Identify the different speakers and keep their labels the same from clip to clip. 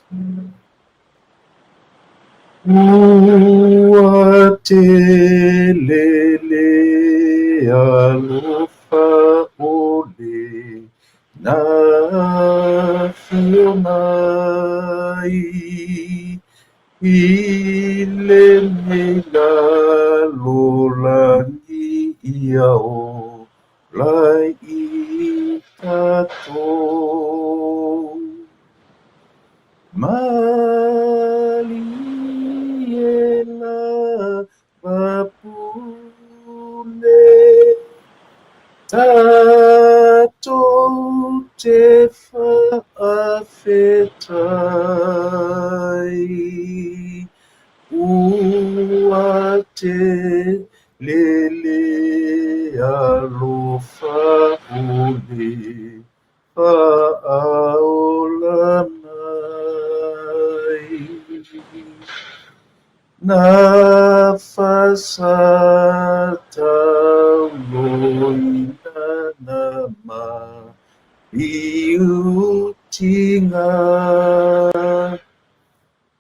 Speaker 1: Ua tele le alofa ʻole na afio mai i lenei lalolagi ia ola ai tatou. Malie lava pule, tatou te faafetai, ua tele le alofa ʻole faaola mai. Na faasatauloina na maliutiga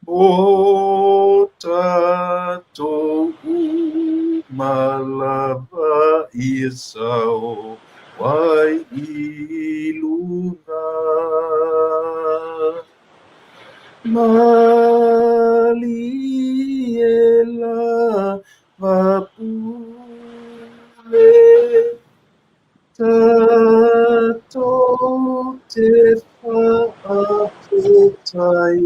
Speaker 1: mo tatou uma lava ia sao ai i luga. Malie lava pule, tatou te faafetai,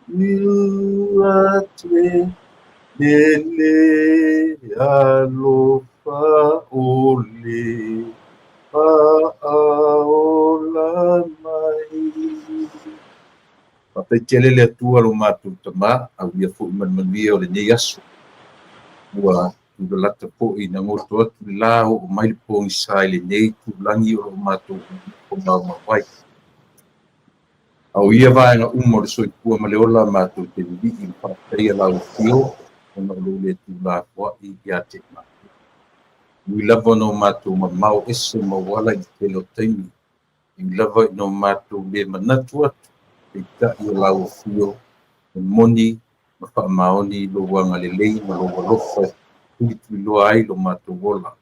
Speaker 1: ua tele le alofa ʻole faaola mai. Faafetai tele le Atua lo matou Tama, aulia foi ma le manuia o lenei aso. Ua tulalata foi ina goto atu le la oo mai le pogisa i lenei itulagi o lo o matou maumau ai. A o ia vaega uma o le soifua ma le ola matou te lilii ma faafetaia lau Afio ona o lou le tuulafoai ia te matou. E ui lava ona o matou mamao ese ma ou ala i le tele o taimi, e ui lava ina o matou le manatu atu, peitai o lau Afio e moni ma faamaoni lou agalelei ma lou alofa e tulituliloa ai lo matou ola.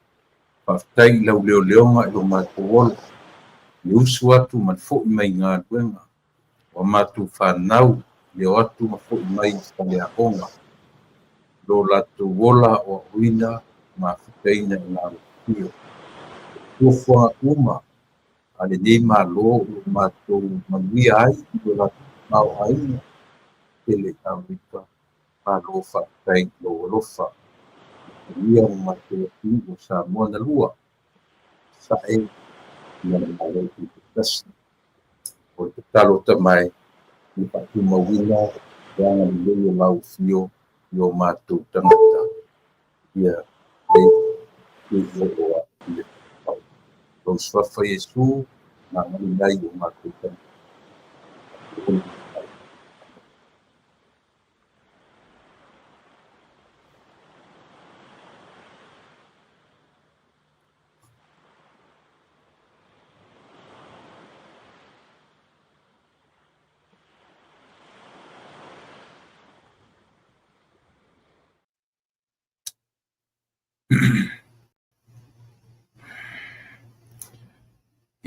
Speaker 1: Faafetai i lau leoleoga i lo matou ola, le usu atu ma le foi mai i galuega, o a matou fanau le o atu ma foi mai i faleaoga, lo latou ola aoaoina ma mafutaina i lau Afio. O fuafuaga uma a lenei Malo o lo o matou manuia ai i lo latou tamaoaiga tele i Amerika. Malo faafetai i lou alofa. Manuia lo matou atunuu o Samoa na lua, sae ma le Malo Tutoatasi. O le tatalo ata mai ia faatumauina le agalelei o lau Afio i o matou tagata ia le oo atu i le tau. Lou suafa Iesu na agalelei ai o matou tagata.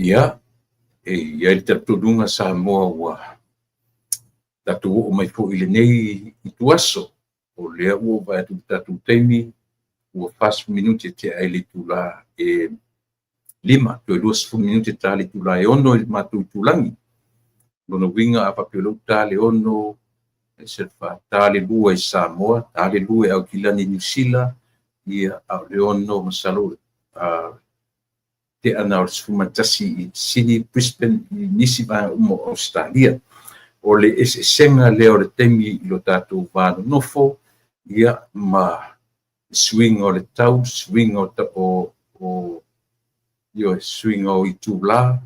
Speaker 1: Ia, e i ai le talitonuga Samoa ua tatou oo mai foi i lenei ituaso, o lea ua ou vaai atu i le tatou taimi, ua 40 minute tea ai le itula e 5, toe 20 minute ta le itula e 6 i le matou itulagi. Lona uiga a faapea o lea ua ta le 6, e se fa, ta le 2 i Samoa, ta le 2 i Aukilani i Niu Sila, ia, a o le 6 masalo tea na o le 11 i Sydney, Brisbane, i nisi vaega uma o Ausetalia. O le eseesega lea o le taimi i lo tatou va nonofo, ia, ma le suiga o le tau, suiga o suiga o itula,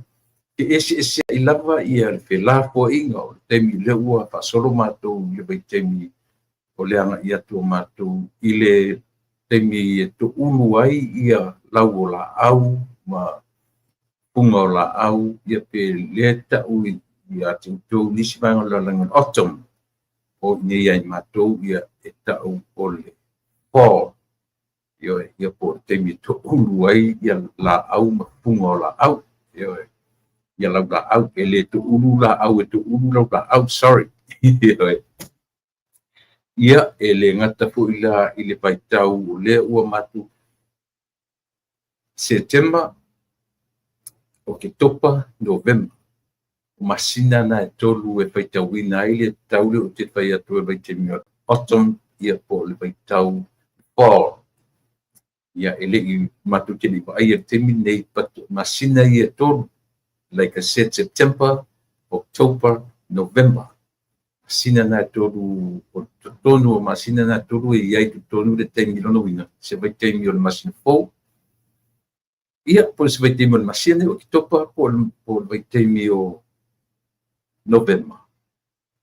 Speaker 1: e eseeseai lava ia le felafoaiga o le taimi lea ua faasolo matou i le vaitaimi o le agai atu o matou i le taimi e toulu ai ia lau o laau ma puga o laau, ia pe lea tau i Ia te outou nisi vaega o le lalolagi o le autumn, o i inei ia i matou ia e ta'u o le fall. Ioe, ia po o le taimi e to'ulu ai ia laau ma fuga o laau. Ioe, ia laulaau, e le to'ulu laau, e to'ulu laulaau, sorry. Ioe. Ia, e le gata foi la i le vaitau o lea ua matou Setema, Oketopa, Novema. O masina na e 3 e faitauina ai le tau lea ou te fai atu ai vaitaimi o autumn, ia po o le vaitau fall. Ia e le i matou te le i vaaia i le taimi lenei, but masina ia e 3, like I said, September, October, November. Masina na e 3, o totonu o masina na e 3 e i ai totonu le taimi lona uiga, se vaitaimi o le masina fou, ia po o se vaitaimi o le masina nei o Oketopa, po o le vaitaimi o Novema.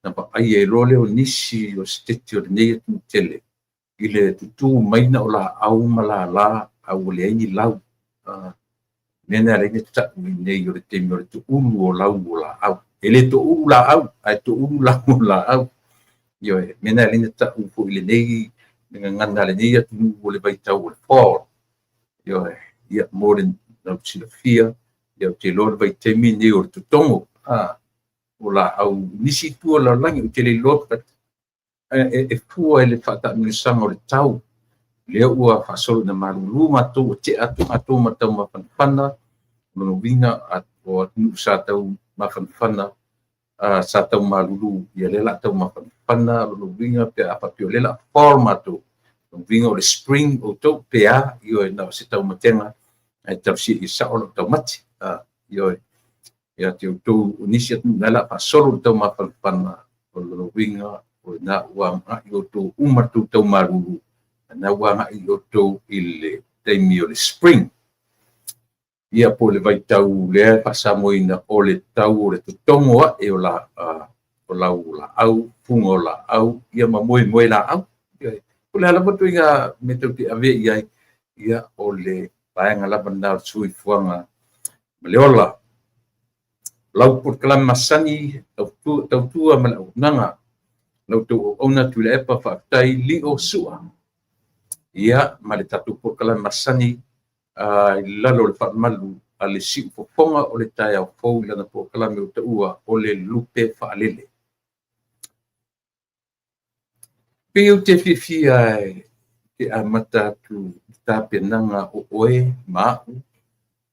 Speaker 1: Na vaaia ai loa lea o nisi o setete o lenei atunuu tele i le tutū mai na o laau ma lala, a ua leai ni lau. Mea na e ala ai ona ta'u i inei o le taimi o le to'ulu o lau o laau. E le to'ulu laau, ae to'ulu lau o laau. Ioe, mea na e ala ai ona ta'u foi i lenei le gagana a lenei atunuu o le vaitau o le fall. Ioe, ia mo le lausilafia, ia ou te iloa le vaitaimi lenei o le totogo o laau nisi itu o le lalolagi, ou te le iloa, but e fua i le faataamilosaga o le tau. Lea ua faasolo ina malulu matou, ua tea atu matou ma le taumafanafana, lona uiga o atunuu sa taumafanafana, sa tau malulu, ia lea o le a taumafanafana, lona uiga pe a faapea o lea o le a fall matou, lona uiga o le spring outou, pe a, ioe, na o se taumatega, ae talosia ia sao lau taumate. Ioe, ia te outou o nisi atunuu na o le a faasolo le taumafanafana, o lona uiga o lena ua agai outou uma le tou taumalulu, na ua agai outou i le taimi o le spring. Ia po o le vaitau lea e faasamoaina o le tau o le totogo a'e o lau laau, fuga o laau, ia ma moemoe laau. Po o le a lava ituaiga mea tou te avea i ai, ia o le vaega lava lena o le soifuaga ma le ola. Lau polokalame masani, tautua ma le auaunaga. Lau outou auauna Tuilaepa, faafetai lio sua. Ia, ma le tatou polokalame masani i lalo o le faamalu a le siufofoga o le taeao fou i lana polokalame o taua o le lupe faalele. Pei ou te fiafia e te amata atu i tapenaga o oe ma a'u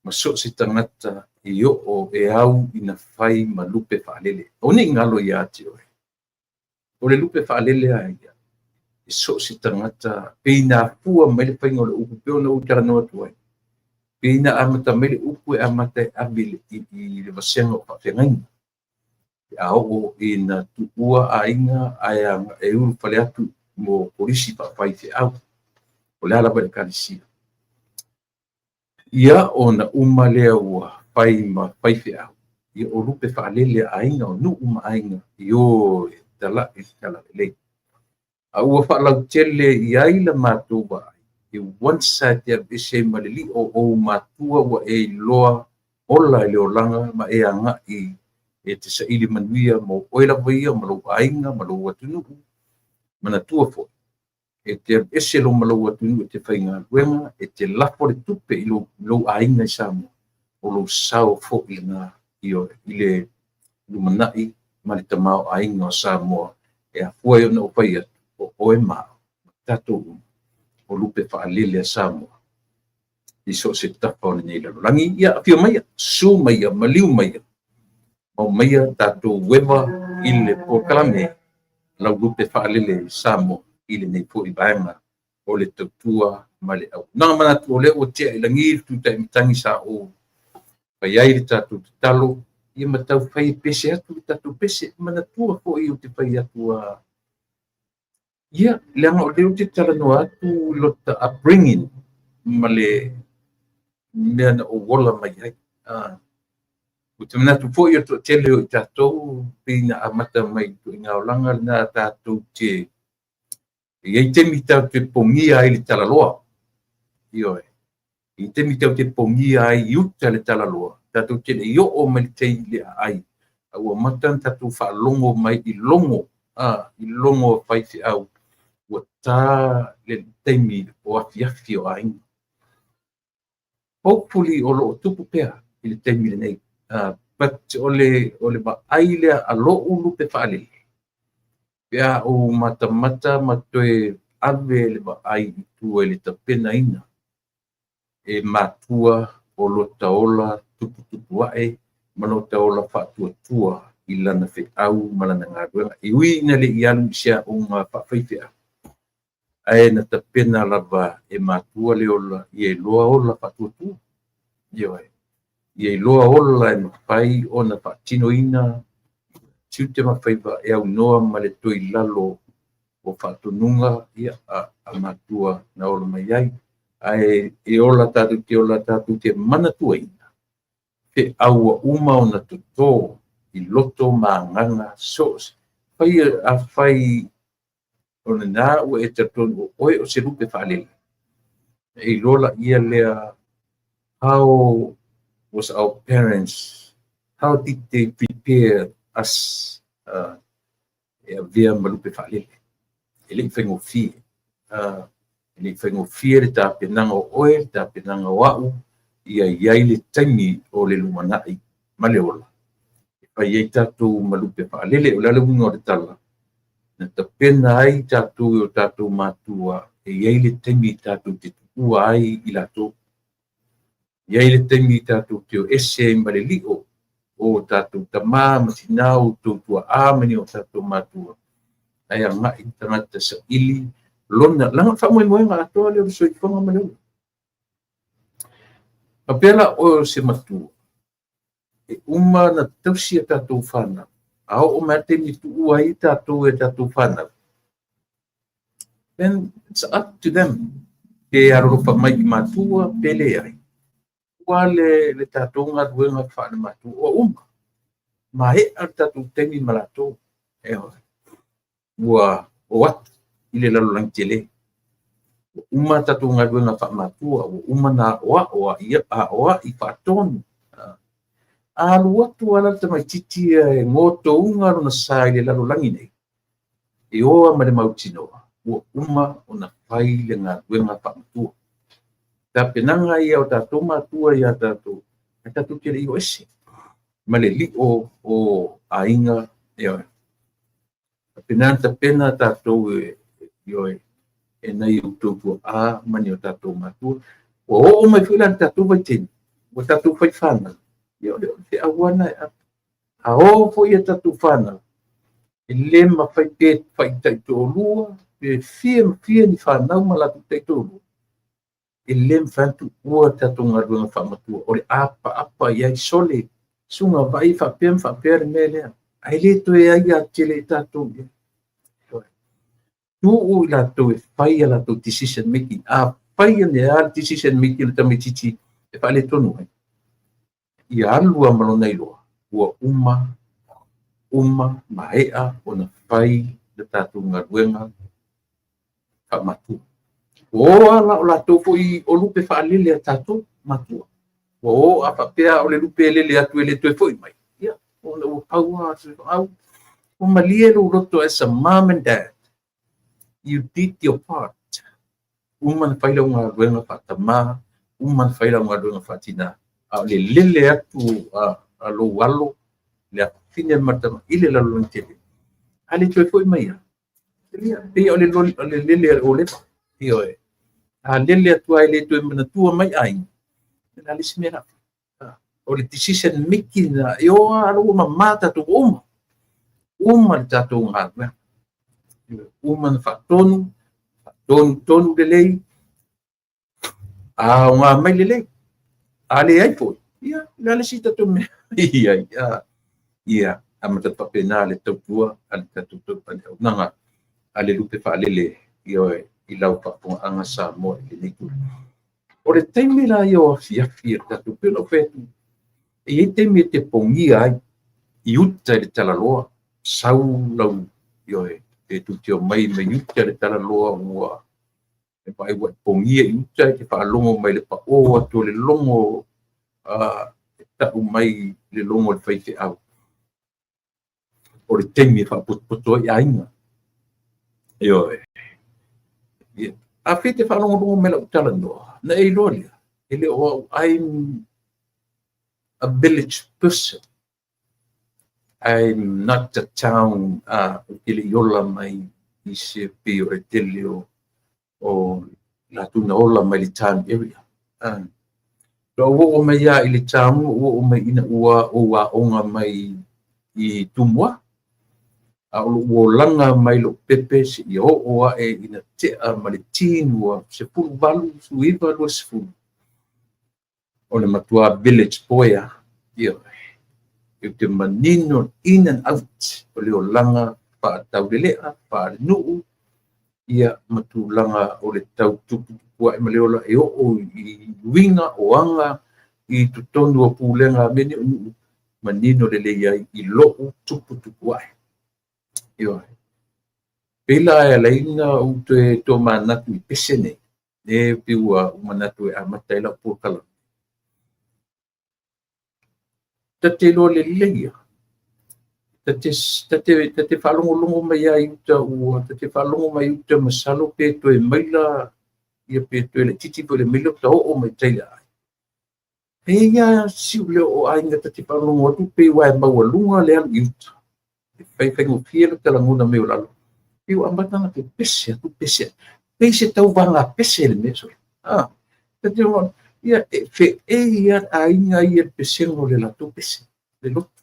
Speaker 1: ma so o se tagata i oo e au ina fai ma lupe faalele. Aua ne i galo ia te oe. O le lupe faalele a ia, e so o se tagata, pei na afua mai le faiga o le upu, pei ona ou talanoa atu ai. Pei na amata mai le upu e amata e ave i le vasega o faafeagaiga. A oo ina tuua aiga ae e ulufale atu mo polisi faafaifeau. O le a lava le ekalesia. Ia ona uma lea ua fai ma faifeau, ia o lupe faalele a aiga, o nuu ma aiga i o e tala'i le talalelei. A ua faalautele i ai la matou vaai, e once lava e te aveese ai ma le lio o ou matua ua e iloa ola i le olaga ma e agai e te saili manuia mo oe lava ia ma lou aiga ma lou atunuu, manatua foi, e te aveese loa ma lou atunuu e te faigaluega, e te lafo le tupe i lou aiga i Samoa, o lou sao foi lena i le lumanai ma le tamaoaiga o Samoa. E afua ai ona ou fai atu, o oe ma a'u, ma tatou uma, o lupe faalele a Samoa i so o se tafa o lenei lalolagi. Ia afio maia, susu maia, maliu maia, mau maia tatou ueva i le polokalame lau lupe faalele i Samoa i lenei foi vaega o le tautua ma le auaunaga. Manatu o lea ua tea i lagi le tūtai matagi sa ou fai ai le tatou tatalo, ia ma tau fai e pese atu le tatou pese. Manatua foi ou te fai atu a ia, leaga o lea ou te talanoa atu i lota upbringing ma le mea na ou ola mai ai. Ou te manatu foi o le toatele o i tatou pei na amata mai i ituaiga olaga lena tatou te e i ai taimi tatou te pogia ai le talaloa. Ioe. E i ai taimi tatou te pogia ai i uta le talaloa, tatou te le i oo mai le tai le aai. A ua amata ona tatou faalogo mai i logo, i logo a faifeau ua ta le taimi o afiafi o aiga. Hopefully o lo o tupu pea i le taimi lenei. But o le vaai lea a lou lupe faalele, pe a ou matamata ma toe ave le vaai i tua i le tapenaina e matua o lota ola tuputupu ae ma lota ola faatuatua i lana feau ma lana galuega. E ui ina le i alu i se aoga faafaifeau, ae na tapena lava e matua le ola ia iloa ola faatuatua. Ioe. Ia iloa ola e mafai ona faatinoina tiute ma faiva e aunoa ma le toe i lalo o faatonuga a matua na ola mai ai. Ae e ola tatou te ola tatou te manatuaina feau ua uma ona toto i loto ma agaga so o se fai afai o lena ua e talitonu o oe o se lupe faalele, e iloa laia lea how was our parents, how did they prepare us e avea ma lupe faalele. E le i faigofie. E le i faigofie le tapenaga o oe, le tapenaga o au, ia i ai le taimi o le lumanai ma le ola e fai ai tatou ma lupe faalele. O le a le uiga o le tala? Na tapena ai tatou e o tatou matua e i ai le taimi tatou te tuua ai i latou. E i ai le taimi tatou te o ese ai ma le lio o tatou tama ma tina, o outou tuaa ma ni o tatou matua, ae agai le tagata saili lona lana faamoemoega atoa lea o le soifuaga ma le ola. Faapea la oe o se matua, e uma na tausi a tatou fanau, a oo mai lava le taimi e tuua ai tatou e tatou fanau, then it's up to them pe alolofa mai i matua pe leai. Ua le tatou galuega faale-matua ua uma. Maea le tatou taimi ma latou. Ua o atu i le lalolagi tele. Ua uma tatou galuega faamatua, ua uma na aoao aoai faatonu. A alu atu lava la le tamaitiiti ia e gotouga lona sa i le lalolagi nei, e oa ma le mautinoa, ua uma ona fai le galuega faamatua. Tapenaga ia o tatou matua ia tatou, ae tatou te le i o ese ma le lio o aiga. Ioe. Faapena ona tapena tatou e, ioe, e nai outou tuaa ma ni o tatou matua. Ua oo mai foi la i le tatou vaitaimi, ua tatou fai fanau, ia o le feau lava lena e ave. A oo foi ia tatou fanau, e le mafai pe fai taitoalua, pe fia ma fia ni fanau ma latou taitoalua, e le mafai ona tuua le tatou galuega faamatua, o le apaapa i ai sole, suga vaai e faapea ma faapea le mea lea, ae le toe aia tele i tatou i ai. Tuu i latou e fai a latou decision making. A fai ane lava le decision making o le tamaitiiti e faaletonu ai, ia alu lava ma lona iloa, ua uma uma maea ona fai le tatou galuega faamatua. Ua o lava la o latou foi o lupe faalele a tatou matua. Ua o a faapea o le lupe e lele atu e le toe foi mai, ia, ona ua pau lava au. Ua malie lou loto as a mom and dad. You did your part. Uma na fai lau galuega faatamā, uma na fai lau galuega faatinā. A o le lele atu a lou alo, le afafine ma le tama i le lalolagi tele, a le toe foi mai lava, ia, pei o le lele a le ōlepa. Ioe. A lele atu ai le toe manatua mai aiga, o le a le isi mea la. O le decision making na, e o lava ua mamā tatou uma. Uma le tatou galuega. Uma na faatonu, faatonu tonu lelei, a aoga mai lelei. A leai foi, ia, le a le isi tatou mea i ai. Ia, amata faapena le tautua a le tatou auaunaga a le lupe faalele, ioe, i lau faafofogaaga Samoa i lenei tulaga. O le taimi la ia o afiafi a le tatou, pei ona ou fai atu, e i ai taimi e te pogia ai i uta i le talaloa, sau lau, ioe, pe tou te omai mai uta i le talaloa ua e vaai ua e pogia i uta, e te faalogo mai le pao atu o le logo, e tau mai le logo o le faifeau. o le taimi e faapotopoto ai aiga. Ioe. Ia, afai e te faalogologo mai i lau talanoa, ona e iloa lea, e le o au, I'm a village person. I'm not a town, ou te le i ola mai i se pei o le tele o latou na ola mai le town area. Lou oo mai lava i le town, ou oo mai ina ua ou aoga mai i Tumua, a o lou olaga mai lou pepe seia oo ae ina tea ma le teen ua 18, 19, 20, o le matua village boy lava. Ioe. Ou te manino in and out o le olaga faataulelea, faalenuu, ia ma tulaga o le tau tuputupuae ma le ola e oo i uiga o aga i totonu o pulega a mea nei o nuu, manino lelei ai i lou tuputupuae. Ioe. Pei la e ala ai ona ou toe tomanatu i pese nei, e pei ua ou manatu e amata ai lau polokalame. Ta te iloa lelei lava, ta te faalogologo mai lava i uta ua, ta te faalogo mai i uta masalo pe toe maila, ia pe toe laitiiti foi le maila ta oo mai tai le aai. E i ai lava si leo o aiga ta te faalogologo atu pei ua e maualuga le alu i uta. E faifaigofie lo ta lagona mai o lalo. Pei ua amata ona pepese atu pese atu. Pei se tauvaga pese le mea sole. Ta te ia, e feei lava le aiga ia i le pesega o le latou pese, le lotu.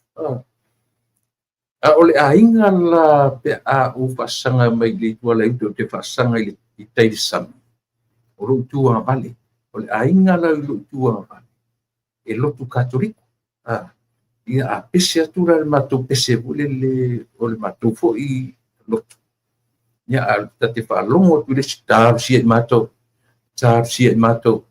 Speaker 1: A o le aiga la pe a ou faasaga mai i le ituala i uta, ou te faasaga i tai i le sami, o lou itu agavale. O le aiga la i lou itu agavale, e lotu Katoliko. Ia a pese atu la le matou pese foi lele, o le matou foi lotu, ia a ta te faalogo atu i le isi, talosia i matou, talosia i matou,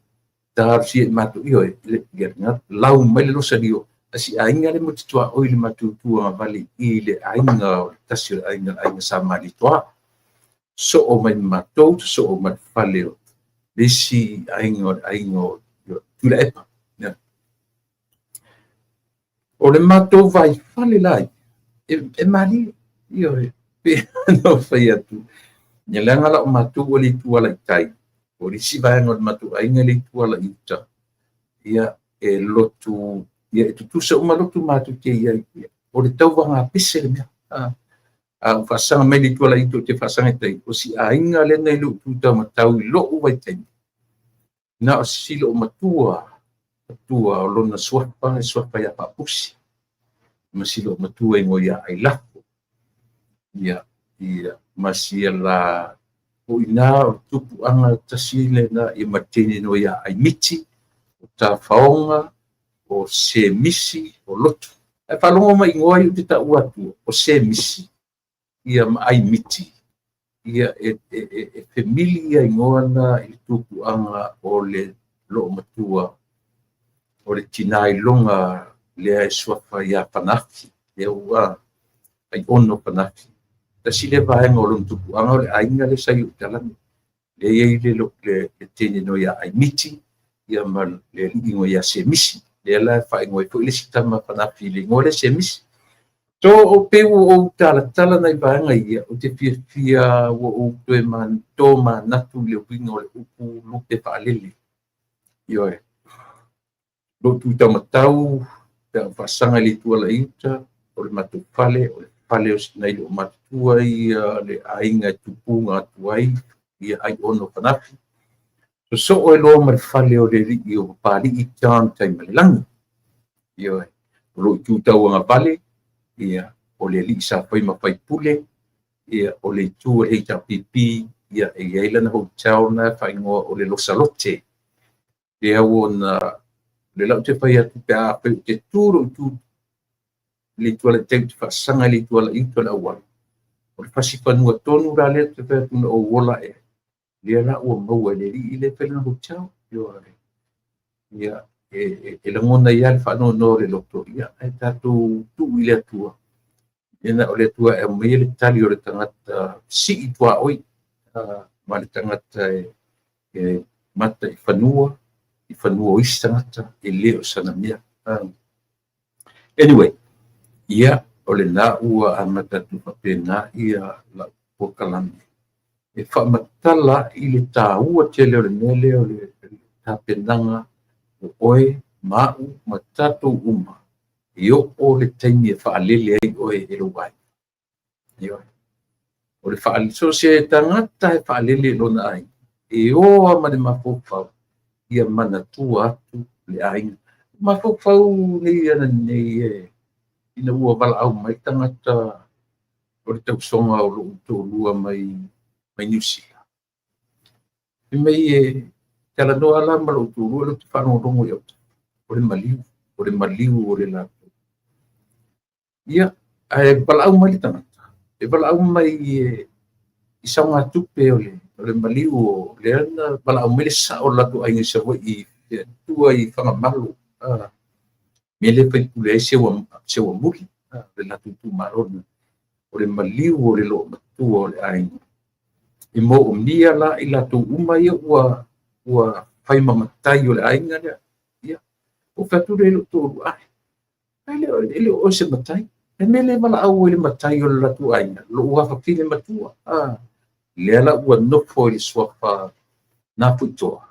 Speaker 1: talosia i matou. Ioe, ia lau mai le losalio, a si aiga le mo te tuaoi le matou itu agavale i le aiga o le tasi o le aiga, le aiga Sa Malietoa. Soo mai ma matou, soo mai le fale o le isi aiga o le aiga o Tuilaepa. Ia. O le matou vaifale la ia, e malie. Ioe, pei ona ou fai atu, ia leaga la o matou ua le itu ala i tai, o le isi vaega o le matou aiga le itu ala i uta, ia e lotu, ia e tutusa uma lotu matou te i ai, o le tauvaga pese le mea. A ou faasaga mai le itu ala i uta, ou te faasaga i tai, o si aiga lea na i lou itu taumatau i lou vaitaimi, na o si loomatua matua o lona suafa, e suafa ia Faapusi, ma si loomatua igoa ia Ailafo. Ia, ia, ma sia la o ina o le tupuaga tasi lena, ia ma le teine igoa ia Aimiti, o Tafaoga, o Semisi, o Lotu. Ae faalogo mai igoa ia ou te taua atua, o Semisi, ia ma Aimiti, ia e femili ia igoa na i le tupuaga o le loomatua, o le tina iloga lea e suafa ia Fanafi, lea ua Aiono Fanafi. Tasi lea vaega o lona tupuaga o le aiga lea sa i ou talane. Lea e i ai le teine igoa ia Aimiti, ia ma le alii igoa ia Semisi. Lea la e faaigoa ai foi le isi tama Fanafi i le igoa lea Semisi. So, o pei ua ou talatala nai vaega ia, ou te fiafia ua ou toe tomanatu i le uiga o le upu lupe faalele. Ioe. Lou tu taumatau, pe a ou faasaga i le itu ala i uta, o le matou fale, o le fale o nai loomatutua ia le aiga e tupuga atu ai, ia Aiono Fanafi. Sosoo ai loa ma le fale o le alii o Papalii John Taimalelagi. Ioe. O lou itu tauagavale, ia, o le alii sa fai ma faipule, ia, o le itu o le HRPP, ia, e i ai lana hotel na e faaigoa o le Losalote. Lea ua na, le la ou te fai atu pe a fai ou te tu lou itu le itu ala i tai, ou te faasaga i le itu ala i uta o le auala. O le fasi fanua tonu la lea te fai atu na ou ola ea. Lea la ua maua e le alii lea e fai lana hotel. Ioe. Ia, e lagona ai lava le faanoanoa o le loto, ia, ae tatou tuu i le Atua. Ia na o le Atua e aumaia le tali o le tagata sii tuaoi, ma le tagata e mata i fanua, i fanua o isi tagata, e le o sana mea. Anyway, ia, O lena ua amata atu faapena ia lau polokalame e faamatala i le taua tele o le mea lea o le tapenaga o oe ma au ma tatou uma e oo le taimi e faalele ai oe e lou aiga. Ioe. O le so o se tagata e faalele i lona aiga, e o lava ma le mafaufau ia manatua atu le aiga. Mafaufau nei ana nei e ina ua valaau mai tagata o le tausoga o lou toalua mai Niu Sila. Fai mai e talanoa la ma lou toalua, ou te faalogologo i autafa, o le maliu, o le maliu o le latou. Ia, ae valaau mai le tagata, e valaau mai i saogatupe o le maliu o lea na valaau mai le sao o le latou aiga i Savaii i tua i Fagamalo, mea lea e faipule ai Seuamuli, le latou itumalo. O le maliu o le loomatua o le aiga. E moomia la i latou uma ia ua fai ma matai o le aiga lea. Ia, ou fai atu lea i lou toalua, e le o oe se matai. Le mea lea e valaau ai le matai o le latou aiga, lou afafine matua. Lea la ua nofo i le suafa Nafuitoa.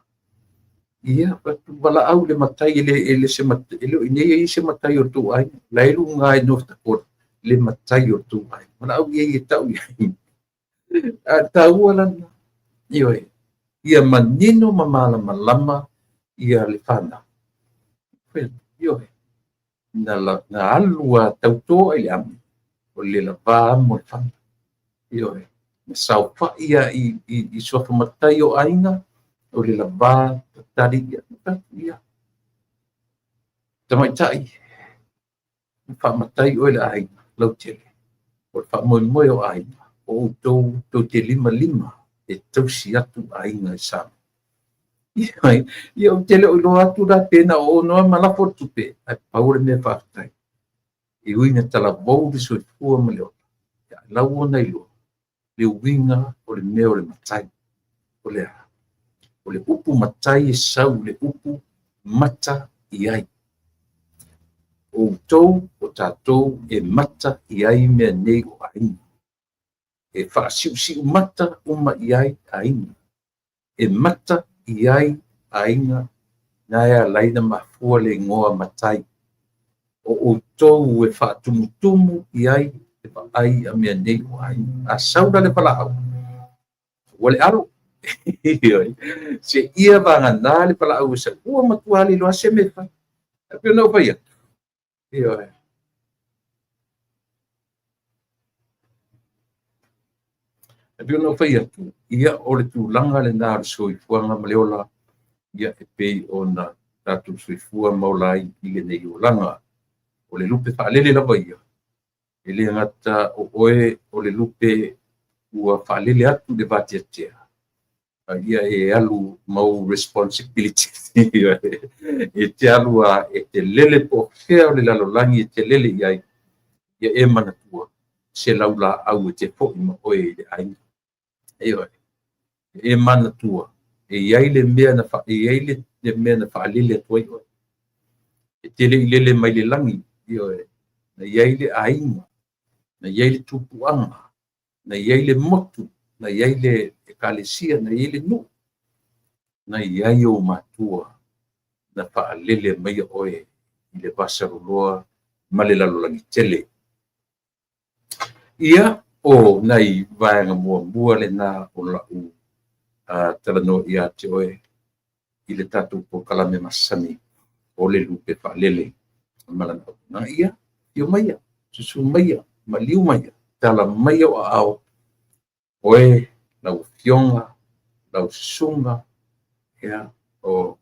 Speaker 1: Ia, valaau i le matai, e le o i inei e i ai se matai o le tou aiga. La e i luga i North Dakota le matai o le tou aiga. Valaau i ai e tau i ai. A taua lana, ioe, ia manino ma malamalama ia le fanau. Ioe, na alu a tauto ai le amo, o le lava amo le fana. Ioe, na saofai a i suafa matai o aiga, o le lava tatali ia, ia. Tamaitai, faamatai oe le aiga, lautele. O le faamoemoe o aiga, o outou tou te limalima e tausi atu aiga i Samoa. Ia, ou te le o iloa atu la pe na o ono lava ma lafo le tupe, ae pau le mea faafetai. E ui ina talavou le soifua ma le ola, ia lau ona iloa le uiga o le mea o le matai. O le a? O le upu matai e sau i le upu mata i ai. O outou, o tatou e mata i ai mea nei o aiga. E faasiusiu mata uma i ai aiga. E mata i ai aiga, na e ala ai ona mafua le igoa matai. O outou e faatumutumu i ai le vaai a mea nei o aiga. A sau la le valaau, ua le alo. Seia vagana le valaau e sau, ua matua le iloa se mea e fai. E pei ona ou fai atu. Ioe. E pei ona ou fai atu, ia o le tulaga lena o le soifuaga ma le ola, ia e pei ona tatou soifua ma ola ai i lenei olaga. O le lupe faalele lava ia, e le gata o oe o le lupe ua faalele atu i le vateatea, a ia e alu ma ou responsibilities. E te alu a e te lele po o fea o le lalolagi e te lele i ai, ia e manatua se laulaau e te foi ma oe i le aiga. Ioe. E manatua e i ai le mea na e i ai le mea na faalele atu ai oe. E te le i lele mai le lagi, ioe, na i ai le aiga, na i ai le tupuaga, na i ai le motu, na i ai le ekalesia, na i ai le nuu, na i ai ou matua na faalele maia oe i le vasaloloa ma le lalolagi tele. Ia, o nai vaega muamua lena o lau talanoa ia te oe i le tatou polokalame masani o le lupe faalele. Malana ia, afio maia, susu maia, maliu maia, tala maia o aao, oe, lau afioga, lau susuga, ia, o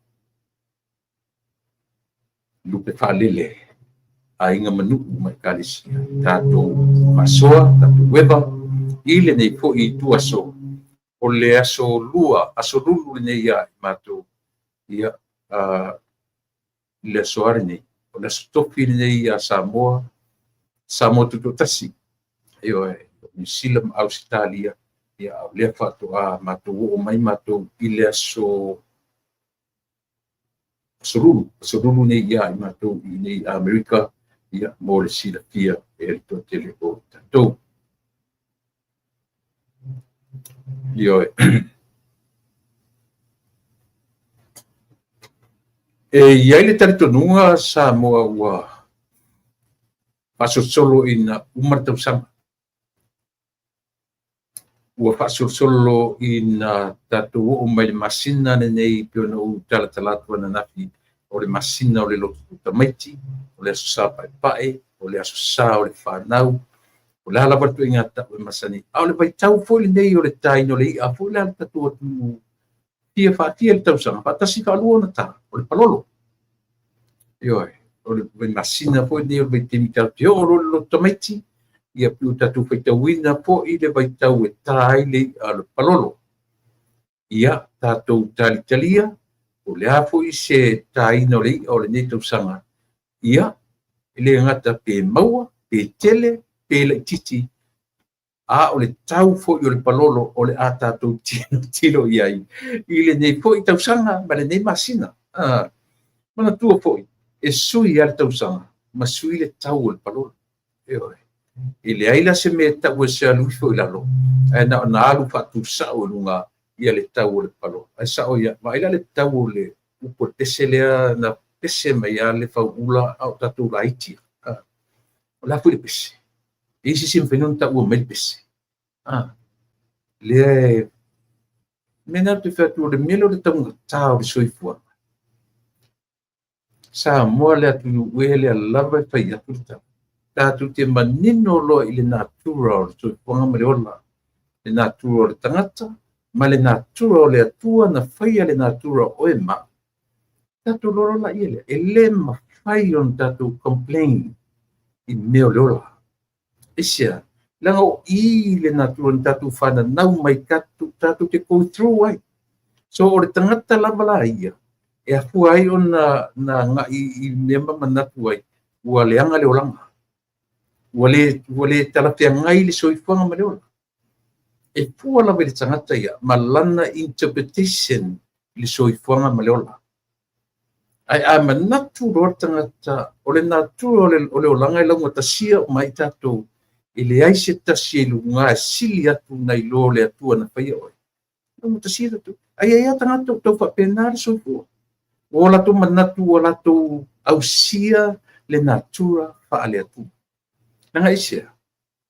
Speaker 1: lupe faalele, aiga ma nuu ma ekalesia, tatou faasoa, tatou eva, i lenei foi ituaso, o le aso lua, aso lulu lenei ia i matou, ia, le aso a lenei, o le aso tofi lenei ia Samoa, Samoa Tutoatasi, ioe, Niu Sila ma Ausetalia, ia, o lea faatoa matou oo mai matou i le aso lulu nei ia i matou i nei Amerika, ia, mo le silafia. e le toatele o tatou. Ioe. E i ai le talitonuga Samoa ua faasolosolo ina uma le tausaga. Ua faasolosolo ina tatou oo mai le masina lenei pei ona ou talatala atu ananafi, o le masina o le loto tamaiti, o le aso Sa paepae, o le aso Sa o le fanau, o le a lava le ituaiga tau e masani. A o le vaitau foi lenei o le taina o le i'a foi la le tatou atunuu, fia faatia le tausaga, faatasi faalua ona ta, o le palolo. Ioe, o le masina foi lenei o le vaitaimi tatou te oo loa i le loto tamaiti, ia pei ua tatou faitauina foi le vaitau e ta ai le i'a o le palolo. Ia, tatou talitalia, o le a foi se taina o le i'a o lenei tausaga, ia, e le gata pe maua, pe tele, pe laitiiti, a o le tau foi o le palolo o le a tatou tilotilo i ai i lenei foi tausaga ma lenei masina. Manatua foi, e sui lava le tausaga ma sui le tau o le palolo. Ioe. E leai la se mea e tau ai se alu ifo i lalo, ae na ona alu faatusao i luga ia le tau o le palolo. Ae sao ia, vaai la le tau o le upu o le pese lea na pese mai lava le fauula a o tatou laiti. O le a foi le pese? E i ai se isi e mafai ona taua mai le pese? Lea e mea na ou te fai atu, o le mea lea o le taugata o le soifuaga. Samoa le atunuu e lea lava e fai atu le tau. Tatou te manino loa i le natura o le soifuaga ma le ola, le natura o le tagata ma le natura o le Atua na faia le natura o oe ma au. Tatou iloa loa laia lea, e le mafai ona tatou complain i mea o le ola. Aisea? Leaga o i le natura na tatou fananau mai tatou te go through ai. So o le tagata lava la ia, e afua ai ona na agai i mea ma manatu ai, ua leaga le olaga. Ua le talafeagai le soifuaga ma le ola. E fua lava i le tagata ia ma lana interpretation i le soifuaga ma le ola. Ae a manatu loa le tagata o le natura o le olaga e laugatasia uma ai tatou, e leai se tasi e luga e sili atu nai lo le Atua na faia oe. Laugatasia tatou. Ae i ai lava tagata ua tau faapena le soifua. Ua latou manatu ua latou ausia le natura faale-Atua. Leaga aisea?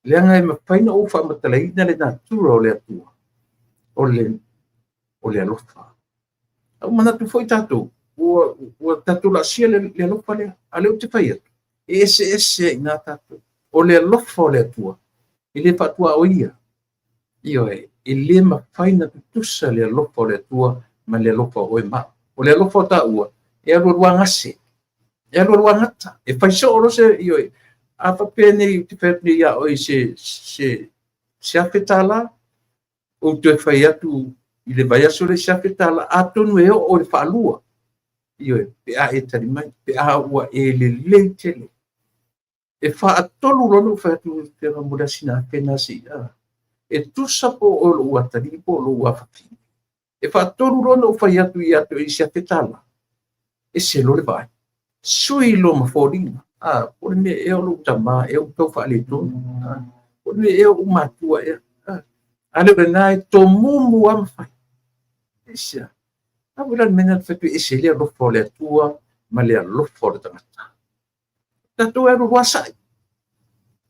Speaker 1: Leaga e mafai ona ou faamatalaina le natura o le Atua, o le alofa. A ua manatu foi tatou, ua tatou laasia le alofa lea. A o lea ou te fai atu, e eseese ai i ina tatou. O le alofa o le Atua, e le faatuaoia. Ioe, e le mafai ona tutusa le alofa o le Atua ma le alofa o oe ma au. O le alofa o taua, e alualuagase, e alualuagata, e fai soo loa se, ioe, a faapea nei ou te fai atu nei ia oe i se $1,000, ou toe fai atu i le vaiaso le isi $1,000, atonu e oo i le faalua, ioe, pe a e tali mai, pe a ua e lelei tele. E faatolu loa ona ou fai atu mo le asina afe na se i, e tusa po o lou atalii po o lou afafine. E faatolu loa ona ou fai atu ia te oe i se $1,000, ese loa le vaai. Sui loa ma foliga. Po o le mea ea o lou tama ea ua tau faaletonu. Po o le mea ea o ou matua ea. A le o lena e tomumu lava ma fai. Aisea? A foi la le mea lena ou te fai atu ai, e ese le alofa o le Atua ma le alofa o le tagata. Tatou e alualua sai.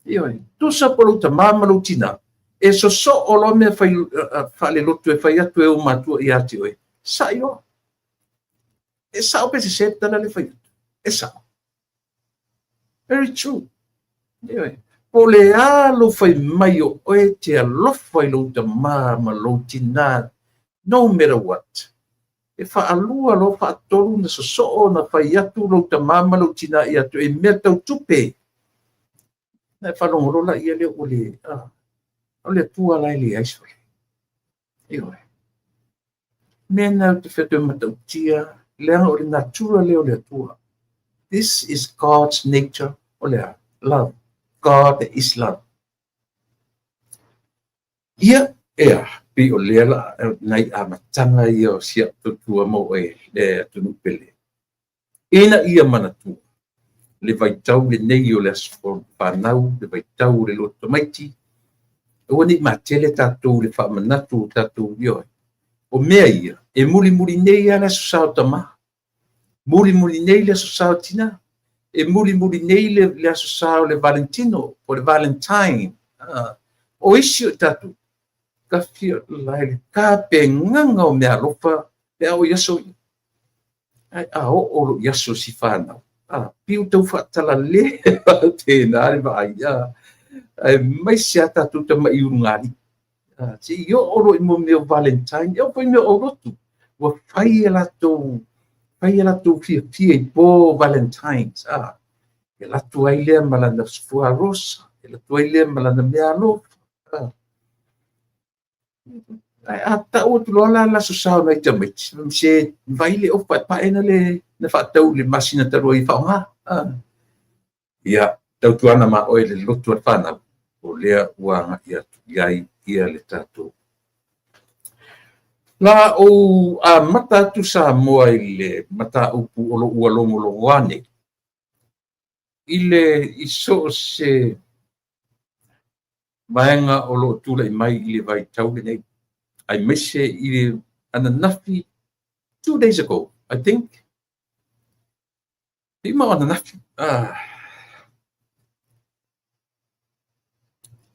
Speaker 1: Ioe, tusa po lou tama ma lou tina, e sosoo loa mea fai faalelotu e fai atu e ou matua ia te oe, sai loa. E sao pe sese le tala lea e fai atu? E sao. Very true. Ioe. Po o le a lou fai mai o oe e te alofa i lou tama ma lou tina, no matter what. E faalua loa faatolu na sosoo na fai atu lou tama ma lou tina ia te oe i mea tau tupe. Na e faalogo loa laia lea ua le, o le Atua la e leai se fale. Ioe. Mea na ou te fai atu e matautia, leaga o le natura lea o le Atua. This is God's nature, o le a? Love. God is love. Ia, ea, pei o lea la nai amataga ia o si au tautua mo oe le atunuu pele. Ina ia manatua, le vaitau lenei o le aso fanau, le vaitau o le loto tamaiti, aua ne i matele tatou i le faamanatu o tatou ioe. O mea ia, e mulimuli nei lava le aso sa o tama, mulimuli nei le aso sa o tina, e mulimuli nei le aso sa o le Valentino, o le Valentine. O isi o tatou, tafia la i le tapenaga o meaalofa pe a oo i aso ia. Ae a oo loa i aso si fanau, pei ua tau faatalale faapena le vaai, aemaise lava tatou tamai ulugalii. Se i oo loa i mea o Valentine, e oo foi i mea o aulotu, ua fai a latou fiafia i po Valentines, e alu atu ai lea ma lana fuarosa, e alu atu ai lea ma lana meaalofa. Ae a tau atu loa la le aso sa o nai tamaiti, se vai le ofa e pae na faatau i le masina talu ai e faaaoga. Ia, tautuana ma oe le loto a le fanau, o lea ua agai atu i ai ia le tatou. La ou amata atu Samoa i le mataupu o lo o ua logologoa nei, i le i so o se vaega o lo o tulai mai i le vaitau lenei, aemaise i le ananafi, 2 days ago, I think, lima o ananafi.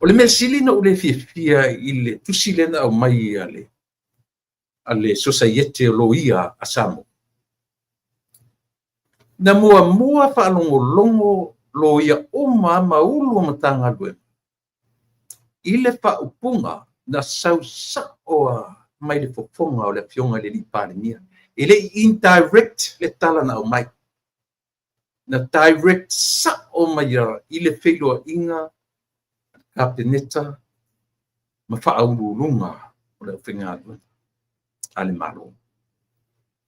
Speaker 1: O le mea sili na ou le fiafia i le tusi lea na aumai a le Sosaiete o Loia a Samoa. Na muamua faalogologo loia uma ma Ulu o Matagaluega i le faaupuga na sau sao mai le fofoga o le afioga i le alii Palemia. E le i indirect le tala na aumai. Na direct sao mai i le feiloaiga Kapeneta ma faauluuluga o le aufaigaluega a le Malo.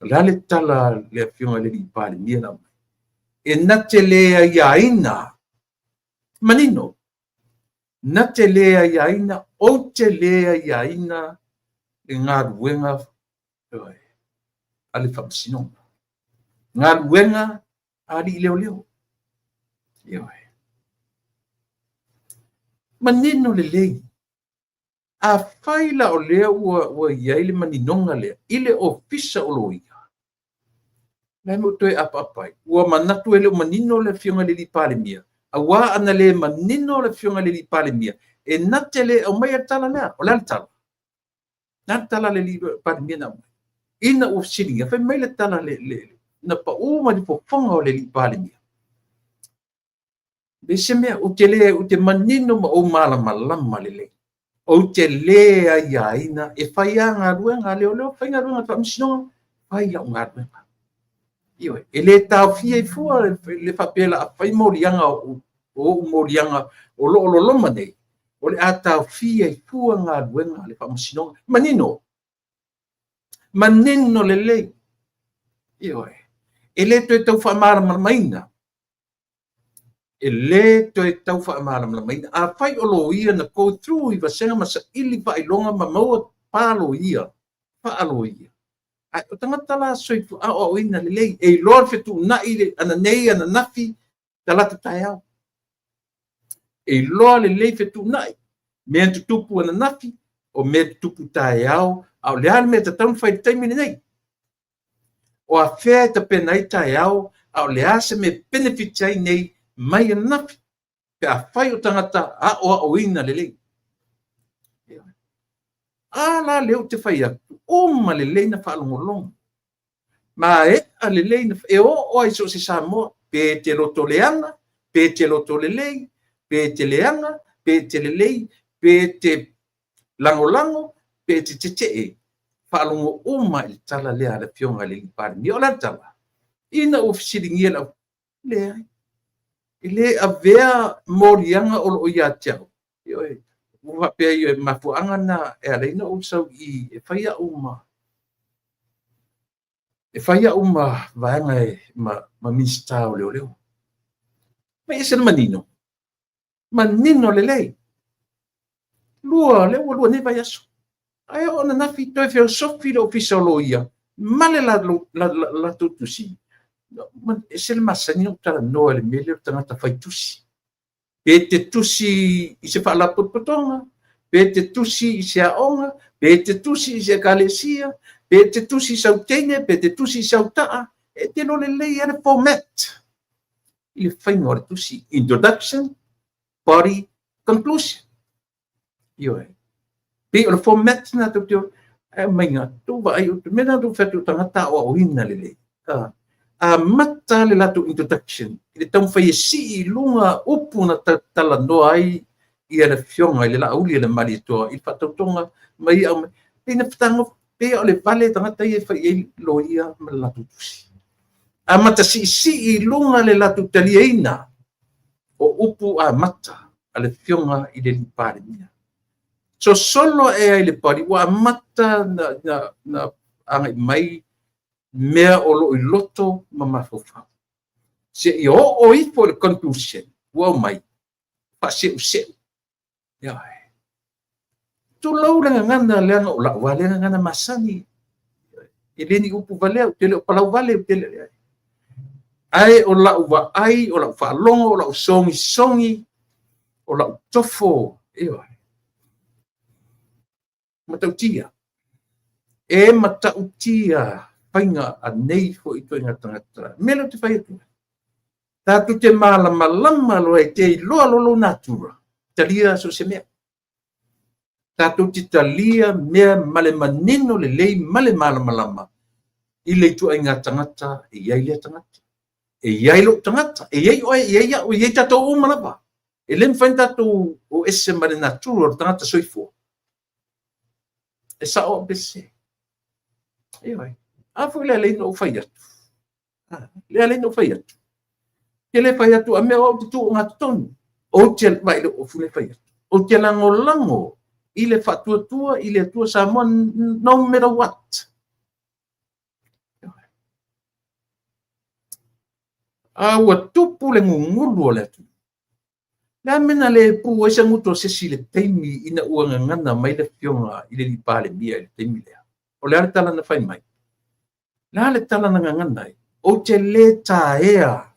Speaker 1: O le a le tala a le afioga i le alii Palemia na aumai? E na te le aiaina, manino, na te le aiaina, ou te le aiaina le galuega a le Faamasinoga. Galuega a alii leoleo. Ioe. Manino lelei. Afai la o lea ua i ai le maninoga lea i le ofisa o loia, la e mo toe apaapa ai. Ua manatu e le o manino le afioga i le alii Palemia, aua ana le manino le afioga i le alii Palemia, e na te le aumaia le tala lea. O le a le tala? Le a le tala a le alii Palemia na aumai? Ina ua fesiligia, fai mai le tala na pau mai le fofoga o le alii Palemia. Le se mea, ou te manino ma ou malamalama lelei. Ou te le aiaina e fai a galuega a leoleo, fai galuega a le Faamasinoga, fai lau galuega. Ioe, e le taofia i fua le faapea la a fai moliaga o ou moliaga o lo o loloma nei, o le a taofia i fua galuega a le Faamasinoga. Manino. Manino lelei. Ioe, e le toe tau faamalamalamaina. E le toe tau faamalamalamaina. Afai o loia na go through i vasega ma saili faailoga ma maua paloia, faaloia. Ai o tagata la soifua aoaoina lelei, e iloa le fetuunai le ananei, ananafi, talata taeao. E iloa lelei fetuunai, mea tutupu ananafi, o mea tutupu taeao, a o le a le mea tatau ona fai i le taimi lenei. O afea e tapena ai taeao, a o le a se mea benefit ai nei mai ananafi, pe afai o tagata aoaoina lelei. A la lea ou te fai atu, uma lelei na faalogologo. Maea lelei na, e oo ai so o se Samoa, pe te loto leaga, pe te loto lelei, pe te leaga, pe te lelei, pe te lagolago, pe te tetee. Faalogo uma i le tala lea a le afioga i le alii Palemia. O le a le tala? Ina ua fesiligia le au, leai, e le avea moliaga o lo o ia te au. Ioe, ua faapea i mafuaaga na e ala ai ona ou sau i e fai au ma vaega ma Minisita o Leoleo. Mai ese le manino. Manino lelei. Lua, lea ua lua nei vaiaso. Ae oo ananafi toe feosofi le ofisa o loia ma le latou tusi. E ese le masani ona ou talanoa i le mea lea o le tagata fai tusi. Pe te tusi i se faalapotopotoga, pe te tusi i se aoga, pe te tusi i se ekalesia, pe te tusi i sau teine, pe te tusi i sau taa, e te iloa lelei lava le format i le faiga o le tusi. Introduction, body, conclusion. Ioe. Pei o le format lena tou te ae aumaiga, tou vaai, o le mea lena na ou fai atu o tagata aoaoina lelei. Amata le latou introduction i le taumafai e sii i luga upu na talanoa ai ia le afioga i le Laauli a le Malietoa i le faatautoga mai aumai. Pei na fetagofi, pei o le vale tagata ia e fai i ai loia ma le latou tusi. Amata siisii i luga le latou taliaina o upu amata a le afioga i le Palemia. Sosolo ae ai le body ua amata na agai mai mea o lo o i loto ma mafaufau. Seia oo ifo i le conclusion ua aumai, faaseuseu. Ioe. Tulou le gagana leaga o lau lava lea gagana masani. E le ni upu valea, ou te le o palau vale, ou te le... Ae o lau vaai, o lau faalogo, o lau sogisogi, o lau tofo, ioe. Matautia. E matautia faiga a nei foi ituaiga tagata. Mea lea ou te fai atu ai. Tatou te malamalama loa e te iloa loa lou natura, talia so o se mea. Tatou te talia mea ma le manino lelei ma le malamalama i le ituaiga tagata e i ai lea tagata. E i ai lou tagata, e i ai oe, e i ai au, e i ai tatou uma lava. E le mafai ona tatou o ese ma le natura o le tagata soifua. E sao au pe sese? Ioe. A foi le ala na ou fai atu. Le ala na ou fai atu. Ke le fai atu a mea o au te tu o ngā totonu. Ou te, vai le ofu le fai atu. Ou te lagolago i le faatuatua i le Atua Samoa no matter what. A ua tupu le gugulu o le atunuu. Le a mea na le pu ai se gutu o se isi i le taimi ina ua gagana mai le afioga i le alii Palemia i le taimi lea? O le a le tala na fai mai? Le a le tala na gagana ai? Ou te le taea,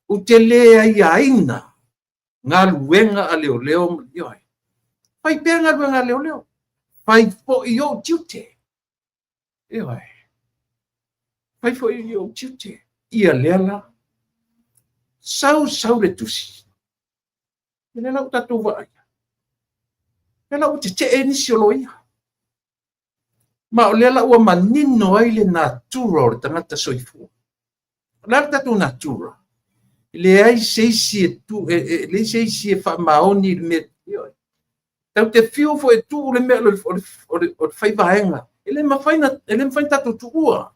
Speaker 1: ou te le aiaina galuega a leoleo, ioe. Fai pea galuega a leoleo, fai foi ou tiute. Ioe. Fai foi ou tiute. Ia lea la, sau sau le tusi. Ia lea la ua tatou vaai. Lea la ua tetee nisi o loia. Ma o lea la ua manino ai le natura o le tagata soifua. O le a le tatou natura? E leai se isi e tu, e leai se isi e faamaoni i le mea. Ioe. Tatou te fiu foi e tuu le mea o le fai vaega. E le mafai na, e le mafai na tatou tuua.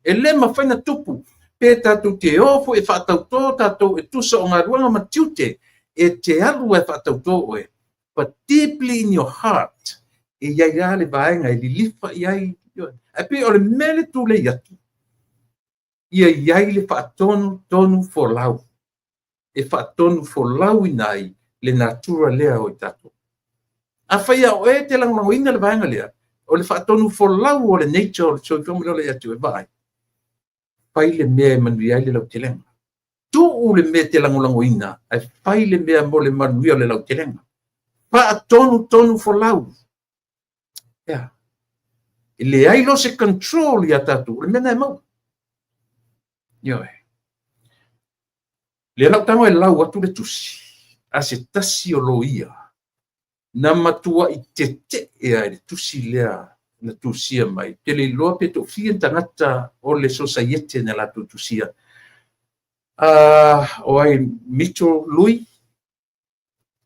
Speaker 1: E le mafai na tupu. Pe tatou te o foi e faatautō tatou e tusa o galuega ma tiute, e te alu e faatautō oe. But deeply in your heart, e i ai lava le vaega e lilifa i ai. Ae pei o le mea le tulei atu, ia i ai le faatonu tonu folau. E faatonu folauina ai le natura lea o i tatou. Afai a oe te lagolagoina le vaega lea, o le faatonu folau o le nature o le soifua ma le ola ia te oe, vaai. Fai le mea e manuia ai le lautelega. Tuu le mea e te lagolagoina, ae fai le mea mo le manuia o le lautelega. Faatonu tonu folau. Ea. E leai loa se control ia tatou, o le mea lena e maua. Ioe. Lea la ou tago e lau atu le tusi a se tasi o loia na matuai tetee ai le tusi lea na tusia mai. Ou te le iloa pe toafia ni tagata o le sosaiete na latou tusia. O ai Mitchell Lui,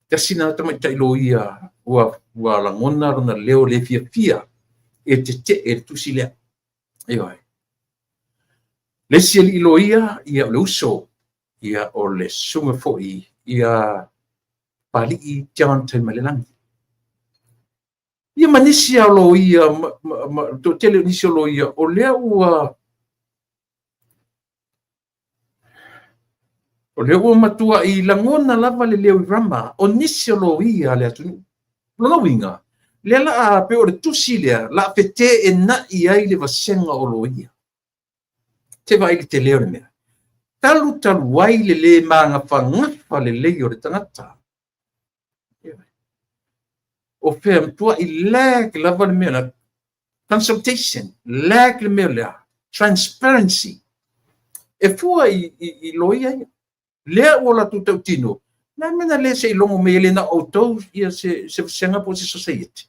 Speaker 1: tasi na tamaitai loia ua lagona lona leo le fiafia e tetee le tusi lea. Ioe. Le isi alii loia, ia o le uso, ia o le susuga foi ia Papalii John Taimalelagi. Ia ma nisi a loia, ma toatele o nisi o loia, o lea ua matuai lagona lava le leo i rama o nisi o loia a le atunuu. Lona uiga, lea la pe o le tusi lea, la feteenai ai le vasega o loia. Se vaai le tele o le mea. Talu talu ai le le magafagafa lelei o le tagata. O fea matuai lack lava le mea la consultation, lack le mea lea, transparency. E fua i loia ia. Lea ua latou tautino, le a mea na le se i logo mai e le na outou ia se vasega po o se society.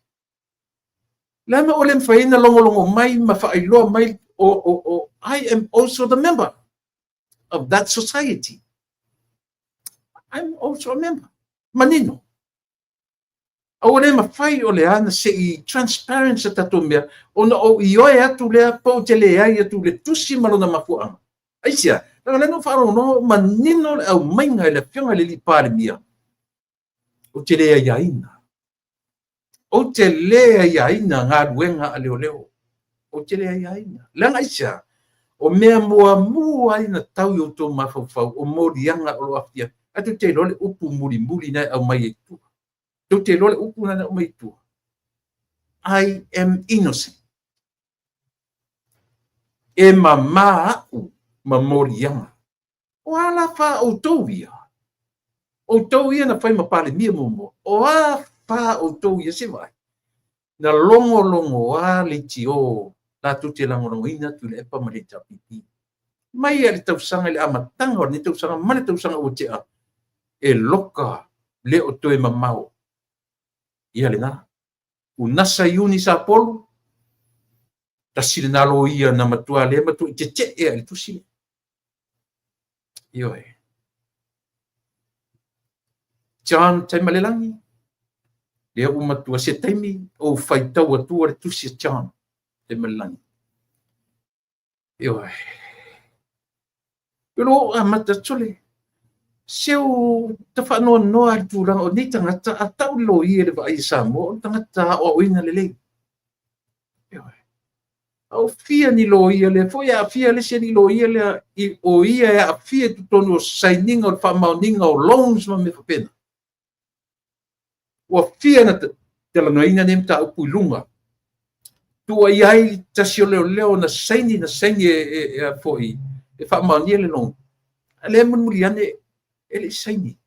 Speaker 1: Le a mea ua le mafai ona logologo mai ma faailoa mai o I am also the member of that society. I'm also a member. Manino. A ua le mafai o le a na se i transparent se tatou mea, ona ou ioe atu lea po ou te leai atu le tusi ma lona mafuaaga. Aisea? Leaga lea na ou faalogologo manino le aumaiga e le Afioga i le alii Palemia, ou te le aiaina. Ou te le aiaina galuega a leoleo. Ou te le aiaina. Leaga aisea? O mea muamua ai na tau i outou mafaufau, o moliaga o lo o aafia. Ae tou te iloa le upu mulimuli na e aumai ai tua. Tou te iloa le upu na e aumai ai tua. I am innocent. E mama au ma moliaga. O a la fa outou ia? Outou ia na fai ma Palemia muamua. O a fa outou ia se vaai? Na logologo a leitio latou te lagolagoina Tuilaepa ma le HRPP. Mai lava i le tausaga i le amataga o lenei tausaga ma le tausaga ua tea, e loka le o toe mamao. Ia lena. Unasa Iuni Sapolu, tasi lena loia na matua lea matuai tetee i le tusi lea. Ioe. John Taimalelagi, lea ua matua se taimi ou faitau atua le tusi a John Taimalelagi. Ioe. Pelo o amata tole. Seu tafaanoanoa le tulaga o nei tagata a tau le loia le vaai i Samoa, o le tagata aoaoina lelei. Ioe. A o fia ni loia lea foi e aafia le isi ni loia lea i o ia e aafia i totonu o sainiga o le faamaoniga o loans ma mea faapena. Ua fia na talanoaina nei mataupu i luga. Tua i ai tasi o leoleo na saini e foi e faamaonia le loan. A lea mulimuli ane e le i saini.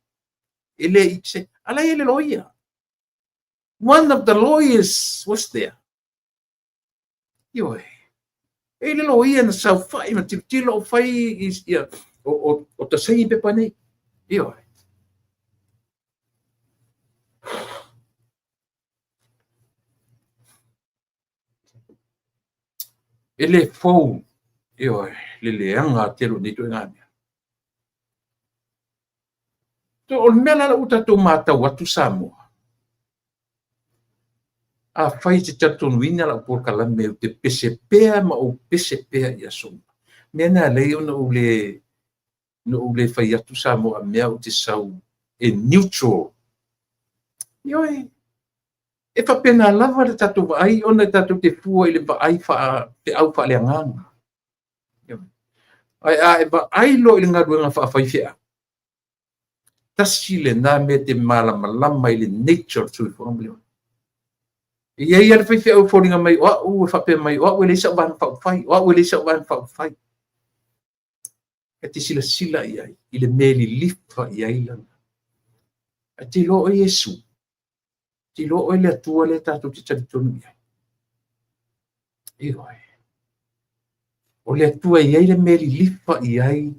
Speaker 1: E le i saini. A la e le loia. One of the lawyers was there. Ioe. E le loia na saofai ma tilotilo o fai ia o ta saini pepa nei. Ioe. E le fou, ioe, le leaga a tele o nei ituaiga mea. O le mea la ua tatou matau atu Samoa, a fai te talitonuina lau polokalame ou te pese pea ma ou pese pea i aso uma. Mea na lei ona ou le fai atu Samoa mea ou te sau e neutral. Ioe, e faapena lava le tatou vaai ona e tatou te fua i le vaai feau faaleagaga. Ae a e vaai loa i le galuega faafaifeau, tasi lena mea te malamalama i le nature o le soifuaga ma le ola. E i ai lava le faifeau e foliga mai o au e faapea mai o au e leai sau vaega faaupufai, o au e leai sau vaega faaupufai. E te silasila i ai i le mea e lilifa i ai lana. Ae te iloa oe Iesu, te iloa oe le Atua lea tatou te talitonu i ai. Ioe. O le Atua e i ai le mea e lilifa i ai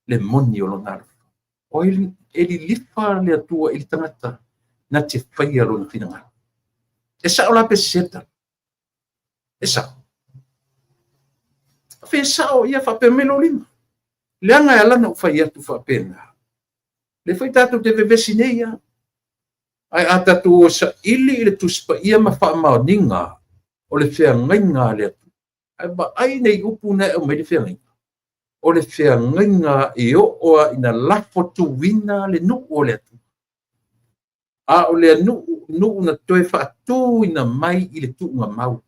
Speaker 1: le moni o lona alofa. O ai e lilifa le Atua i le tagata na te faia lona finagalo. E sao la pe seta. E sao. Fe sao ia faapea mai lou lima. Leaga e ala na ou fai atu faapena. Le foi tatou te vevesi nei ia. Ae a tatou o saili i le Tusi Paia ma faamaoniga o le feagaiga a le Atua. Ae vaai nei upu na e aumai le feagaiga. O le feagaiga e oo a ina lafo tuina le nuu o le Atua. A o le nuu na toe faatuina mai i le tuuga mau.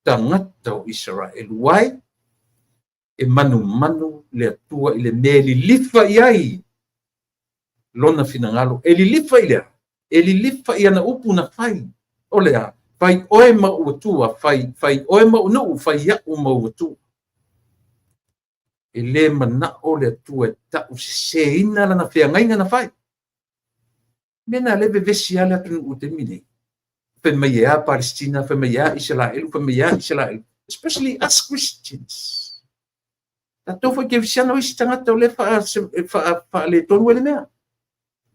Speaker 1: Tagata o Isaraelu ai e manumanu le Atua i le mea e lilifa i ai lona finagalo. E lilifa i lea, e lilifa i ana upu na fai. O lea, fai oe ma ou Atua, fai oe ma ou nuu, fai au ma ou Atua. E le manao le Atua e tauseseina lana feagaiga na fai. Mea na lea e vevesi lava le atunuu i le taimi lenei. Fai mai e a Palestina, fai mai e a Isaraelu, fai mai e a Isaraelu. Especially us Christians. Tatou foi kerisiano isi tagata o lea e faaletonu ai le mea.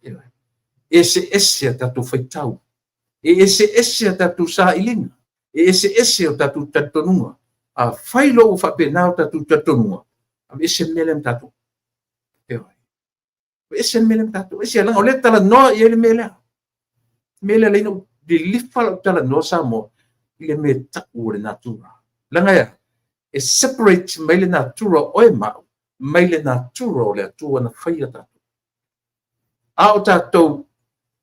Speaker 1: E eseese a tatou faitau. E eseese a tatou sailiga. E eseese o tatou talitonuga. Afai loa ua faapena o tatou talitonuga, aveese le mea lea ma tatou. Aveese le mea lea ma tatou. Ese leaga o lea e talanoa i ai le mea lea. Le mea lea leina lilifa lau talanoa Samoa i le mea tau o le natura. Leaga e a? E separate mai le natura o oe ma au mai le natura o le Atua na faia tatou. A o tatou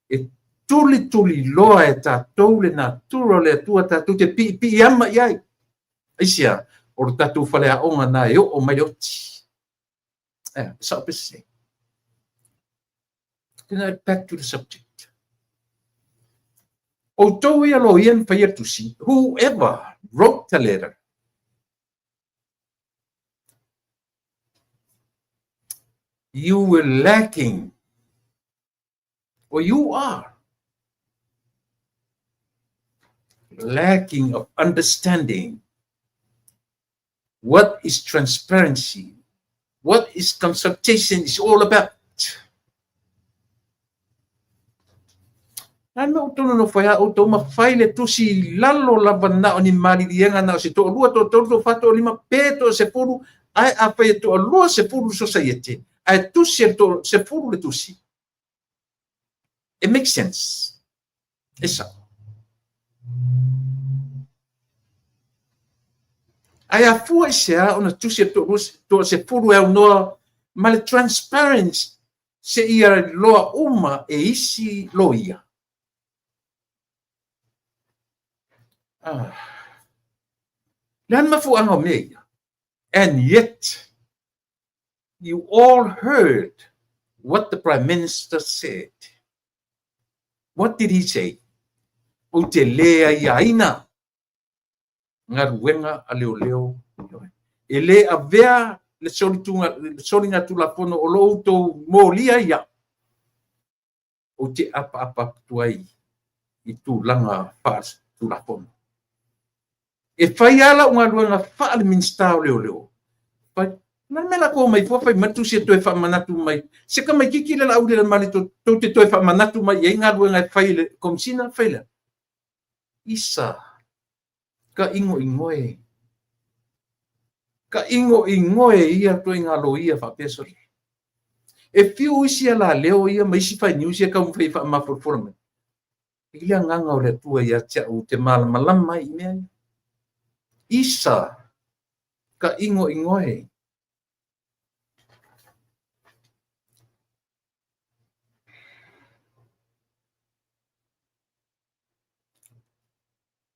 Speaker 1: e tulituliloa e tatou le natura o le Atua tatou te piipiiama i ai. Aisea? O le tatou faleaoga na e oo mai le oti. E sao pe sese? Then back to the subject. Outou ia loia na faia tusi, whoever wrote the letter, you were lacking, or you are lacking of understanding what is transparency, what is consultation is all about. Na me outou nonofo ai a outou ma fai le tusi i lalo lava na o ni maliliega na o se toalua, toatolu, toafa, toalima, pe toasefulu, ae afai e toaluasefulu le sosaiete, ae tusi e le toasefulu le tusi. It makes sense. E sao. Ae afua i se a ona tusi e le toasefulu e aunoa ma le transparency seia iloa uma e isi loia. Ah. Le a le mafuaaga o mea ia? And yet, you all heard what the Prime Minister said. What did he say? Ou te le aiaina galuega a leoleo. E le avea le soligatulafono o lo outou molia ia. Ou te apaapa atu ai i tulaga faaletulafono. E fai lava lau galuega faale-Minisita o Leoleo. Fai, o le mea la tou omai fua fai mai tusi e toe faamanatu mai. Se tamaitiiti le Laaulialemale tou te toe faamanatu mai i ai galuega e fai e le Komesina, fai lea. Isa, ka igoigoe. Ka igoigoe ia ituaiga loia faapea sole. E fiu isi alaleo ia ma isi fai news ia taumafai e faamafolafola mai. I le agaga o le Atua ia te au ou te malamalama ai i mea ia. Isa, ka igoigoe.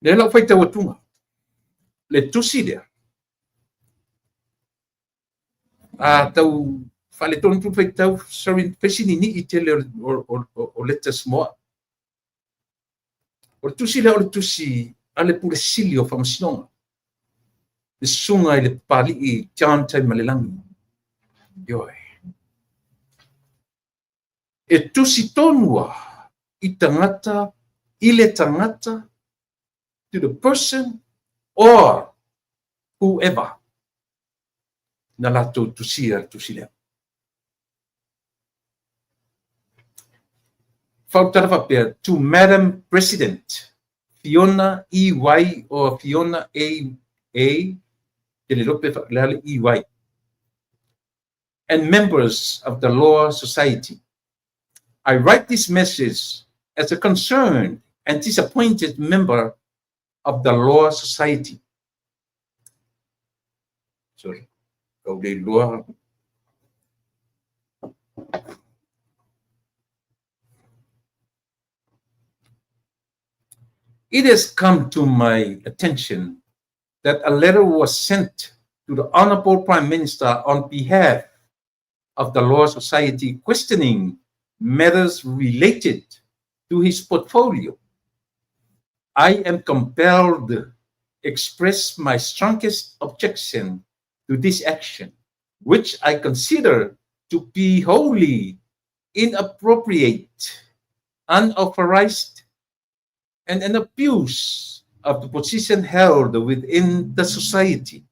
Speaker 1: Lea lau faitau atuga, le tusi lea, a tau faaletonu tu faitau, sorry, fai si ninii tele o letters mo au. O le tusi lea o le tusi a le Pule Sili o Faamasinoga, le susuga i le Papalii John Taimalelagi. Ioe. E tusi tonu a i tagata, i le tagata, to the person or whoever na latou tusia le tusi lea. Faautala faapea, to Madam President, Fiona EY or Fiona A, A, te le lope le ale EY, and members of the Law Society. I write this message as a concerned and disappointed member of the Law Society. Sorry, kau le iloa. It has come to my attention that a letter was sent to the Honorable Prime Minister on behalf of the Law Society questioning matters related to his portfolio. I am compelled to express my strongest objection to this action. which I consider to be wholly inappropriate, unauthorized, and an abuse of the position held within the society.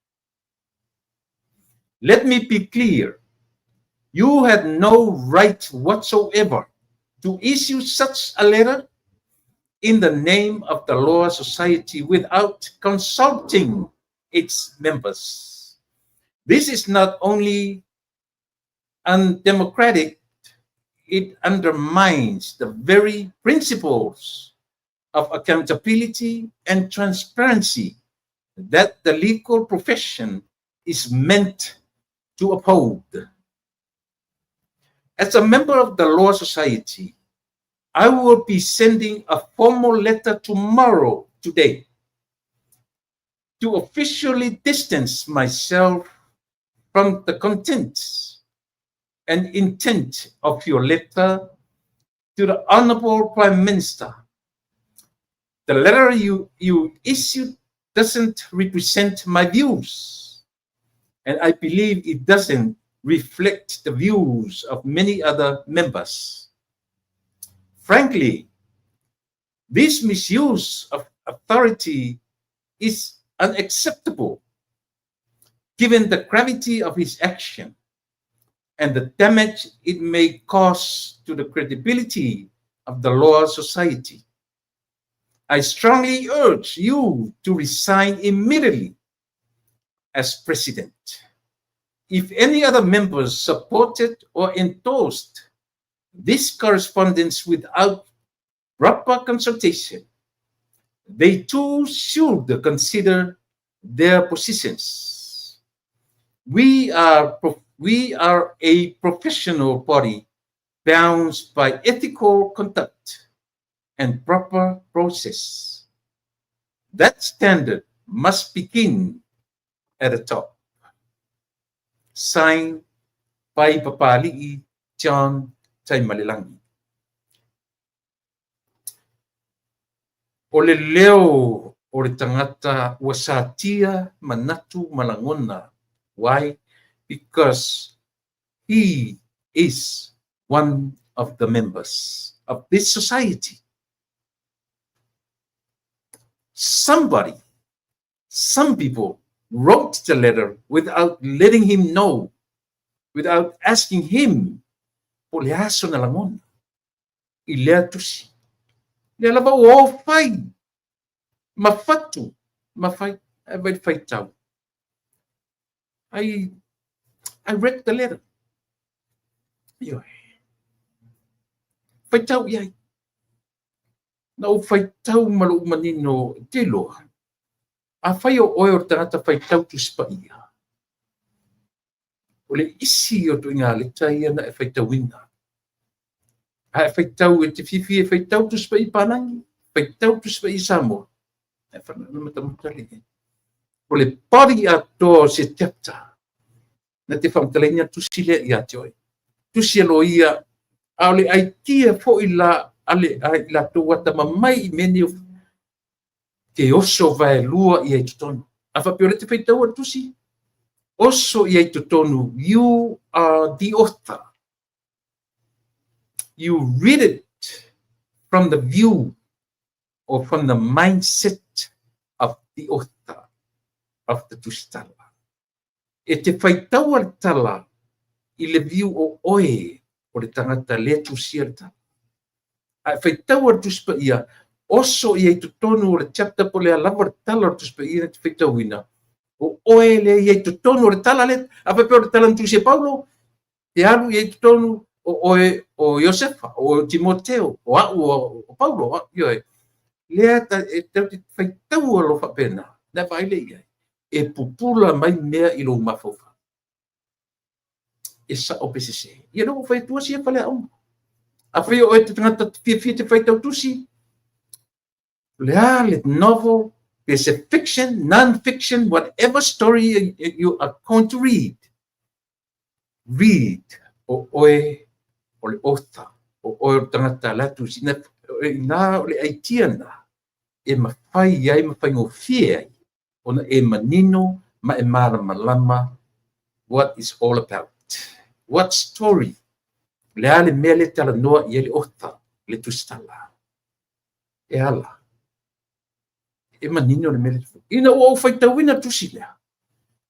Speaker 1: Let me be clear. You had no right whatsoever to issue such a letter in the name of the Law Society without consulting its members. This is not only undemocratic, it undermines the very principles of accountability and transparency that the legal profession is meant to uphold. As a member of the Law Society, I will be sending a formal letter tomorrow, today, to officially distance myself from the contents and intent of your letter to the Honorable Prime Minister. The letter you issued doesn't represent my views, and I believe it doesn't reflect the views of many other members. Frankly, this misuse of authority is unacceptable given the gravity of his action and the damage it may cause to the credibility of the Law Society. I strongly urge you to resign immediately as president. If any other members supported or endorsed this correspondence without proper consultation, they too should consider their positions. We are a professional body bound by ethical conduct and proper process. That standard must begin at the top. Signed by Papali'i John Taimalelagi. O le leo o le tagata ua satia manatu ma lagona. Why? Because he is one of the members of this society. Somebody, some people wrote the letter without letting him know, without asking him, po o le a sona lagona i lea tusi. Lea lava ua o fai ma fatu ma fai, ae vaai le faitau. I read the letter. Ioe. Faitau i ai. Na ou faitau ma lou manino, e te iloa, afai o oe o le tagata faitau Tusi Paia, o le isi o ituaiga leta ia na e faitauina. A e faitau e te fiafia e faitau Tusi Paia Palagi, faitau Tusi Paia Samoa, e whanau matamata le. O le body atoa o se chapter, na te whamatalaina tusi lea ia te oe. Tusi a loia, a o le idea foi la a le a i latou atamamai i mea nei o te oso vaelua ia i totonu. A faapea o lea e te faitaua le tusi, oso ia i totonu, you are the author. You read it from the view or from the mindset of the author of the tusitala. E te faitaua le tala i le view o oe o le tagata lea tusia le tala. A e faitaua le Tusi Paia, oso ia i totonu o le chapter po o le a lava le tala o le Tusi Paia na te faitauina, o oe lea ia i totonu o le tala lea, a faapea o le tala na tusi e Paulo, te alu ia i totonu o oe o Iosefa, o Timoteo, o au o Paulo, ioe. Lea e tatou te faitaua loa faapena, na vaai lea i ai, e pupula mai mea i lou mafaufau. E sao pe sese. Ia lea ua fai atua sia faleaoga. Afai o oe te tagata fiafia te faitau tusi, le a le novel, pe se fiction, non-fiction, whatever story you are going to read, read o oe o le author, o oe o le tagata la tusi. Ina o le aitia na e mafai ai ma faigofie ai ona e manino ma e malamalama. What is all about? What story? Le a le mea le talanoa i ai le author, le tusitala? E ala. E manino le mea le. Ina ua ou faitauina tusi lea,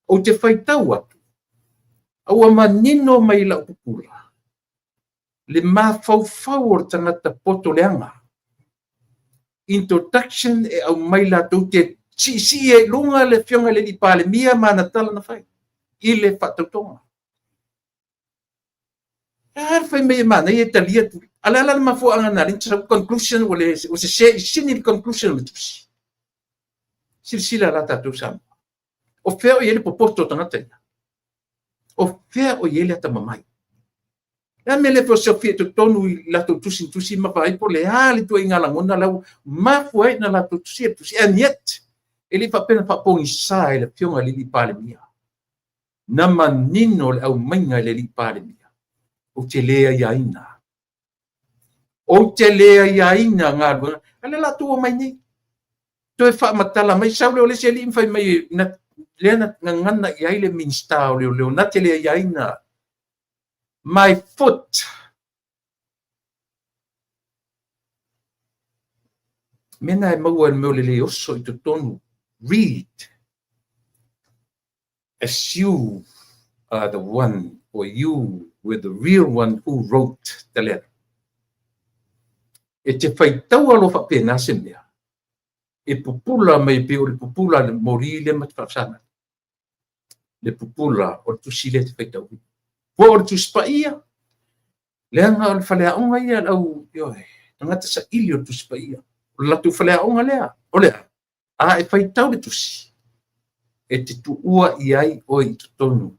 Speaker 1: ou te faitau atu, a ua manino mai lau pupula, le mafaufau o le tagata poto leaga. Introduction e aumai latou te siisii ai i luga le afioga i le alii Palemia ma ana tala na fai i le faatautoga. A le fai mai e manaia e talia atu. A le ala le mafuaaga na alai sau conclusion ua le ua sese i sini le conclusion o le tusi. Silasila la tatou Samoa. O fea o i ai le popoto o tagata ia? O fea o i ai le atamamai? Le a mea le feosofi i totonu i latou tusi tusi ma vaai po o le a le ituaiga lagona lau mafua ai na latou tusi e tusi. And yet, e le faapea na faapogisa e le afioga i le alii Palemia. Na manino le aumaiga i le alii Palemia. Ou te le aiaina. Ou te le aiaina galuega. A le latou omai nei. Toe faamatala mai sau lea o le isi alii ma fai mai na, lea na gagana i ai le Minisita o Leoleo, na te le aiaina. My foot. Mea na e maua e le mea o le le oso i totonu. Read. As you are the one, or you were the real one who wrote the letter. E te faitaua loa faapena se mea, e pupula mai pei o le pupula a le moli lea ma te faafesagai. Le pupula o le tusi lea te faitauina. Po o le Tusi Paia, leaga o le faleaoga ia le au, ioe, tagata saili o le Tusi Paia. O le latou faleaoga lea, o le a? A e faitau le tusi, e te tuua i ai oe i totonu.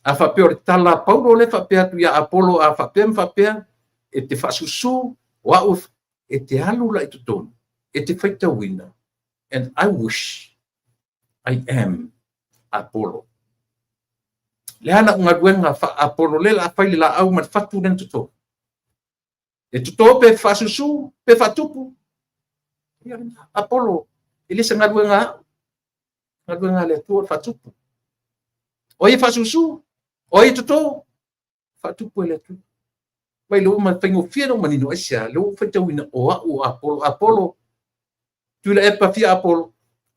Speaker 1: A faapea o le tala a Paulo lea faapea atu ia Apolo, a faapea ma faapea, e te faasusu, o au e te alu la i totonu, e te faitauina, and I wish I am Apollo. Le a lau galuega faa-Apollo lea la fai le laau ma le fatu lea na toto. E toto pe faasusu, pe faatupu. Ia lena, Apollo, e le se galuega au. Galuega a le Atua o le faatupu. O ai e faasusu? O ai e toto? Faatupu e le Atua. Mai le ua faigofie na manino aisea, le ua faitauina o au o Apollo. Apollo, Tuilaepa fia Apollo,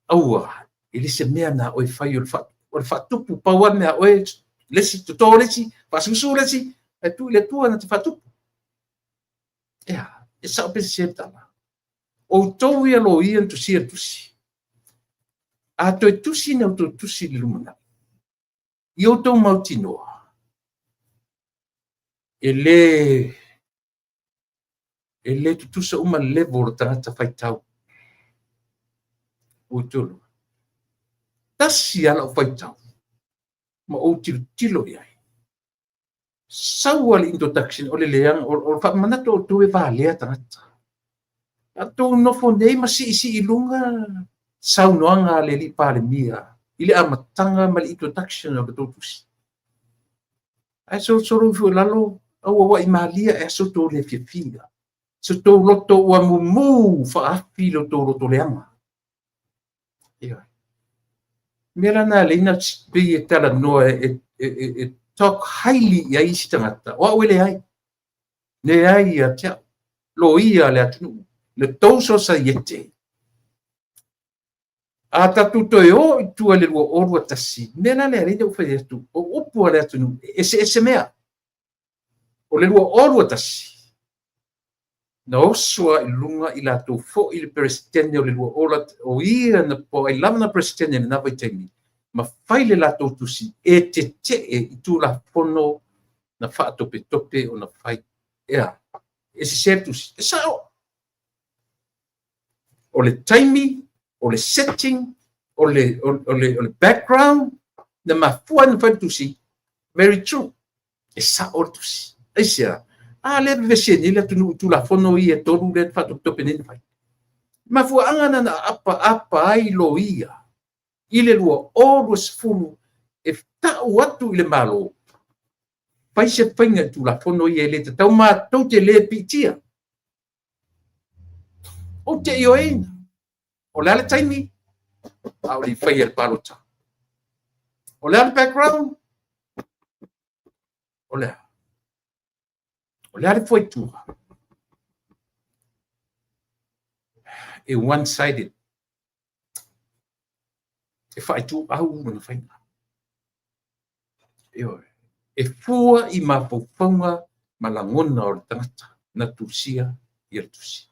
Speaker 1: aua, e le se mea na oe fai o le faatupu, pau a mea oe, le isi, toto le isi, faasusu le isi, ae tuu i le Atua na te faatupu. Ea, e sao pe sese le tala. Outou ia loia na tusia le tusi. A toe tusi na outou tusi i le lumanai, i outou mautinoa, e le tutusa uma le level o le tagata faitau. Outou. Tasi a lau faitau, ma ou tilotilo i ai. Sau a le introduction o le leaga, o le faamanatu outou e valea tagata. A tou nofo nei ma siisii i luga saunoaga a le alii Palemia i le amataga ma le introduction o le tou tusi. Ae solosolo ifo i lalo, auauai malia e aso tou le fiafia. So tou loto ua mumu faafi lo tou loto leaga. Ia. Mea la na leina pei e talanoa e talk highly i ai isi tagata. O au e leai. Leai ia te au. Loia le atunuu. Le tou sosaiete. A tatou toe o i tua i le 2021, mea la lea leina ua fai atu, o upu a le atunuu, e eseese mea. O le 2021, na oso a i luga i latou foi le peresetene o le 20, o ia na po ai lava na peresetene lena vaitaimi, ma fai le latou tusi e tetee i Tulafono na faatopetope o na fai. Ea, e sese le tusi. E sao. O le taimi, o le setting, o le background, na mafua na fai le tusi, very true. E sao le tusi. Aisea, a lea vevesi nei le atunuu i Tulafono ia e tolu lea faatopetope nei na fai. Mafuaaga na na apa apa ai loia i le 2020 e tau atu i le Malo, fai se faiga i Tulafono ia e le tatau matou te le piitia. Ou te ioeina. O le a le taimi, a o le i faia le palota. O le a le background, O le a? O le a le fuaitua? E one-sided. E faaituau lona faiga. Ioe. E fua i mafaufauga ma lagona o le tagata na tusia ia le tusi,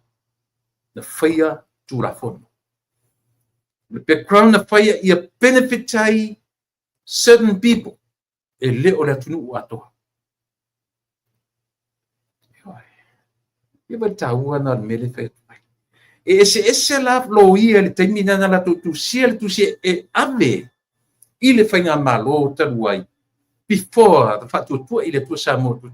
Speaker 1: na faia Tulafono. O le background na faia ia benefit ai certain people, e le o le atunuu atoa. Ia vaai le taua lena o le mea lea e fai atu ai. E eseese la loia i le taimi lena na latou tusia le tusi e ave i le faigamalo talu ai before the Faatuatua i le Atua Samoa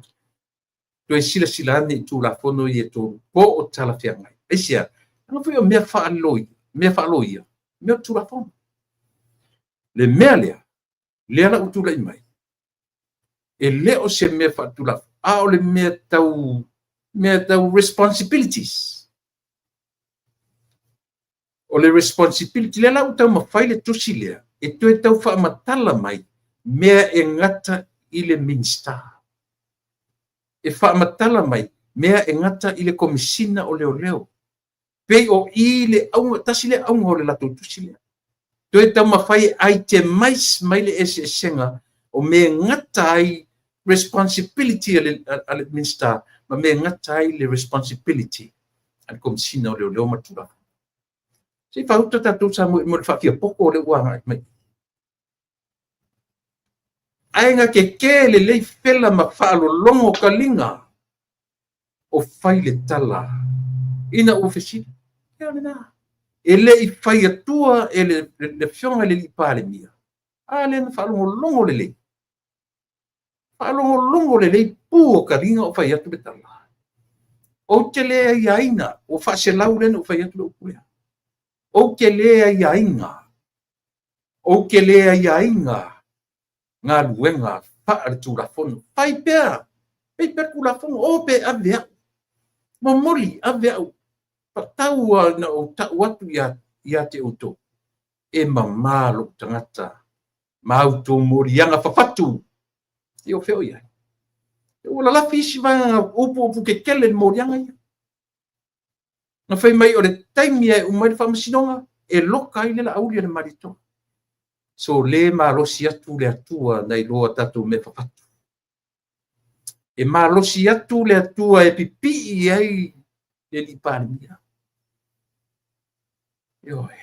Speaker 1: toe silasila ane i Tulafono ia e tolu po o talafeagai. Aisea? Leaga foi o mea faaloia, mea faaloia, mea o Tulafono. Le mea lea, lea la ua tulai mai, e le o se mea faatulafono, a o le mea tau responsibilities. O le responsibility lea la ua taumafai le tusi lea e toe tau faamatala mai mea e gata i le Minisita. E faamatala mai mea e gata i le Komesina o Leoleo. Pei o i le auga, tasi le auga o le latou tusi lea. Toe taumafai e itemize mai le eseesega o mea e gata ai responsibility a le Minisita ma mea e gata ai le responsibility a le Komesina o Leoleo ma le Tulafono. Se i faauta tatou Samoa mo le faafiapoto o lea ua agai mai. Ae na keke lelei fela ma faalologo taliga o fai le tala ina ua fesili. Ia o lena. E le i fai atua e le afioga i le Palemia, a lea na faalogologo lelei. Faalogologo lelei pu o taliga o fai atu le tala. Ou te le aiaina, ua faaselau lea na ou fai atu le upu lea. Ou te le aiaina, ou te le aiaina galuega faale-Tulafono. Fai pea, fai pea le Tulafono, o pe ave au. Momoli, ave au. Patau na ou tau atu ia te outou. E mamā lou tagata ma autou moliaga fafatu. Ia o fea o i ai? Ua lalafi isi vaega upu upu tetele i le moliaga ia. Na fai mai o le taimi e uma ai le faamasinoga, e loka ai le Laauli a le Malietoa. So le malosi atu le Atua nai loa tatou mea fafatu. E malosi atu le Atua e pipii ai le alii Palemia. Ioe.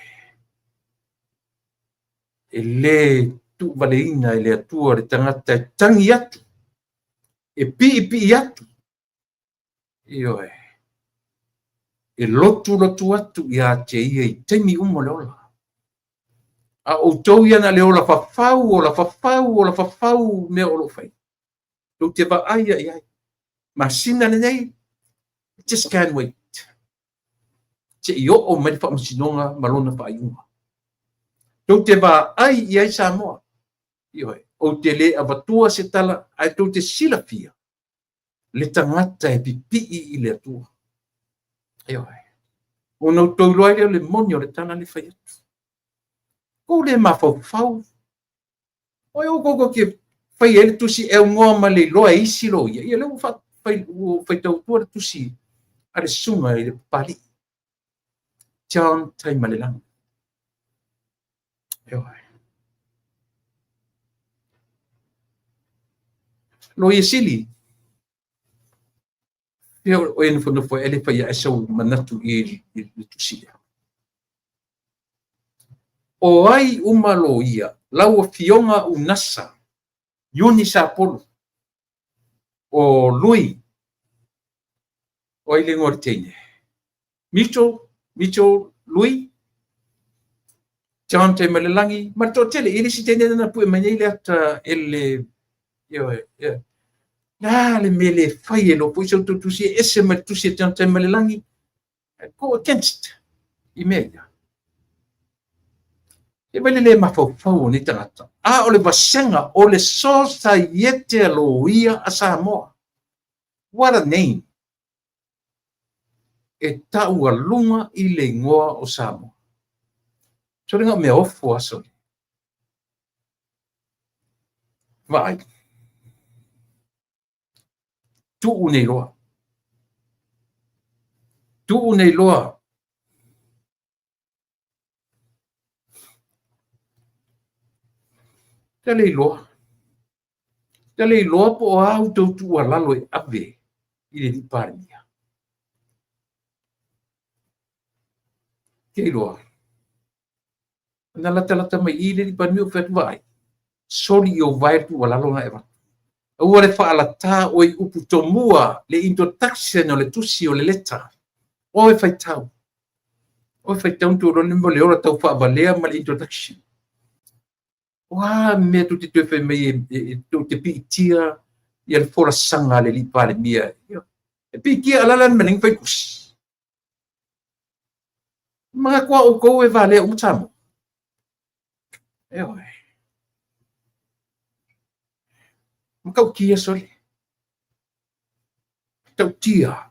Speaker 1: E le tuuvaleina e le Atua le tagata e tagi atu, e piipii atu. Ioe. E lotu lotu atu ia te ia i taimi uma o le ola. A outou ia na le ola fafau, ola fafau, ola fafau mea o lo o fai. Tou te vaai i ai. Masina lenei, just can't wait. Se i oo mai le faamasinoga ma lona faaiuga. Tou te vaai i ai Samoa. Ioe, ou te le avatua se tala, ae tou te silafia le tagata e pipii i le Atua. Ioe. Ona outou iloa ai lea o le moni o le tala le fai atu. Kou le mafaufau. O e outou te fai ai le tusi e aunoa ma le iloa e isi loia. Ia lea ua faitau atua le tusi a le susuga i le Papalii. John Taimalelagi. Ioe. Loia Sili. Ia o e nofonofo e le fai ae sau manatu i le tusi lea. O ai uma loia, lau afioga Unasa, Iuni Sapolu, o Lui, o ai le igoa o le teine? Mitchell, Mitchell Lui, John Taimalelagi, ma le toatele, i le isi teine na pue mai nei le ata e le, ioe, ia. La le mea le fai e lo foi sau tusi e ese mai le tusi e John Taimalelagi, go against i mea ia. E vai le le mafaufau o nei tagata. A o le vasega o le Sosaiete a Loia a Samoa. What a name! E taualuga i le igoa o Samoa. So le ngau mea ofo aso. Vaai. Tuu nei loa. Tuu nei loa. Te le iloa. Te le iloa po o a outou tuualalo e ave i le alii Palemia. Te iloa. Na latalata mai i le alii Palemia ou fai atu, vaai, soli i ou vae le tuualalo na e avatu. Aua le faalatā oe i upu tomua, le introduction o le tusi o le leta. Oe faitau. Oe faitau na tuu loa le mea o le ola tau faavalea ma le introduction. O a mea tou te toe fai mai tou te piitia ia le folasaga a le alii Palemia. E piitia a la le mea fai tusi. Manatu a outou e valea uma Samoa. Ioe. Matautia sole. Matautia.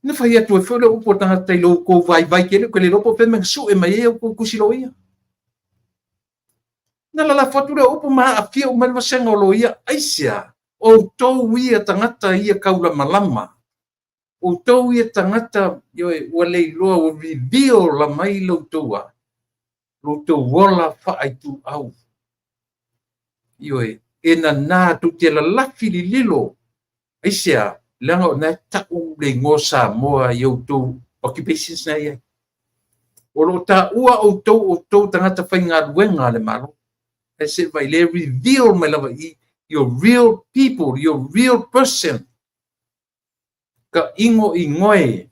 Speaker 1: Na fai atu ai foi le upu a le tagata i lo outou vaivai tele, ou te le iloa po o fea mea na sue mai ai outou tusi loia. Na lalafo atu lea upu ma aafia uma ai le vasega o loia. Aisea? Outou ia tagata ia taulamalama, outou ia tagata ua le iloa, ua reveal mai lo outou ola faaituau. Ioe, e nana tou te lalafi lililo. Aisea? Leaga o lena e tau le igoa o Samoa i outou occupations na e i ai. O lo o taua outou tagata faigaluega a le Malo. Ae se i le reveal mai lava i your real people, your real person. Ka ingo ingoe.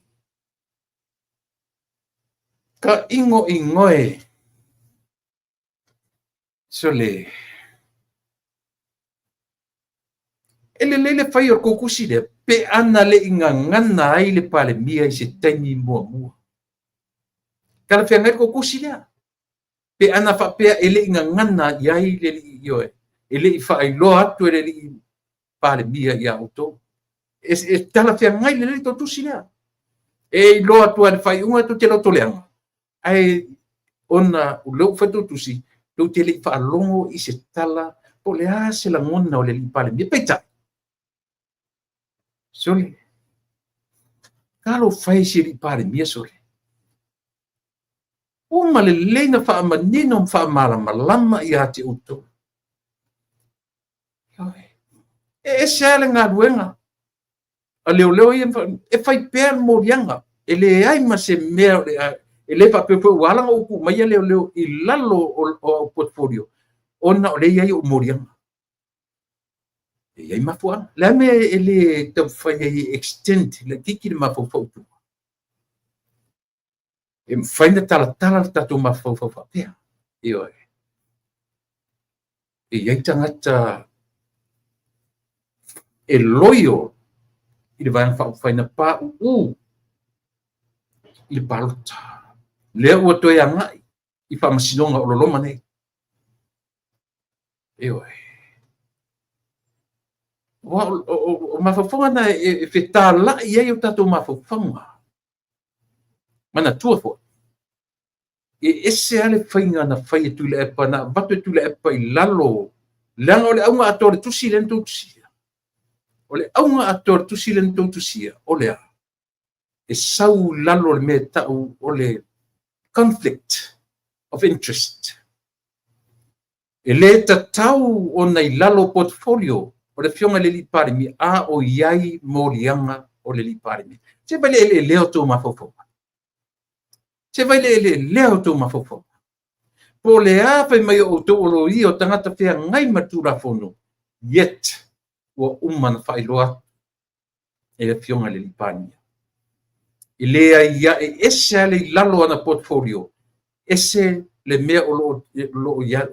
Speaker 1: Ka ingo ingoe. Sole. E lelei le fai o le tou tusi lea, pe ana le i gagana ai le Palemia i se taimi muamua. Talafeagai le tou tusi lea. Pe ana faapea e le i gagana i ai le alii, ioe, e le i faailoa atu e le alii Palemia ia outou. E talafeagai lelei le tou tusi lea. E iloa atu i le faaiuga tou te lotoleaga, ae ona o lea ua fai tou tusi, tou te le i faalogo i se tala po o le a se lagona o le alii Palemia. Peitai, sole, talofa e i si alii Palemia, sole. Uma lelei na faamanino ma faamalamalama ia te outou. E ese lava le galuega a leoleo ia e fai pea le moliaga. E leai ma se mea e le faapea foi ua ala ona ou tuu mai ia leoleo i lalo o au portfolio, ona o lea e i ai ou moliaga. E i ai mafuaaga. Le a mea e le taumafai ai e extend laitiiti le mafaufau i tua? E mafai ona talatala le tatou mafaufau faapea. Ioe. E i ai tagata e loyal i le Vaega Faaupufai na pauu i le palota. Lea ua toe agai i faamasinoga o loloma nei. Ioe. O mafaufauga na e fetalai ai o tatou mafaufauga. Manatua foi, e ese lava le faiga na fai e Tuilaepa, na avatu e Tuilaepa i lalo, leaga o le auga atoa o le tusi lea na tou tusia. O le auga atoa o le tusi lea na tou tusia, o le a? E sau i lalo o le mea e tau o le conflict of interest. E le tatau ona i lalo portfolio o le afioga i le alii Palemia, a o i ai moliaga o le alii Palemia. Se vai le eleelea o tou mafaufauga. Se vai le eleelea o tou mafaufauga. Po o le a fai mai o outou o loia o tagata feagai ma le Tulafono, yet ua uma na faailoa atu e le afioga i le alii Palemia. E le ai e ese lava le i lalo o ana portfolio, ese le mea o lo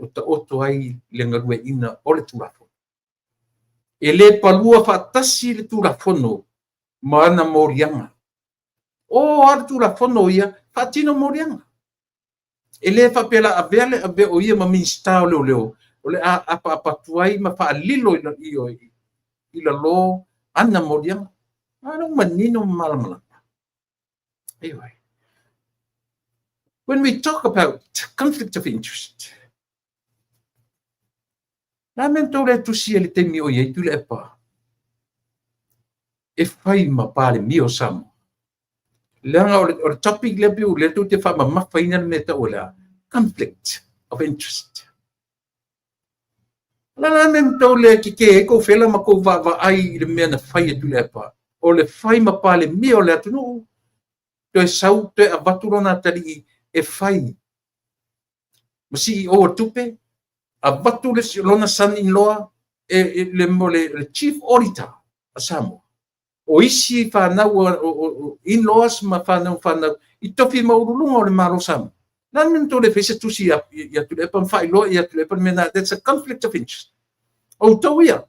Speaker 1: o taoto ai le galueaiina o le Tulafono. E le palua faatasi le Tulafono ma ana moliaga. O a le Tulafono ia, faatino moliaga. E le faapea la avea le avea o ia ma Minisita o Leoleo, o le a apaapa atu ai ma faalilo i lalo ana moliaga. A lea ua manino ma malamalama. Anyway, when we talk about conflict of interest, la mea tou le tusi e le taimi o i ai Tuilaepa. e fai ma Palemia o Samoa. Leaga o le topic lea pei o lea tou te faamamafaina le mea e tau o le a? Conflict of interest. O le a la le mea na tou le tetē ai tou fela ma tou vaavaai i le mea na fai e Tuilaepa? O le fai ma Palemia o le atunuu, toe sau toe avatu lona atalii e fai ma CEO o le tupe, avatu lona son-in-law le Chief Auditor a Samoa. O isi fanau, in-laws ma fanau fanau i tofi maualuluga o le Malo o Samoa. O le a le mea na tou le fai ai se tusi ia Tuilaepa ma faailoa ia Tuilaepa le mea lena? That's a conflict of interest. O outou ia,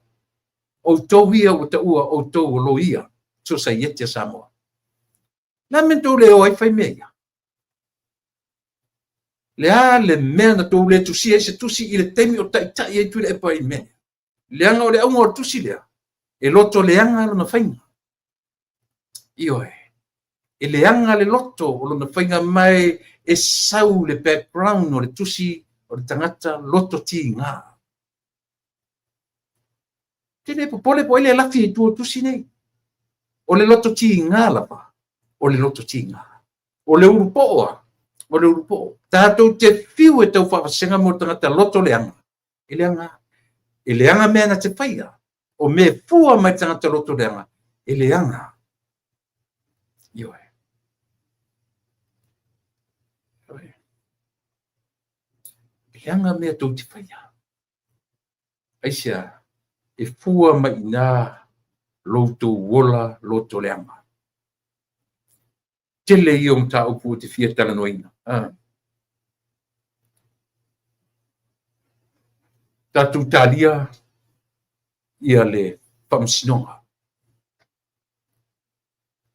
Speaker 1: outou ia ua taua o outou o loia sosaiete a Samoa. O le a le mea na tou le o ai fai mea ia? Le a le mea na tou le tusia ai se tusi i le taimi o taitai ai Tuilaepa i mea? Leaga o le auga o le tusi lea, e loto leaga lona faiga. Ioe. E leaga le loto o lona faiga mai e sau le background o le tusi o le tagata loto tiga. Te le popole po ai le lafi i tua o tusi nei. O le loto tiga lava, o le loto tiga. O le ulupoo a, o le ulupoo. Tatou te fiu e tau faavasega mo le tagata loto leaga. E leaga, e leaga mea na te faia. O mea e fua mai tagata loto leaga, e leaga. Ioe. Ioe. E leaga mea tou te faia. Aisea? E fua mai i ina lo outou ola loto leaga. Tele ia o mataupu ou te fia talanoaina. Tatou talia ia le faamasinoga.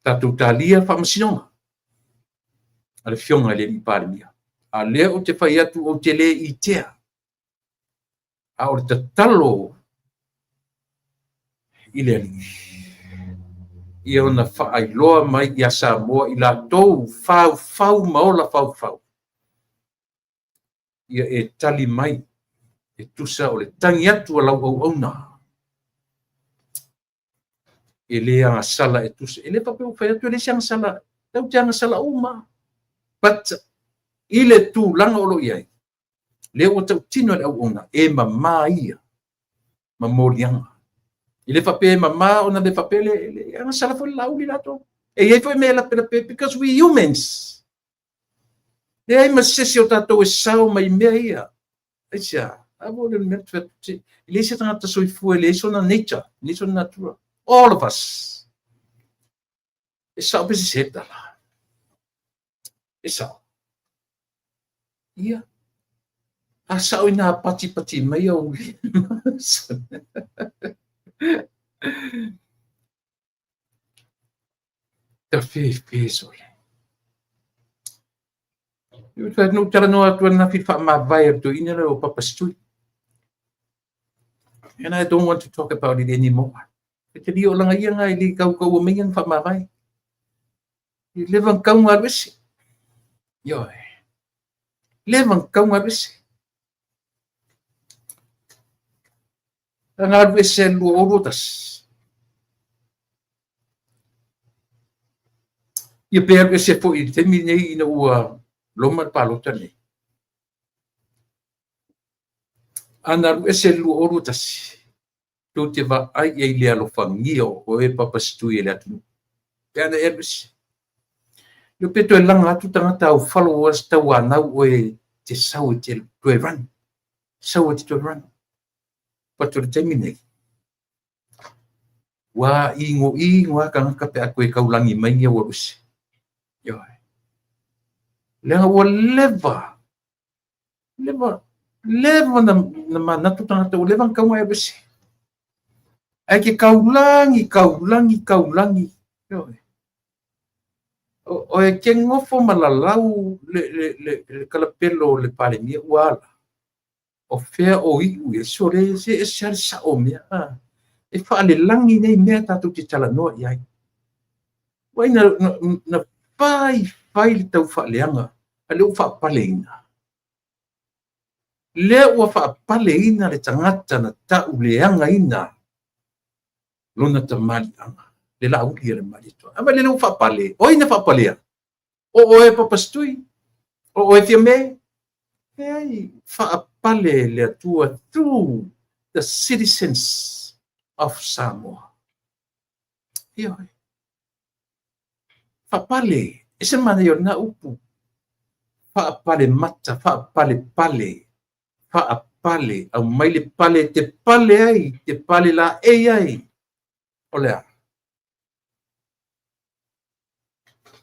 Speaker 1: Tatou talia faamasinoga a le Afioga i le Alii Palemia. A o lea ou te fai atu ou te le itea. A o le tatalo i le Alii, ia ona faailoa mai ia Samoa i latou faufau ma ola faufau, ia e tali mai e tusa o le tagi atu a lau auauna. E le agasala e tusa. E le faapea ua fai atu e leai se agasala. Tatou te agasala uma. But i le tulaga o lo o i ai, lea ua tautino e le auauna, e mama ia ma moliaga. E le faapea e mama ona le faapea le agasala foi le Laauli latou. E i ai foi mea e lapelape because we humans. Leai ma se isi o tatou e sao mai mea ia. Aisea? A o le mea e leai se tagata soifua, e leai sona nature, e leai sona natura. All of us. E sao pe sese tala. E sao. Ia. A sao ina patipati mai au. Ta fefe sole. I fai atu na ou talanoa atu ananafi i le faamavae a le toeaina lea o Papa Stui. And I don't want to talk about it anymore. E te li o langa ia nga i le kaukau mai na faamavae. I leva na tau na alu ese. Ioe. Leva na tau na alu ese. Na alu ese 2021. Ia pe alu ese foi i le taimi nei ina ua loma le palota nei. A na alu ese le 2021, tou te vaai i ai i le alofagia o oe Papa Setui e le atunuu. Pe ana e alu ese. Leo pe toe laga atu tagata au followers tauanau oe te sau e te toe run. Sau e te toe run. But o le taimi nei, ua igoigo lava tagata pe a toe taulagi mai ia ua alu ese. Ioe. Leaga ua leva, leva, leva na manatu tagata, ua leva na tau na e alu ese. Ae ke taulagi, taulagi, taulagi. Ioe. O e ke nofo ma lalau le kalapelo o le Palemia ua ala. O fea o iu ia, sole, se ese lava le sao o mea. E faalelagi nei mea tatou te talanoa i ai. Vaai na fai fai le tau faaleaga, a lea ua faapaleina. Lea ua faapaleina le tagata na tauleagaina lona tamaliiaga. Le laauli a le Malietoa. A vaai lele ua faapale. O ai na faapalea? O oe Papasitui? O oe Fiame? Leai, faapale le Atua through the citizens of Samoa. Ioe. Faapale, e se manaia o lena upu. Faapale mata, faapale pale, faapale, aumai le pale e te pale ai, te pale laei ai. O le a?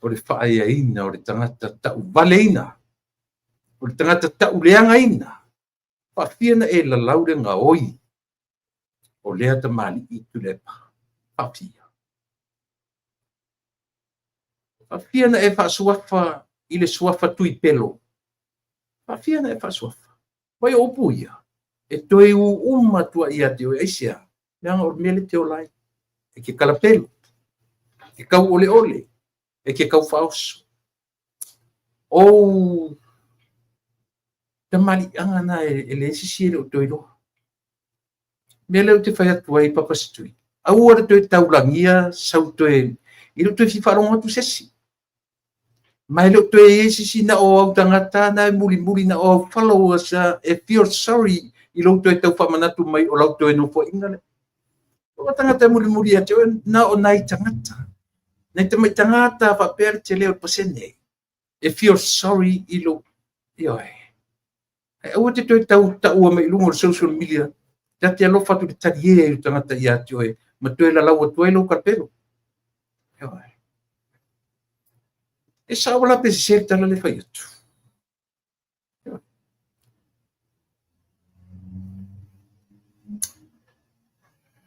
Speaker 1: O le faaeaina o le tagata tauvaleina, o le tagata tauleagaina. Faafia na e lalau le gaoi o lea tamalii Tuilaepa? Faafia. Faafia na e faasuafa i le suafa Tuipelo? Faafia na e faasuafa? Vai o upu ia, e toe uuma atu ai ia te oe. Aisea? Leaga o le mea lea e te ola ai. E te kalapelo, e te tauoleole, e te taufaaoso. O tamaliiaga na e leai se isi e le o toe iloa. Mea lea ou te fai atu ai, Papasitui, aua le toe taulagia sau toe, e le o toe fia faalogo atu se isi. Ma e le o toe i ai se isi na o au tagata na e mulimuli na o au followers e feel sorry i lou toe tau faamanatu mai o lau toe nofoaiga lea. O tagata e mulimuli ia te oe, na o nai tagata. Nai tamai tagata faapea le tele o le pasene. E feel sorry i lou... Ioe. Ae aua te toe tau taua mai i luga o le social media. Ta te alofa atu i le talie o tagata ia te oe ma toe lalau atu ai lou kalapelo. Ioe. E sao la pe sese le tala le fai atu.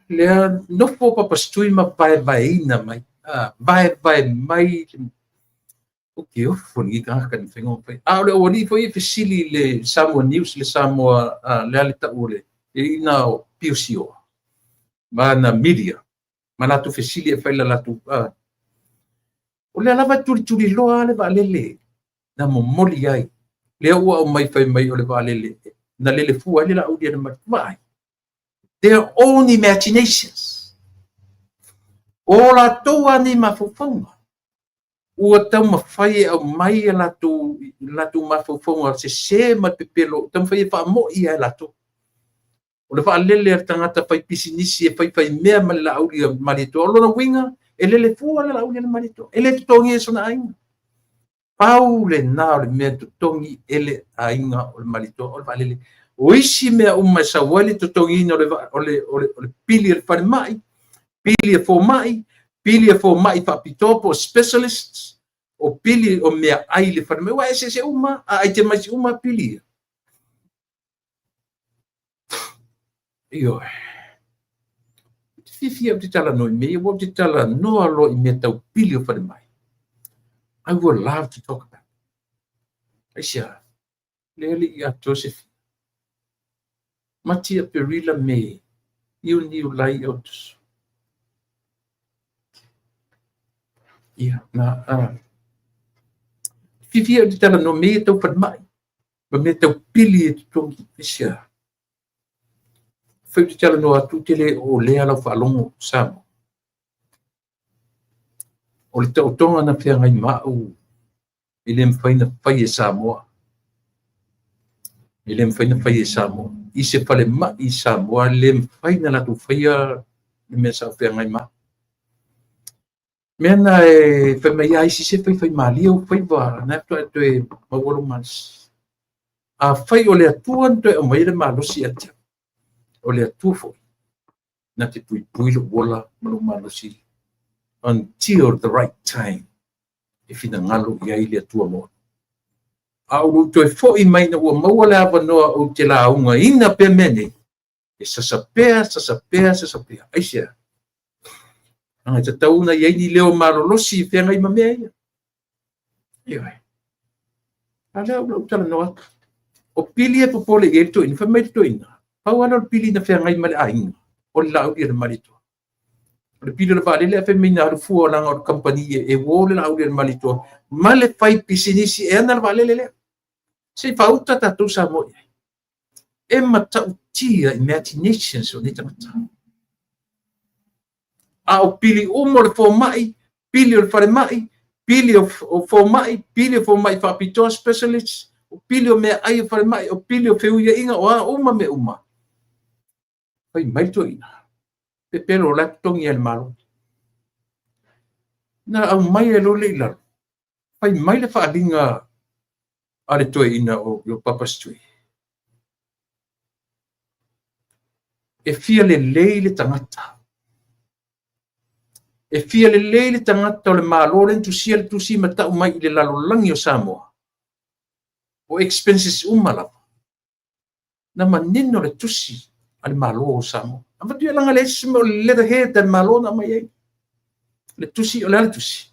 Speaker 1: Lea nofo Papasitui ma vaevaeina mai, vaevae mai o ke ofo lenei tagata i mafai ona fai. A o le aualii foi e fesili i le Samoa News, le Samoa, le a le tau o le, e ina o POCO, ma na media, ma latou fesili e fai la latou, o lea lava e tulituliloa le vaalele na momoli ai, lea ua aumai fai mai o le vaalele, na lele fua ai le laauli a le mali. Vaai, their own imaginations. O latou a nei mafaufauga, ua taumafai e aumai a latou mafaufauga sese ma le pepelo, taumafai e faamoi ia e latou. O le vaalele a le tagata fai pisinisi e faifaimea ma le laauli a Malietoa. O lona uiga, e lele fua le laauli a le Malietoa. E le totogia e sona aiga. Pau lena o le mea totogi e le aiga o le Malietoa o le vaalele. O isi mea uma e sau ai le totogiina o le pili o le falemai, pili e fomai, pili e fomai faapitoa po o specialists, o pili o mea ai le falemai. Ua eseese uma, a itemize uma pili ia. Ioe. Te fiafia ou te talanoa i mea ia, ua ou te talanoa loa i mea tau pili o falemai. I would love to talk about it. Aisea, lea le i atoa se fia. Mati Aperila me, Iuni Iulai Autuso. Ia, na, fiafia ou te talanoa mea ia tau falemai, ma mea tau pili e totogi. Aisea, fai ou te talanoa atu te le o lea lau faalogo Samoa. O le taotoga na feagai ma au e le mafai na fai e Samoa. E le mafai na fai e Samoa. I se falemai i Samoa, le mafai na latou faia le mea sa feagai ma au. Mea na e fai mai ai si se fai fai malie o faiva na faatoa e toe maua lou malosi. A fai o le Atua na toe aumai le malosi ia te au, o le Atua foi na te puipui lou ola ma lou malosi until the right time e finagalo i ai le Atua moni. A o lou toe foi mai na ua maua le avanoa ou te laugaina pea mea nei, e sasa pea, sasa pea, sasa pea. Aisea? Leaga e tatau ona i ai ni leo malolosi e feagai ma mea ia. Ioe. A lea ua ou talanoa atu. O pili e popole i ai le toeaina, fai mai le toeaina, pau lava lea o le pili na feagai ma le aiga, o le laauli a le Malietoa. O le pili o le vaalele, ae fai mai na alu fua leaga o le kamupani e uo le laauli a le Malietoa ma le fai pisinisi e ana le vaalele lea. Se i faauta tatou Samoa i ai. E matautia imaginations o nei tagata. A o pili uma o le fomai, pili o le falemai, pili o fomai, pili o fomai faapitoa specialists, o pili o meaai o falemai, o pili o feuiaiga, o a uma mea uma. Fai mai le toeaina, pepelo o la e totogi e le Malo. Na aumai ai loa lea i lalo, fai mai le faaaliga a le toeaina o Papa Stewart, e fia lelei le tagata. E fia lelei le tagata o le Malo lea na tusia le tusi ma tau mai i le lalolagi o Samoa. O expenses uma lava. Na manino le tusi a le Malo o Samoa. Avatu ia laga leai se mea o le letterhead a le Malo na aumai ai. Le tusi, o le a le tusi?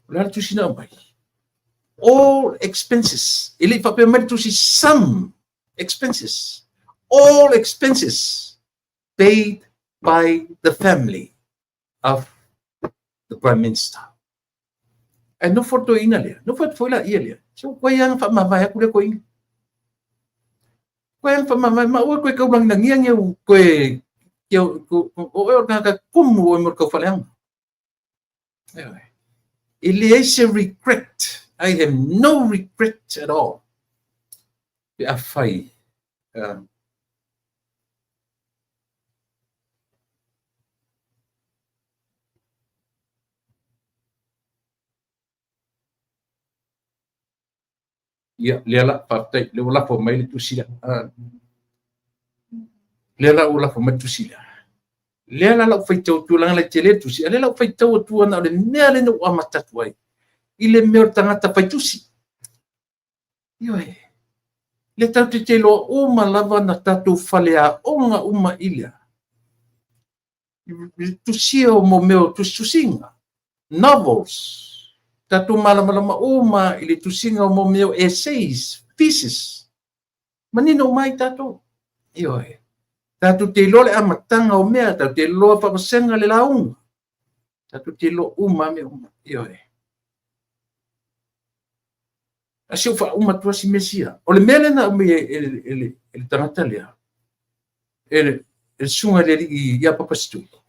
Speaker 1: O le a le tusi na aumai? All expenses. E le i faapea mai le tusi some expenses. All expenses paid by the family of the Prime Minister. Ae nofo le toeaina lea, nofo atu foi laia lea. Se ua koe lava na faamavae atu lea toeaina. Koe lava na faamavae, ma aua koe taulagilagia ni au koe, o oe o le tagata tumu oe mo le taufaaleaga. E leai se regret. I have no regret at all. Pe afai, ia, lea la, faafetai, lea ua lafo mai le tusi lea. Lea la ua lafo mai le tusi lea. Lea la lau faitau atu, leaga e tele le tusi, a lea lau faitau atu na o le mea lea na ou amata atu ai, i le mea o le tagata fai tusi. Ioe, lea tatou te iloa uma lava na tatou faleaoga uma i lea. I le tusia o mo mea o tusitusiga, novels, tatou malamalama uma i le tusiga o mo mea o essays, thesis, manino uma ai tatou. Ioe, tatou te iloa le amataga o mea, tatou te iloa faavasega le lauga, tatou te iloa uma mea uma. Ioe. A se i ou faauma atu si mea sia. O le mea lea na aumai e le tagata lea, e le susuga i le alii ia Papa Stewart,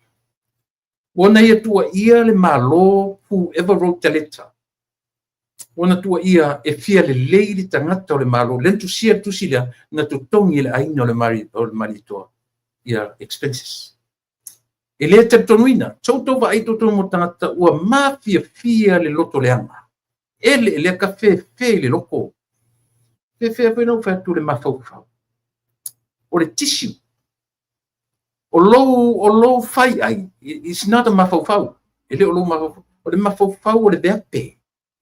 Speaker 1: ua na ia tuuaia le Malo, whoever wrote the letter, ua na tuuaia e fia lelei le tagata o le Malo, lea na tusia le tusi lea, na totogi e le aiga o le Malietoa ia expenses. E le talitonuina, so outou vaai outou mo tagata ua mafiafia le loto leaga. Ele lea ka fefe i le loko. Fefe foi na ou fai atu le mafaufau. O le tissue. O lou fai ai, it's not a mafaufau. E le o lou mafaufau. O le mafaufau o le veape.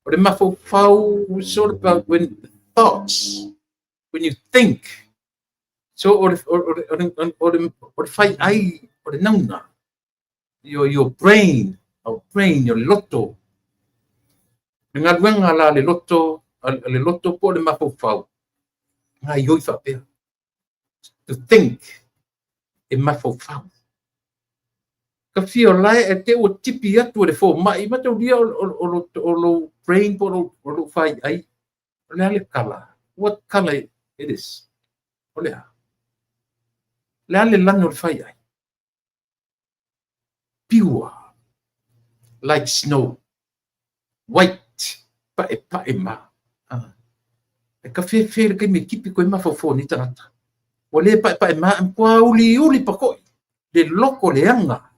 Speaker 1: O le mafaufau, sort of about when thoughts, when you think. So o le fai ai, o le nauna. Your brain, our brain, o le loto. Le galuega la le loto, le loto po o le mafaufau. Ngā ioi faapea. To think, e mafaufau. Ka fia o lae e te ua tipi atu e le fomai, ma taulia o lou brain po o lou fai ai. O le a le kala? What color it is? O le a? Le a le lano o le fai ai? Pure, like snow, white, pae pae ma. E ka fefe le kaimi tipi koe mafaufau ni tagata. Ua le pae pae ma, am kua uli uli pakoi. Le loko le anga,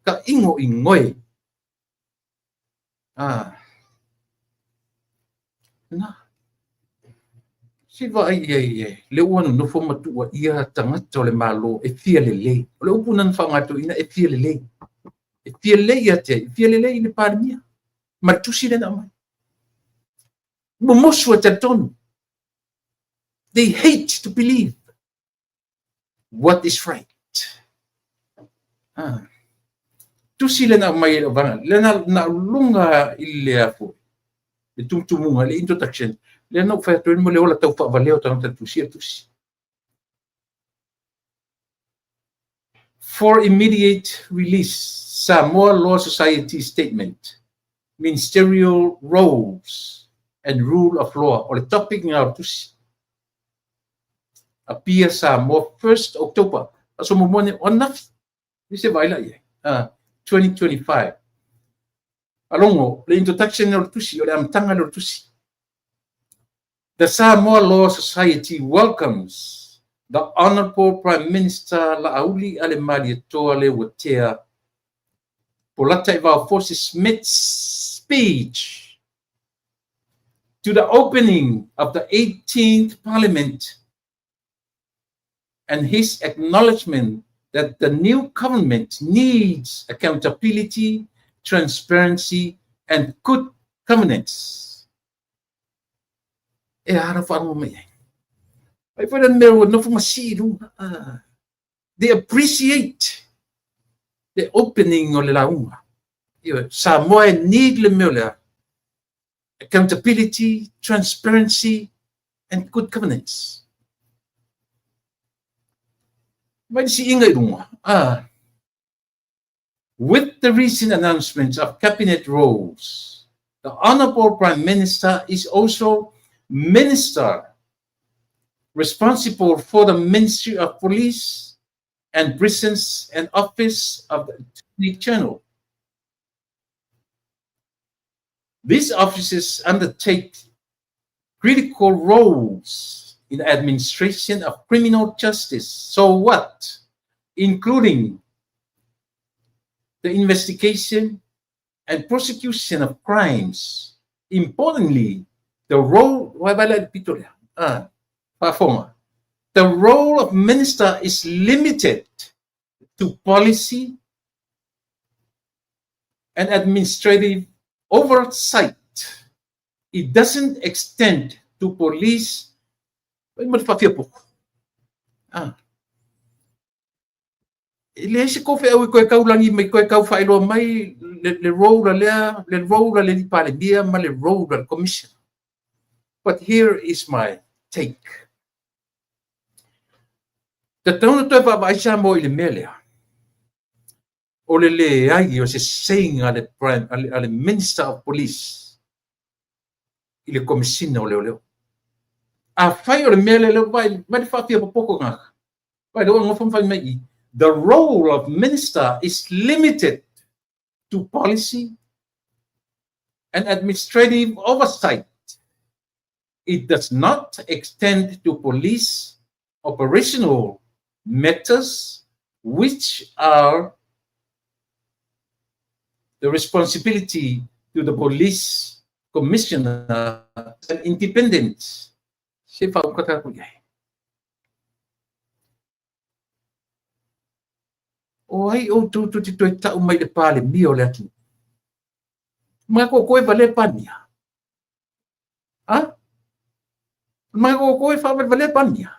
Speaker 1: ka ingo ingoe. Na. Si vaai ai e, le ua nonofo matua ia tagata o le Malo e fia lelei. O le upu na whaangatoina e fia lelei. E fia lelei ia te, e fia lelei i le Palemia. Ma le tusi lena mai. Momosu e talitonu. They hate to believe what is right. Tusi lena mai e le vanga. Lena na lunga i le afu. Le tumtumunga, le introduction. Le na whai atu mo le ola tau whaavaleo tagata tusi e tusi. For immediate release, Samoa Law Society Statement, Ministerial Roles and Rule of Law. O le topic ngā o tusi. Apia Samoa 1st October. Aso mo mone o nafi. Se vaai la i ai. 2025. Alogo, le introduction o le tusi, o le amataga lea o le tusi. The Samoa Law Society welcomes the Honorable Prime Minister Laauli Alemalietoa Leuatea Polataivao Fosi Smith's speech to the opening of the 18th Parliament and his acknowledgement that the new government needs accountability, transparency, and good governance. E ara whaango mai ai. Ai whae le mea ua nofo ma si lunga. They appreciate the opening o le lauga. Samoa e need le mea lea. Accountability, transparency, and good governance. Mai le siiga i luga. With the recent announcement of cabinet roles, the Honorable Prime Minister is also Minister responsible for the Ministry of Police and Prisons and Office of the Attorney General. These offices undertake critical roles in the administration of criminal justice. So what? Including the investigation and prosecution of crimes. Importantly, the role, the role of minister is limited to policy and administrative oversight. It doesn't extend to police. E leai se kofeau e koe kaulangi mai koe kau faailoa mai le role a lea, le role a le Palemia ma le role a le Commissioner. But here is my take. Tatau ona toe vaavaai Samoa i le mea lea. O le leai o se seiga a le Minister of Police i le Komesina o Leoleo. Afai o le mea lea, vai le faafia popoko ngaka. Vai le ngofa ma fai mai i. The role of minister is limited to policy and administrative oversight. It does not extend to police operational matters, which are the responsibility to the police commissioner and independent. Se whaukata ku iai. O ai outou tou te toe tau mai le Palemia o le atunuu. Mai ko koe vale pania. A? Mai ko koe wha vale pania.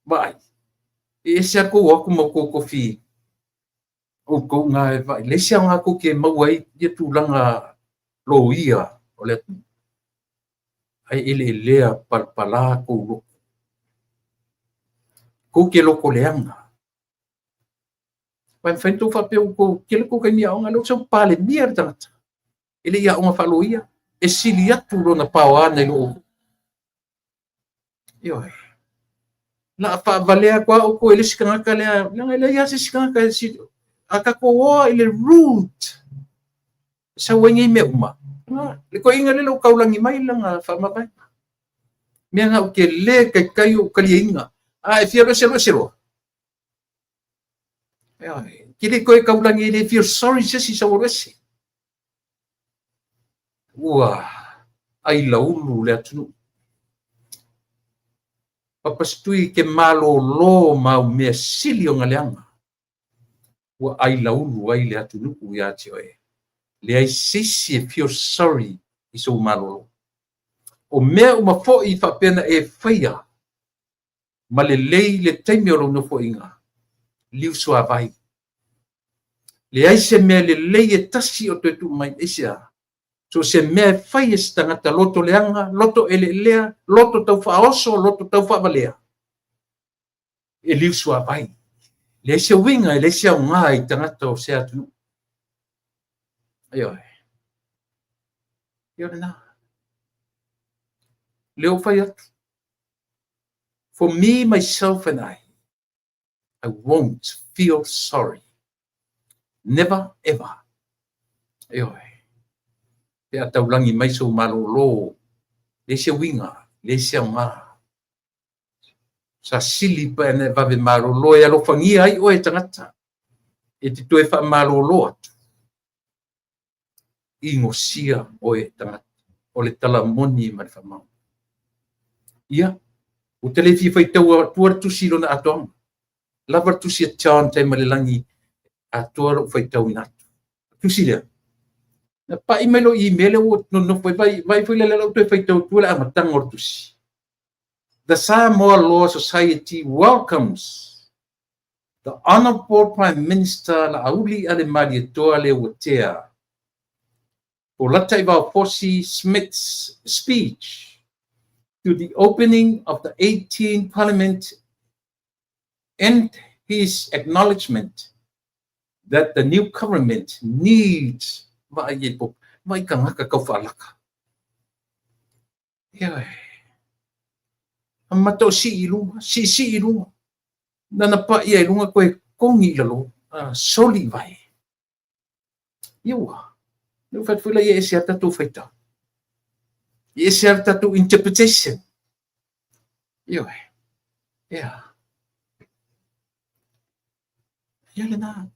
Speaker 1: Vai. E ese a kou aku ma kou kofi o kou ngā e vai. Le ese a ngā kou ke mau ai ia tūlanga loia o le atunuu. Ai eleelea palapala kou loko. Kou ke loko leaga. Vai mawhai tou whapea o kou kele kou kai mia aonga leo sau Palemia le tagata. E le i aonga whaaloia. E sili atu lona paoa nei lo. Ioe. La whaavalea koa o koe le isi tagata lea. Leaga e leai lava se isi tagata e sili. A tatou oa i le root. Sau ai nei mea uma. Le toeaina lea o taulangi mai lana faamavaega. Mea na ou te le taitai o kaliaina. A e fia alu ese alu ese loa. Ke le koe taulangi e le feel sorry se isi sau alu ese. Ua ailaulu le atunuu. Papasitui ke malōlō ma au mea sili ona leaga. Ua ailaulu ai le atunuu iā te oe. Leai se isi e feel sorry i sou malōlō. O mea uma foʻi faapea na e faia ma lelei le taimi o lou nofoaiga, liu suavai. Leai se mea lelei e tasi o toe tuu mai, aisea? So se mea e fai e se tagata loto leaga, loto eleelea, loto taufaaoso, loto taufaavalea, e liu suavai. Leai se uiga, e leai se aoga i tagata o se atunuu. Ioe. Ia lena. Lea ua fai atu. For me, myself and I, I won't feel sorry. Never ever. Ioe. Pe a taulagi mai sou malōlō, leai se uiga, leai se aoga. Sa sili pe ana e vave malōlō e alofagia ai oe e tagata e te toe faamalōlō atu. Igosia oe e tagata o le tala moni ma le faamaoni. Ia, ua ta le fia faitaua atua le tusi i lona atoaga. Lava le tusi a John Taimalelagi atoa lou faitauina atu. Tusi lea, na pai mai lou email ua nonofo ai, vai, vai foi lea lau toe faitau atua le amataga o le tusi. The Samoa Law Society welcomes the Honorable Prime Minister Laauli Alemalietoa Leuatea Polataivao Fosi Smith's speech to the opening of the 18th Parliament and his acknowledgement that the new government needs vaai e po vai kangaka kau whaalaka. Ioe. A matau si i lunga, si si i lunga. Nana pa ia i lunga koe kongi i lalo, a soli vai. Ia ua. Le ua fai ia ese a tatou faitau. Ia ese a tatou interpretation. Ioe. Ia. Ia lena.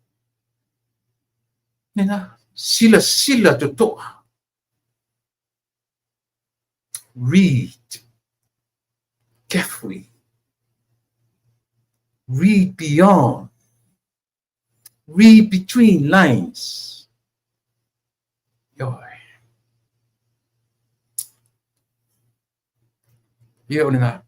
Speaker 1: Lena. Sila sila totoa. Read carefully. Read beyond. Read between lines. Ioe. Ia o lena.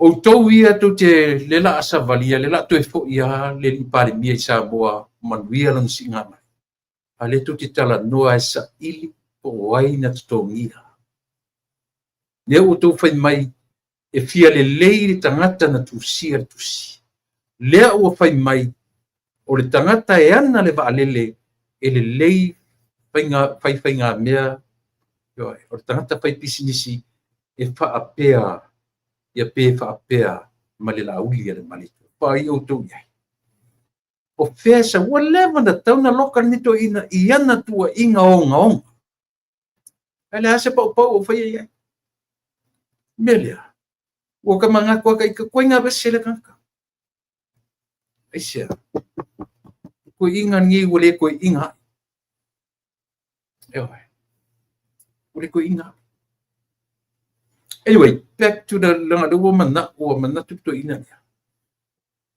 Speaker 1: Outou ia tou te le la a savalia, le la toe fo'i a le alii Palemia i Samoa, manuia lona siiga mai. A lea tou te talanoa e saili po o ai na totogia. Lea ua outou fai mai e fia lelei le tagata na tusia le tusi. Lea ua fai mai o le tagata e ana le vaalele e lelei faiga, faifaigamea, o le tagata fai pisinisi e faapea ia pe faapea ma le Laauli a le Malietoa. Fai outou i ai. O fea sa ua leva na tau na loka lenei toeaina i ana tuuaiga ogaoga. Ae le a se paupau o faia i ai. Mea lea, ua ka manatu aka i ka koinga vese le tagata. Aisea, koe inga lenei ua le koe inga ai. Ioe, ua le koe inga ai. Anyway, back to the leaga lea ua manao, ua manatu le toeaina lea.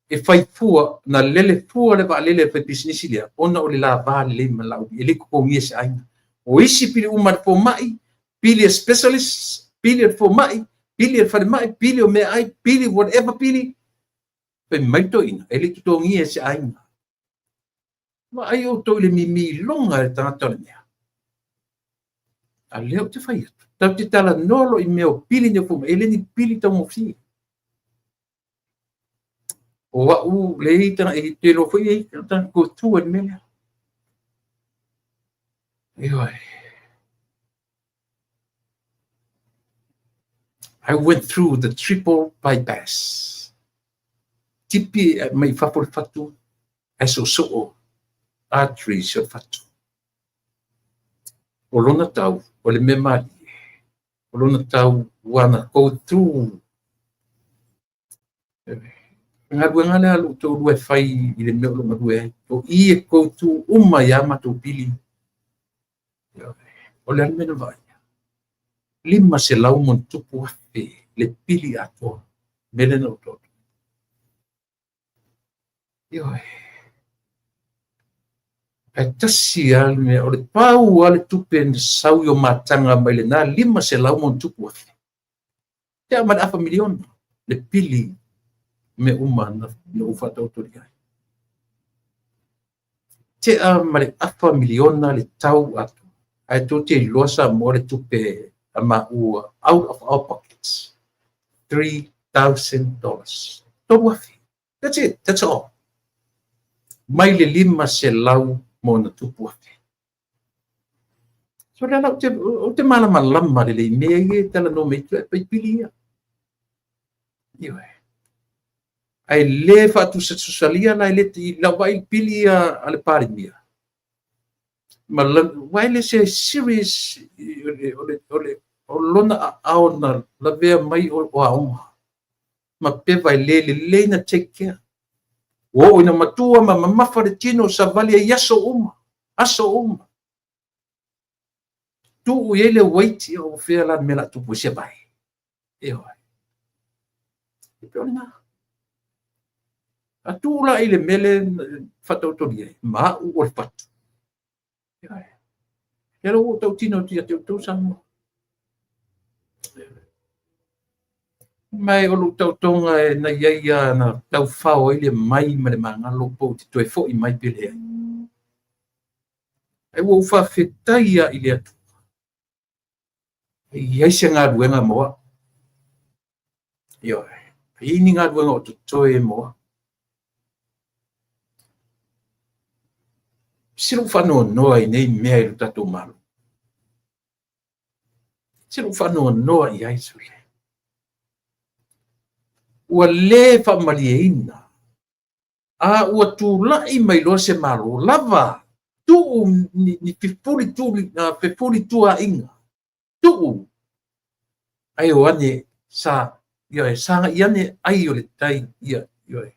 Speaker 1: E fai fua, na lele fua le vaalele a le faipisinisi lea, ona o le lava lelei ma Laauli, e le i totogia e se aiga. O isi pili uma a le fomai, pili a specialists, pili a le fomai, pili a le falemai, pili o meaai, pili whatever pili, fai mai le toeaina, e le i totogia e se aiga. Vaai outou i le mimiloga e le tagata o le mea. A lea ou te fai atu, tatou te talanoa loa i mea o pili nei o fomai, e le ni pili taugofie. O au le i tana e te iloa foi e i tana go through e le mea lea. Ioe. I went through the triple bypass. Tipi mai fafo le fatu, ae soosoo arteries o le fatu. O lona tau, o le mea malie, o lona tau ua na go through. Galuega lea a lou toalua e fai i le mea o lo o galue ai. O i e go through uma i a matou pili. O le a le mea na vaaia? 500+ le pili atoa. Mea lea na ou taoto. Ioe. Ae tasi lava le mea, o le pau lava le tupe na sau i o mataga mai lena 500+. Tea ma le afa miliona le pili mea uma na ou faataotolia ai. Tea ma le afa miliona le tau atoa. Ae tou te iloa Samoa le tupe a maua out of our pockets. $3,000. 3,000. That's it. That's all. Mai le 500+. So lea la ou te malamalama lelei i mea ia e talanoa mai ai, paipili ia. Ioe. Ae le faatusatusalia la e le i lau vaai i le pili ia a le Palemia. Ma aua e le se serious o lona aao na lavea mai o aoga ma peva e le lelei na take care. Ua oo ina matua ma mamafa le tino, savali ai aso uma, aso uma. Tuu i ai le weight, o fea la le mea o le a tupu ai se vae. Ioe. E pei o lena. A tuu la i le mea lea e faataotolia ai, ma au o le fatu. Ioe. Lea la ua ou tautino atu ia te outou Samoa. Ma o lou taotoga e na i ai lava na taufao ai le mai ma le magalo po o te toe foi mai pe leai. Ae ua ou faafetai lava i le Atua e i ai se galuega mo au. Ioe, e i ai ni galuega o totoe mo au. Se lou faanoanoa i nei mea i lo tatou Malo. Se lou faanoanoa i ai, sole. Ua le faamalieina a ua tulai mai loa se Malo lava tuu ni fefulituaaiga tuu ae o ane sa ioe sagai ane ai o le tai ia ioe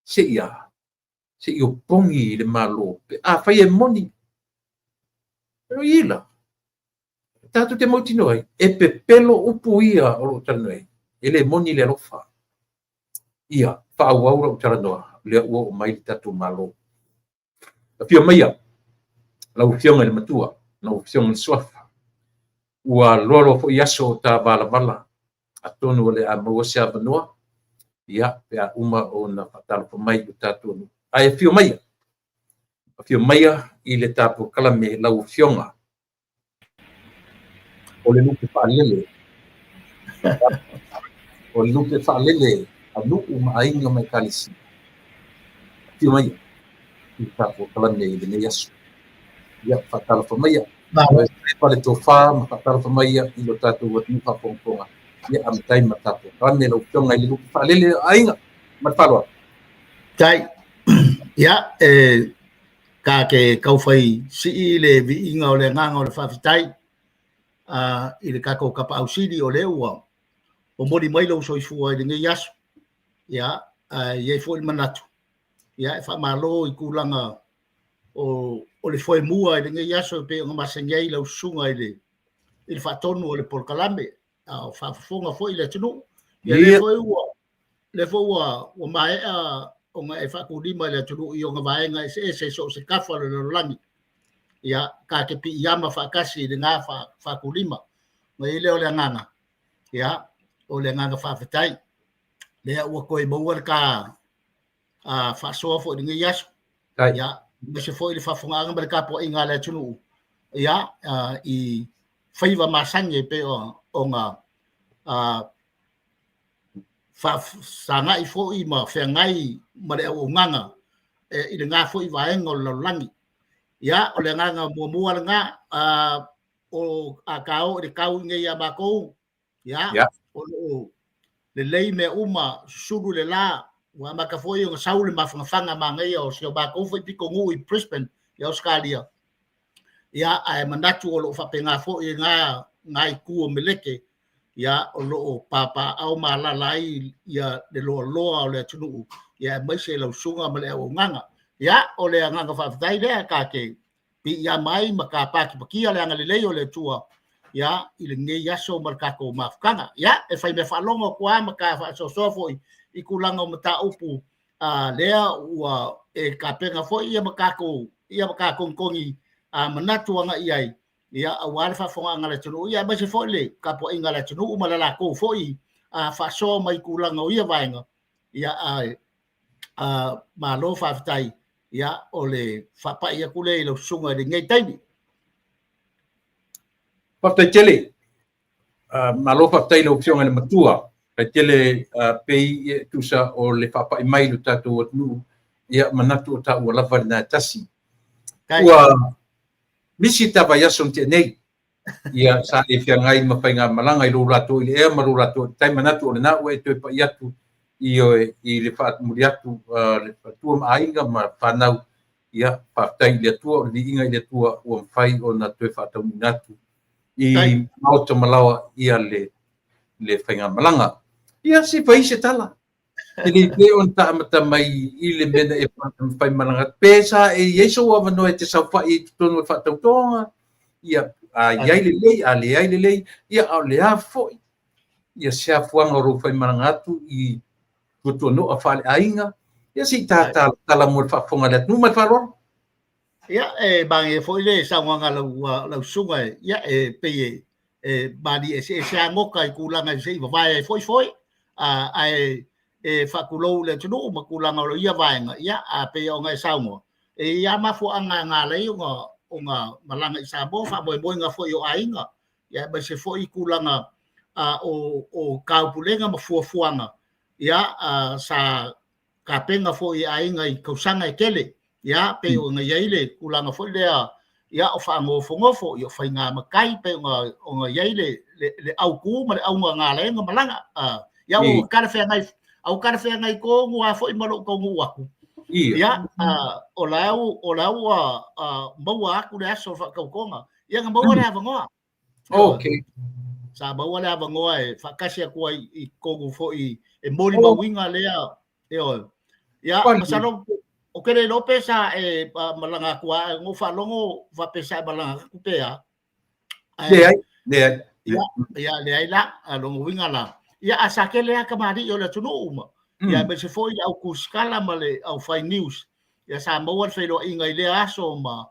Speaker 1: se i a se i opogi i le Malo pe afai e moni o i la tatou te mautinoa ai e pepelo upu ia o lo o talanoa ai e le moni le alofa. Ia faaauau lau talanoa lea ua oo mai le tatou Malo. Afio maia lau Afioga i le Matua, lau Afioga i le Suafa. Ua loaloa foi aso o ta valavala, atonu o le a maua se avanoa, ia, pe a uma ona faatalofa mai i lo tatou nuu. Ae afio maia, afio maia i le ta polokalame lau Afioga o le lupe faalele, o le lupe faalele a nuu ma aiga ma ekalesia. Afio maia i le ta polokalame i lenei aso. Ia, faatalofa maia. Lepa le tofa ma faatalofa maia i lo tatou atunuu faafogafoga. Ia, amatai ma ta polokalame lau Afioga i le lupe faalele a aiga. Ma le faaaloalo.
Speaker 2: Tai. Ia, e ka ke taufai sii le viiga o le agaga o le faafetai i le tatou Tapaau Sili o lea ua momoli mai lou soifua i lenei aso. Ia, ae i ai foi le manatu, ia, e faamalo i tulaga o le foemua i lenei aso e pei ona masani ai lau susuga i le faatonu o le polokalame, a o faafofoga foi le atunuu. Ia, lea foi ua lea foi ua maea ona e faatulima i le atunuu i ona vaega eseese so o se tafa o le lalolagi. Ia, ta te piiama faatasi i lena faatulima. Ona i ai lea o le agaga, ia, o le agaga faafetai. Lea ua toe maua le ta faasoa foi i lenei aso. Ia, aemaise foi le faafofogaaga ma le tapuaiga a le atunuu, ia, i faiva masani e pei ona faasagai foi ma feagai ma le auaunaga i lena foi vaega o le lalolagi. Ia, o le agaga muamua lena, o a ta oo i le tau i nei ia matou, ia, o lo o lelei mea uma, susulu le la, ua amata foi ona sau le mafanafana manaia o si o matou foi pitonuu i Brisbane, i Ausetalia. Ia, ae manatu o lo o faapena foi na itu o Meleke, ia, o lo o papaaao ma alaala ai ia le loaloa o le atunuu, ia, aemaise lau susuga ma le auaunaga. Ia, o le agaga faafetai lea ta te piiama ai ma ta patipatia le agalelei o le Atua, ia, i lenei aso ma le tatou mafutaga. Ia, e faimea faalogo atu lava ma ta faasoasoa foi i tulaga o mataupu lea ua e tapena foi ia ma tatou, ia ma ta togitogi manatu agai i ai, ia, aua le faafofogaaga a le atunuu, ia, aemaise foi le tapuaiga a le atunuu ma le latou foi faasoa mai tulaga o ia vaega. Ia, ae malo faafetai. Ia, o le faapai atu lea i lau susuga i lenei taimi.
Speaker 1: Faafetai tele. Malo faafetai i lau Afioga i le Matua. Faafetai tele pei e tusa o le faapai mai i lo tatou atunuu. Ia, manatu o taua lava lena e tasi. Ua misi ta vaiaso na tea nei. Ia, sa e feagai ma faigamalaga i lou latou i le ea ma lou latou i le tai, manatu o lena ua e toe pai atu, ioe, i le faatumuli atu le faletua ma aiga ma fanau. Ia, faafetai i le Atua, o le viiga i le Atua ua mafai ona toe faataunuuina atu i maota ma laoa ia le faigamalaga. Ia, se i fai se tala. E le pe ona ta amata mai i le mea na e faimalaga atu. Pe sa e i ai sou avanoa e te saofai i totonu o le faatautoga, ia, a i ai lelei, a leai lelei, ia, a o le a foi ia se afuaga o lou faimalaga atu i tuatuanoa faaleaiga, ia se i ta talatala mo le faafofoga a le atunuu. Ma le faaaloalo.
Speaker 2: Ia, e manaia foi le saunoaga a lau susuga, ia, e pei e malie eseese lava nota i tulaga se i vavae ai foi foi, ae e faatulou i le atunuu ma tulaga o ia vaega, ia, a pei ona e saunoa, e i ai lava mafuaaga na ala ai ona malaga i Samoa, faamoemoega foi o aiga, ia, aemaise foi tulaga o taupulega ma fuafuaga, ia, sa tapena foi e aiga i tausaga e tele, ia, pei ona i ai le tulaga foi lea, ia, o faanofonofo, ia, o faiga matai, pei ona i ai le autu ma le auga na ala ai ona malaga. Ia, ua talafeagai, a ua talafeagai tonu lava foi ma lou taunuu atu. Ia, o la ua maua atu le aso o le faatautoga, ia, na maua le avanoa.
Speaker 1: Okay.
Speaker 2: Sa maua le avanoa e faatasi atu ai i totonu foi e molimauina lea, ioe. Ia, masalo ou te le iloa pe sa e malaga atu lava, na ou faalogo faapea sa e malaga atu pe a.
Speaker 1: Leai, leai.
Speaker 2: Ia, ia, leai la, a lona uiga la. Ia, a sa tele lava tamalii o le atunuu ma, ia aemaise foi le au tusitala ma le au fai news. Ia sa maua le feiloaiga i lea aso ma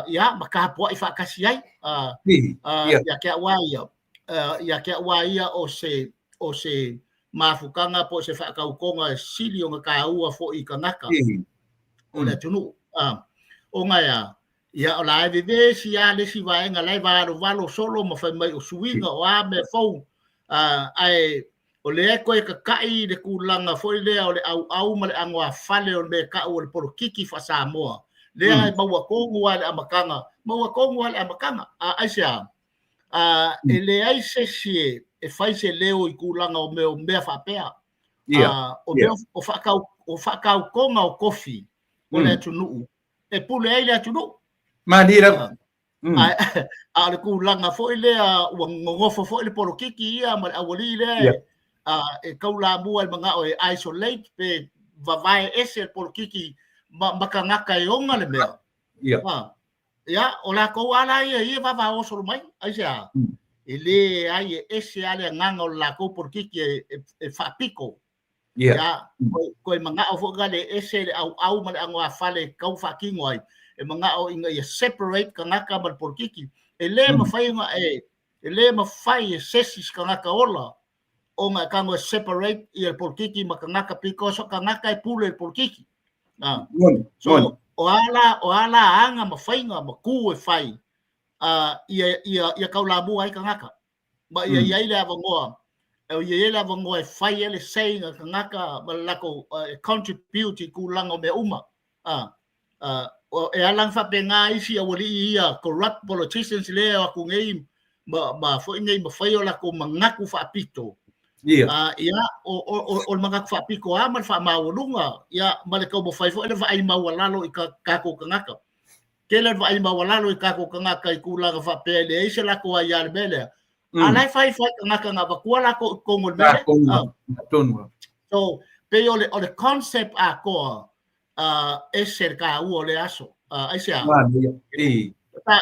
Speaker 2: ia ma tapuai faatasi ai. Ia te au lava ia, ia te au lava ia o se mafutaga po o se faatautoga e sili ona taua foi i tagata o le atunuu. Ona e a? Ia o la e vevesi lava le isi vaega la e valovalo solo ma fai mai o suiga o a mea fou, ae o lea e toe tata'i le tulaga foi lea o le auau ma le anoāfale o le mea e ta'u o le polokiki faa-Samoa lea e maua tonu lava i le amataga, maua tonu lava i le amataga. Aisea? E leai se isi e fai se leo i tulaga o mea faapea. O mea o faatautoga o tofi o le atunuu e pule ai le atunuu.
Speaker 1: Malie lava.
Speaker 2: A o le tulaga foi lea ua nonofo foi le polokiki ia ma le aualii lea e taulamua i le manao e isolate pe vavae ese le polokiki ma tagata e ona le mea. Ia, o latou lava la ia e vavao solo mai. Aisea? E leai, e ese lava le agaga o le latou polokiki e faapito. Ia, toe manao foi la le ese le auau ma le anoāfale e tau faatino ai, e manao ina ia separate tagata ma le polokiki. E le mafai ona e, e le mafai e se isi tagata ola ona e tago e separate ia le polokiki ma tagata because o tagata e pule i le polokiki. So, o a la, o a la aga ma faiga ma kū e fai, ia taulamua ai tagata. Ma ia i ai le avanoa, ia i ai le avanoa e fai ai le say a tagata ma le latou e contribute i tulaga o mea uma. E ala ona faapena isi aualii ia corrupt politicians lea e o atu nei ma foi nei ma fai o latou manatu faapito. Ia, o le manatu faapito lava ma le faamaualuga, ia, ma le taumafai foi le vaai maualalo i tatou tagata. Tele le vaai maualalo i tatou tagata i tulaga faapea e leai se latou aia i le mea lea. A la e fai fai tagata na avatua latou i totonu o le mea lea.
Speaker 1: Tonu.
Speaker 2: So, pei o le concept atoa, ese le taua o lea aso. Aisea?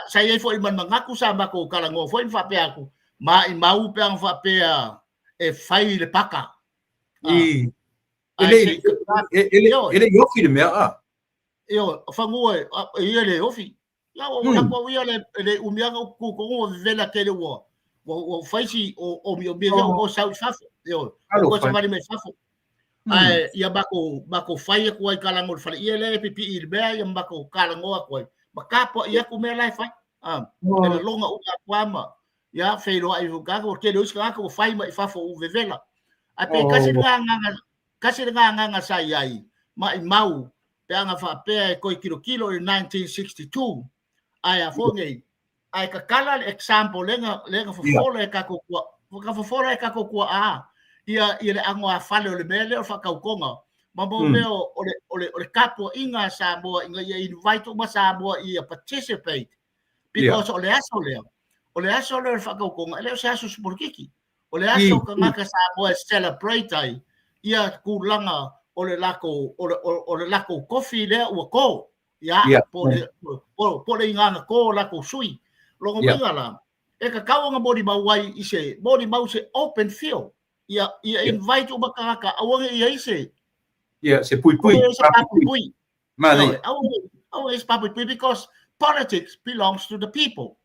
Speaker 2: Sa i ai foi ma le manatu sa matou talanoa foi ma faapea atu, maimau pe ana faapea e fai le paka.
Speaker 1: E le i ofi le mea, a?
Speaker 2: Ioe, o fanua e ia le ofi. Ia o lako au ia le le umi ana u ku kongo vevela tele ua ua fai si o o mi o mi o sau i fafo. Ioe, o ko savali mai fafo. Ae ia mako fai atu ai kalango le fale ia le pipi i le mea ia mako kalango atu ai. Ma kapo i aku mea la e fai. E la longa u ka ma ia feiloai i ka ko tele o isi tagata ua fai mai fafo u vevela. Ae pe tasi le agaga Tasi lena agaga sa i ai, maimau pe ana faapea e toe tilotilo i le 1962, ae a foi nei, Ae kakala le example lea lea na fofola e tatou kua, ka fofola e tatou tuaa ia ia le agoafale o le mea lea o le faatautoga ma mo mea o le tapuaiga a Samoa ina ia invite uma Samoa ia participate because o le aso lea, o le aso lea o le faatautoga, e le o se aso sepolokiki. O le aso tagata Samoa e celebrate ai ia tulaga o le latou tofi lea ua to. Ia, po o le igaga to o latou sui. Lona uiga la, e tatau ona molimau ai i se molimau se open field. Ia invite uma tagata, aua ne i ai se
Speaker 1: Ia, se puipui.
Speaker 2: Se papuipui.
Speaker 1: Manaia.
Speaker 2: Aua ne se papuipui because politics belongs to the people.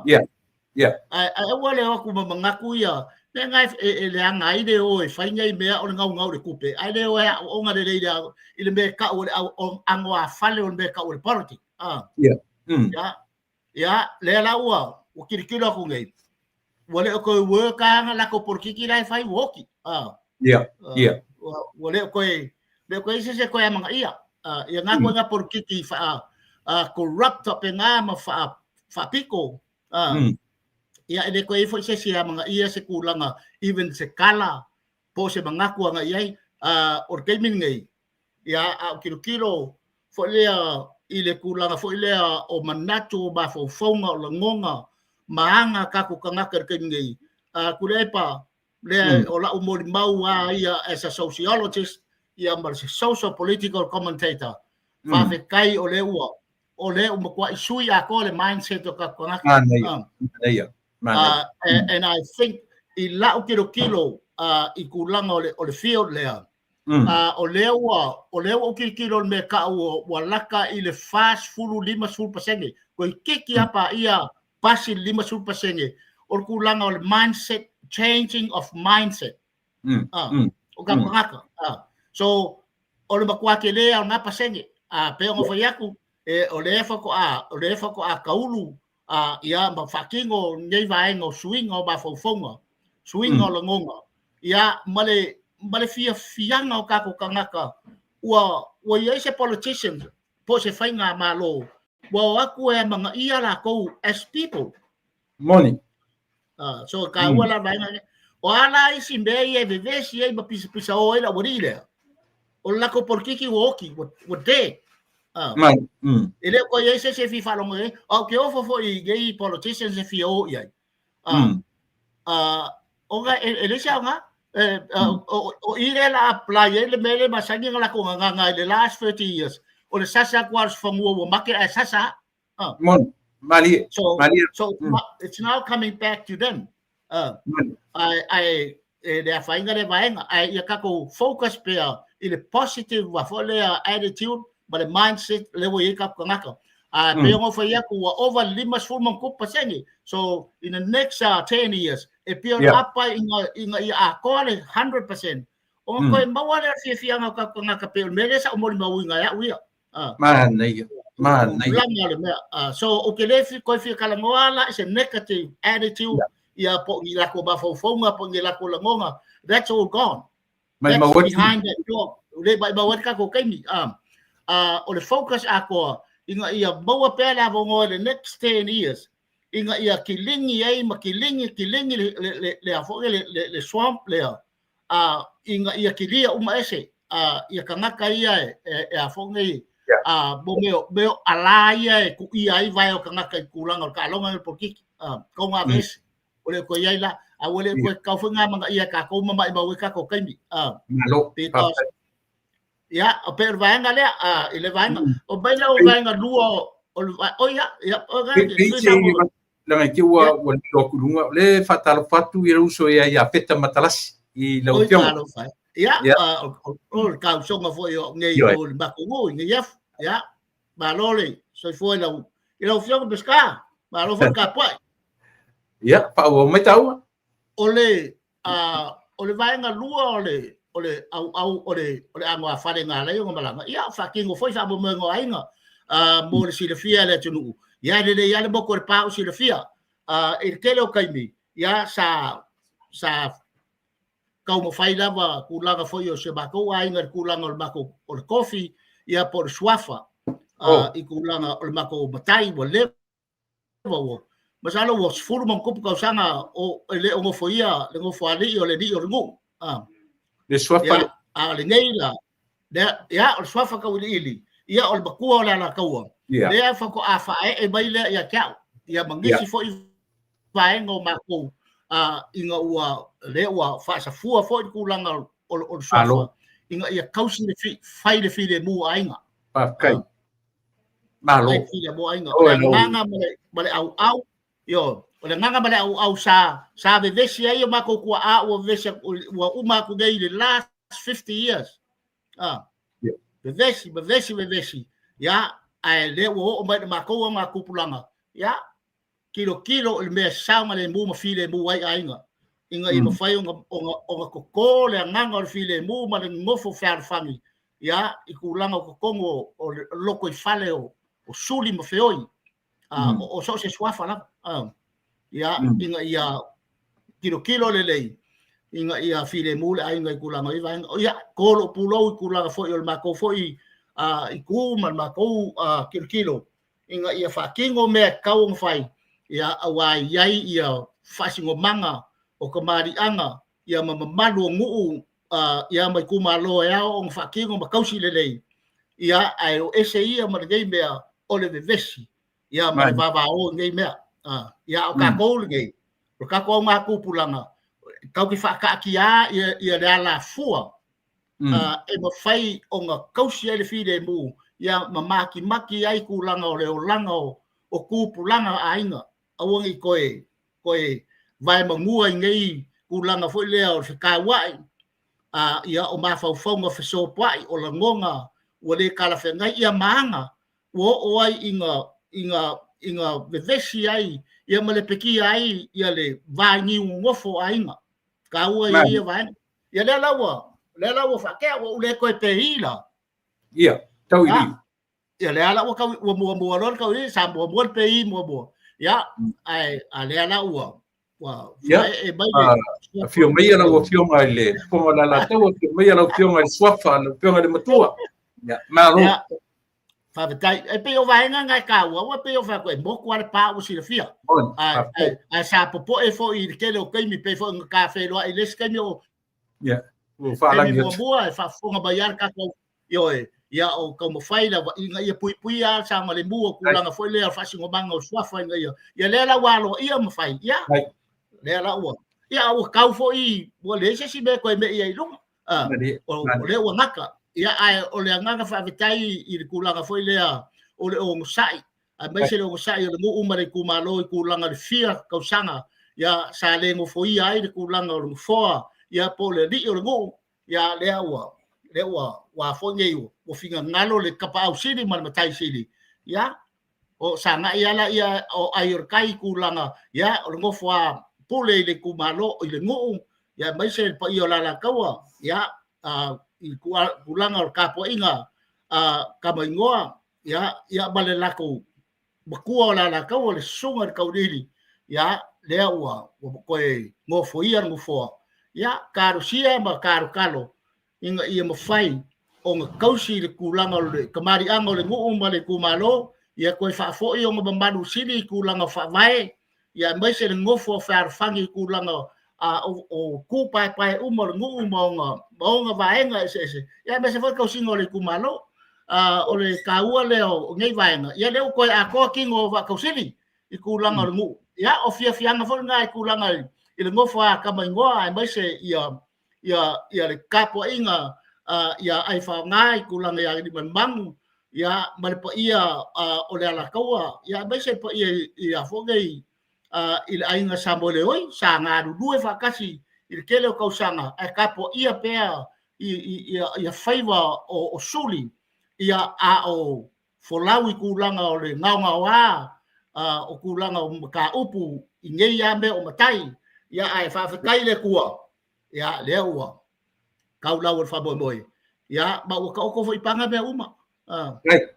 Speaker 1: Yeah.
Speaker 2: Ai aua le o atu ma manatu ia mea nga e leaga ai le o e fai nei mea o le gaugau le tupe. Ai le o e aoaoga lelei i le mea e tau o le agoafale o le mea e tau o le politics.
Speaker 1: Yeah.
Speaker 2: Ia, lea la ua tilotilo atu nei. Ua le o toe work a latou polokiki la e fai ua oti.
Speaker 1: Yeah.
Speaker 2: Ua le o toe ise se toe amagaia. Ia ngā koe ngā polokiki wha corrupt pe ngā ma wha whapiko. Ia e le koe ifo i se si amagaia se kūlanga even se kala po se mangaku anga iai o le taimi nei. Ia a o kilokilo foi lea i le kūlanga foi lea o manatu o mafaufauga o lagoga ma aga tatou tagata i le taimi nei. Tuilaepa lea o lau molimau a ia as a sociologist ia ma se social political commentator. Faafetai o lea ua matuai sui atoa le mindset o tatou tagata.
Speaker 1: Manaia. Manaia. Manaia.
Speaker 2: And I think i lau kilokilo i tulaga o le field lea, o lea ua ou tilotilo le mea tau ua laka i le 40 50%. Koe kiki apa ia pasi le 50% o le tulaga o le mindset, changing of mindset. O ka tagata. So o le matua tele o ngā pasene. Pe ona fai atu e, o lea faatoa kaulu ia ma faatino nei vaega o suiga o mafaufauga, suiga o lagoga, ia ma le fiafiaga o tatou tagata ua i ai se politicians po o se faiga malo ua o atu e amagaia latou as people.
Speaker 1: Moni.
Speaker 2: So taua la vaega lea. O a la isi mea ia e vevesi ai ma pisapisa o ai le aualii lea. O le latou polokiki ua oti, ua dead.
Speaker 1: Mai.
Speaker 2: E le o koe i ai se isi e fia faalogo i ai. A ou te ofo foi i nei politicians e fia o i ai. Ona e leai se aoga. O i lea la apply ai le mea lea masani ona latou gagaga i le last 30 years. O le sasa atu lava o le fanua ua make ae sasa.
Speaker 1: Moni. Malie.
Speaker 2: So,
Speaker 1: Malie.
Speaker 2: so it's now coming back to them.
Speaker 1: Moni.
Speaker 2: Ai e le afaina le vaega ai ia tatou focus pea i le positive wa foi lea attitude ma le mindset le ua i ai tatou tagata. Pe ona fai atu ua over 50%. So in the next 10 years e pia apa ina ia atoa le 100%. O koe maua le fiafiaga o tatou tagata pe o le mea lea sa ou molimauina e au ia.
Speaker 1: Manaia. Manaia.
Speaker 2: Tulaga o le mea. So o ke le fi koe fia talanoa la is a negative attitude ia po ni lakou mafaufauga po ni lakou lagoga. That's all gone.
Speaker 1: Mai
Speaker 2: That's
Speaker 1: mau atu.
Speaker 2: behind that door. Le mai mau atu tatou taimi. O le focus atoa ina ia maua pea le avanoa i le next 10 years ina ia kilingi ai ma kilingi kilingi le a foi le swamp lea ina ia kilia uma ese ia tagata ia e a foi nei mo mea ala ia e kuia ai vae o tagata i tulaga o le taaloga le polokiki kauga vese o le koe ai la a ua le koe kau foi ngā manga ia tatou ma maimau ai tatou taimi
Speaker 1: Malo.
Speaker 2: because
Speaker 1: Faafetai.
Speaker 2: ia o pe o le vaega lea i le vaega o mai le o vaega lua o le o ia ia o ga
Speaker 1: Pe se laga i te ua lilo atu i luga. O le faatalofa atu i le uso ia Feta Matalasi i lau
Speaker 2: oi
Speaker 1: afioga.
Speaker 2: Talofa ia o le kausoga foi o nei o le matou i nei afu ia malo le soifua i lau afioga Pesca, malo foi tapuai.
Speaker 1: Ia, faaauau mai taua.
Speaker 2: O le vaega lua o le auau o le agoafale na ala ai ona malaga ia faatino foi faamoemoega o aiga mo le silafia e le atunuu ia e lelei lava le motu o le pa o silafia i le tele o taimi ia sa taumafai lava tulaga foi o se matou aiga i le tulaga o le matou o le tofi ia po o le suafa i tulaga o le matou matai ua leva ua Masalo ua 10+ tausaga o e le o nofoia le nofoalii o le alii o le nuu.
Speaker 1: Le suafa.
Speaker 2: Ia, a o lenei la, lea, ia, o le suafa Tauiliili, ia, o le matua o le Alataua, lea faatoa faaee mai lea ia te au, ia ma nisi foi vaega o matou, ina ua, lea ua faasafua foi le tulaga o le suafa, ina ia tausi le fai le filemu o aiga.
Speaker 1: Faafetai. Malo.
Speaker 2: Fai le filemu o aiga. O le agaga ma le auau, ioe, o le agaga ma le auau sa vevesi ai o matou tuaa ua vevesi ua uma atu nei i le last 50 years. Vevesi, vevesi, vevesi. Ia, ae lea ua oo mai i le matou augatupulaga. Ia, tilotilo i le mea e saogalemu ma filemu ai aiga, ina ia mafai ona toto le agaga o le filemu ma le nonofo fealofani, ia, i tulaga o totonu o le lotoifale o suli ma feoi, o so o se suafa lava, ia, ina ia tilotilo lelei, ina ia filemu le aiga i tulaga o ia vaega. Ia, to lou pulou i tulaga foi o le matou foi itu ma le matou tilotilo, ina ia faatino mea e tatau ona fai, ia, aua e i ai ia faasinomaga o tamaliiaga, ia ma mamalu o nuu, ia ma itumalo e ao ona faatino ma tausi lelei, ia, ae o ese ia ma lenei mea o le vevesi, ia, ma le vavao i nei mea. Ia, o tatou lenei, o tatou augatupulaga, tatou te faataatia ia le alafua e mafai ona tausi ai le filemu, ia ma matimati ai tulaga o le olaga o tupulaga aiga, aua ne i toe vaemanua i nei tulaga foi lea o le fetauai, ia o mafaufauga fesopoai, o lagona ua le talafeagai, ia ma aga ua oo ai ina vevesi ai, ia ma lepetia ai ia le va i niu nonofo o aiga. Taua ia ia vaega. Ia lea la ua, lea la ua faatea, ua ou le toe pei la.
Speaker 1: Ia, tau i li.
Speaker 2: Ia lea la ua tau, ua muamua loa le tau i, sa muamua le pei muamua. Ia, ae a lea la ua, ua
Speaker 1: e mai le... Afio mai lau afioga i le Fofoga o le Alataua, afio mai lau afioga i le Suafa, lau afioga i le Matua. Ia, malo.
Speaker 2: Ia, faafetai. E pei o vaega na e taua, aua e pei o fai atu, e motu lava le pa ua silafia. Ae sa popoe foi i le tele o taimi, pei foi ona ta feiloai i le isi taimi o
Speaker 1: Ia, ua faalagi
Speaker 2: atu. Muamua e faafofoga mai lava le tatou, ioe, ia o taumafai lava ina ia puipuia le saogalemu o tulaga foi lea o le faasinomaga o suafa ina ia, ia lea la ua aloaia ma fai, ia, lea la ua, ia ua tau foi, ua leai se isi mea e toe me'i ai i luga. O lea ua gata. Ia, ae o le agaga faafetai i le tulaga foi lea o le onosai, aemaise le onosai o le nuu ma le itumalo i tulaga o le fia tausaga, ia, sa le nofoia ai le tulaga o le nofoa, ia, po o le alii o le nuu, ia, lea ua, lea ua, ua foi nei, ua finagalo le tapaau sili ma le matai sili, ia, o sagai ala ia o ai o le tai i tulaga, ia, o le nofo a pule i le itumalo, i le nuu, ia, aemaise le paia o le Alataua, ia, i tulaga o le tapuaiga a Tamaingoa, ia, ia, ma le latou matua o le Alataua, le susuga i le Tauiliili, ia, lea ua toe nofoia le nofoa, ia, talosia ma talotalo ina ia mafai ona tausi le tulaga o le tamaliiaga o le nuu ma le itumalo, ia toe faafoi ona mamalu sili i tulaga faavae, ia aemaise le nofo a fealofani i tulaga o tu paepae uma o le nuu ma ona vaega eseese, ia aemaise foi le tausiga o le itumalo. O le taua lea o nei vaega, ia lea ua toe atoa tino o Vaatausili i tulaga o le nuu. Ia, o fiafiaga foi lena i tulaga i le nofo a Tamaingoa, aemaise ia ia le tapuaiga ia ai faaaoga i tulaga ia Aliimalemanu, ia ma le paia o le Alataua, ia aemaise le paia i a foi nei i le aiga Samoeleoi sa galulue faatasi i le tele o tausaga ae tapuaia pea ia faiva o suli, ia a o folau i tulaga o le gaogaoa o tulaga o mataupu i nei lava mea o matai, ia ae faafetai i le Atua, ia lea ua tau lau o le faamoemoe, ia ma ua taoto foi i paga mea uma.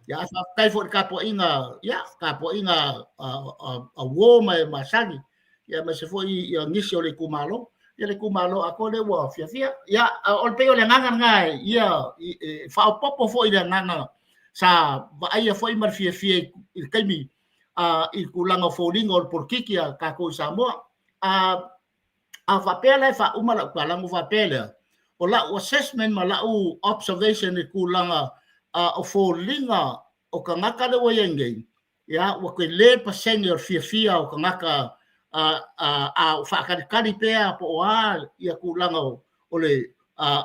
Speaker 2: Ia ae faafetai foi i le tapuaiga, ia tapuaiga a uo ma e masani, ia aemaise foi ia nisi o le itumalo, ia le itumalo atoa lea ua fiafia. Ia o le pei o le agaga lena ia e faaopoopo foi i le agaga sa vaaia foi ma le fiafia i le taimi i le tulaga o foliga o le polokiki a tatou i Samoa. A faapea la e faauma lau tala ona ou faapea lea, o lau assessment ma lau observation i le tulaga o foliga o tagata lea ua i ai nei, ia, ua tele le pasene o le fiafia o tagata a o faatalitali pea po o a ia tulaga o le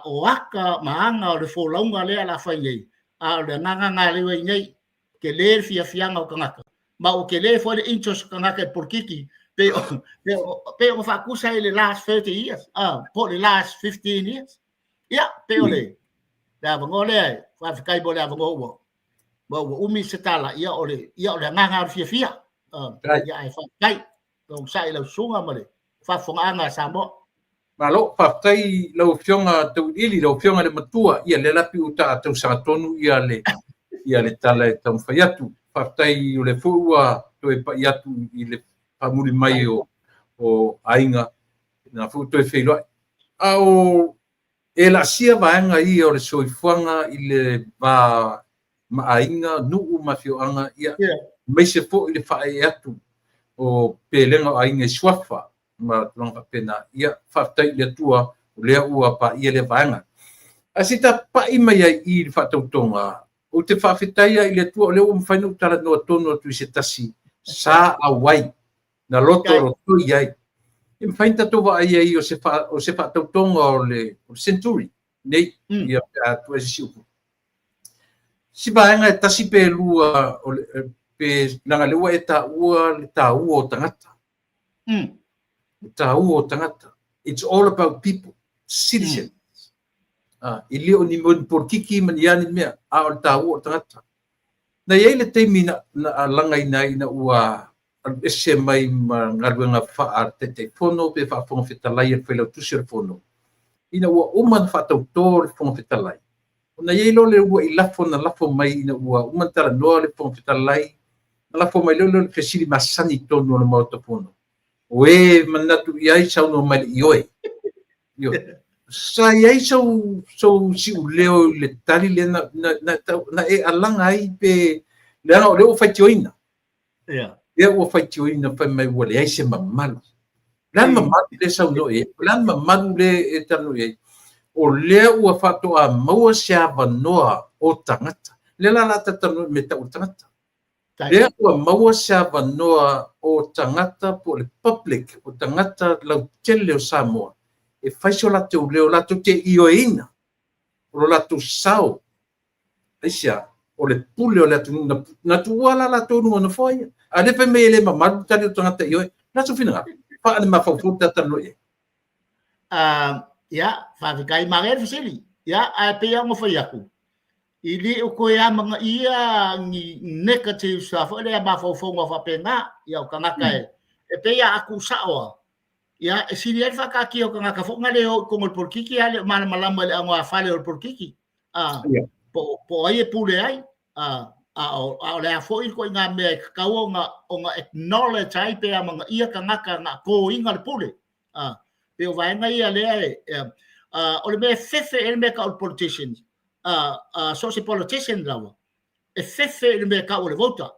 Speaker 2: o ata ma aga o le folauga lea o le a fai nei, a o le agaga lena lea ua i ai nei, tele le fiafiaga o tagata, ma ua tele foi le interest o tagata i le polokiki pei ona faatusa i le last 30 years, po o le last 15 years. Ia, pei o le avanoa lea, faafetai mo le avanoa ua ma ua umi se tala, ia o le ia o le agaga o le fiafia. Ia ae faafetai onosai i lau susuga ma le faafofogaaga a Samoa.
Speaker 1: Malo, faafetai lau Afioga Tauiliili, lau Afioga i le Matua, ia lea la pei ua ta tausaga tonu ia le ia le tala e taumafai atu. Faafetai o lea foi ua toe pai atu i le faamuli mai o aiga, na foi ua toe feiloai. A o e laasia vaega ia o le soifuaga i le va ma aiga, nuu ma afioaga, ia, aemaise foi le faaee atu o pelega o aiga i suafa ma tulaga faapena. Ia, faafetai i le Atua o lea ua paia lea vaega. Ae se i tapapai mai ai i i le faatautoga, ou te faafetai lava i le Atua o lea ua mafai ona ou talanoa tonu atu i se tasi sa auai na loto lotoi ai. E mafai ona tatou vaai ai o se o se faatautoga o le century nei, ia pe a tuu ese si upu. Si vaega e tasi pe lua o le, pe leaga lea ua e taua le taua o tagata. Le taua o tagata. It's all about people, citizens. E le o ni mea ni polokiki ma ni a ni mea, a o le taua o tagata. Na i ai le taimi na alagaina ai ina ua alu ese mai ma galuega faa-Taitaifono pe faa-Fofoga Fetalai a le Failautusi o le Fono, ina ua uma ona faatauto le Fofoga Fetalai, ona i ai loa le uluai lafo na lafo mai ina ua uma ona talanoa le Fofoga Fetalai, na lafo mai loa lea o le fesili masani i totonu o le Maota Fono, o e manatu i ai saunoa mai le ioe. Ioe. Sa i ai sou siuleo i le tali lea na e alaga ai pe leaga o lea ua faitioina. Lea ua faitioina fai mai ua leai se mamalu. O le a le mamalu lea e saunoa i ai? O le a le mamalu lea e talanoa i ai? O lea ua faatoa maua se avanoa o tagata. Lea la o le a talanoa i mea tau o le tagata. Lea ua maua se avanoa o tagata po o le public, o tagata lautele o Samoa e fai so latou leo, latou te ioeina o lo latou sao. Aisea? O le pule o le atunuu na tuua la latou i luga o nofoa ia. A o lea fai mai e le mamalu le tali o tagata ioe. O le a sou finagalo? Faa le mafaufau ta talanoa i ai.
Speaker 2: Ia, faafetai manaia le fesili. Ia, ae pei lava ona fai atu, e le o toe amanaia ni negatives a foi lea mafaufauga faapena. Ia, o tagata e pei a tuusao lava, ia, e sili ai le faataatia o tagata foi na le o i totonu o le polokiki ae le o malamalama i le augafale o le polokiki. Po o ai e pule ai, a o le a foi le ituaiga mea e tatau ona acknowledge ai pe amanaia tagata na toina le pule. Pei o vaega ia lea e, o le mea e fefe i ai le mea e tau o le politicians, so o se politician lava, e fefe i le mea e tau o le voter.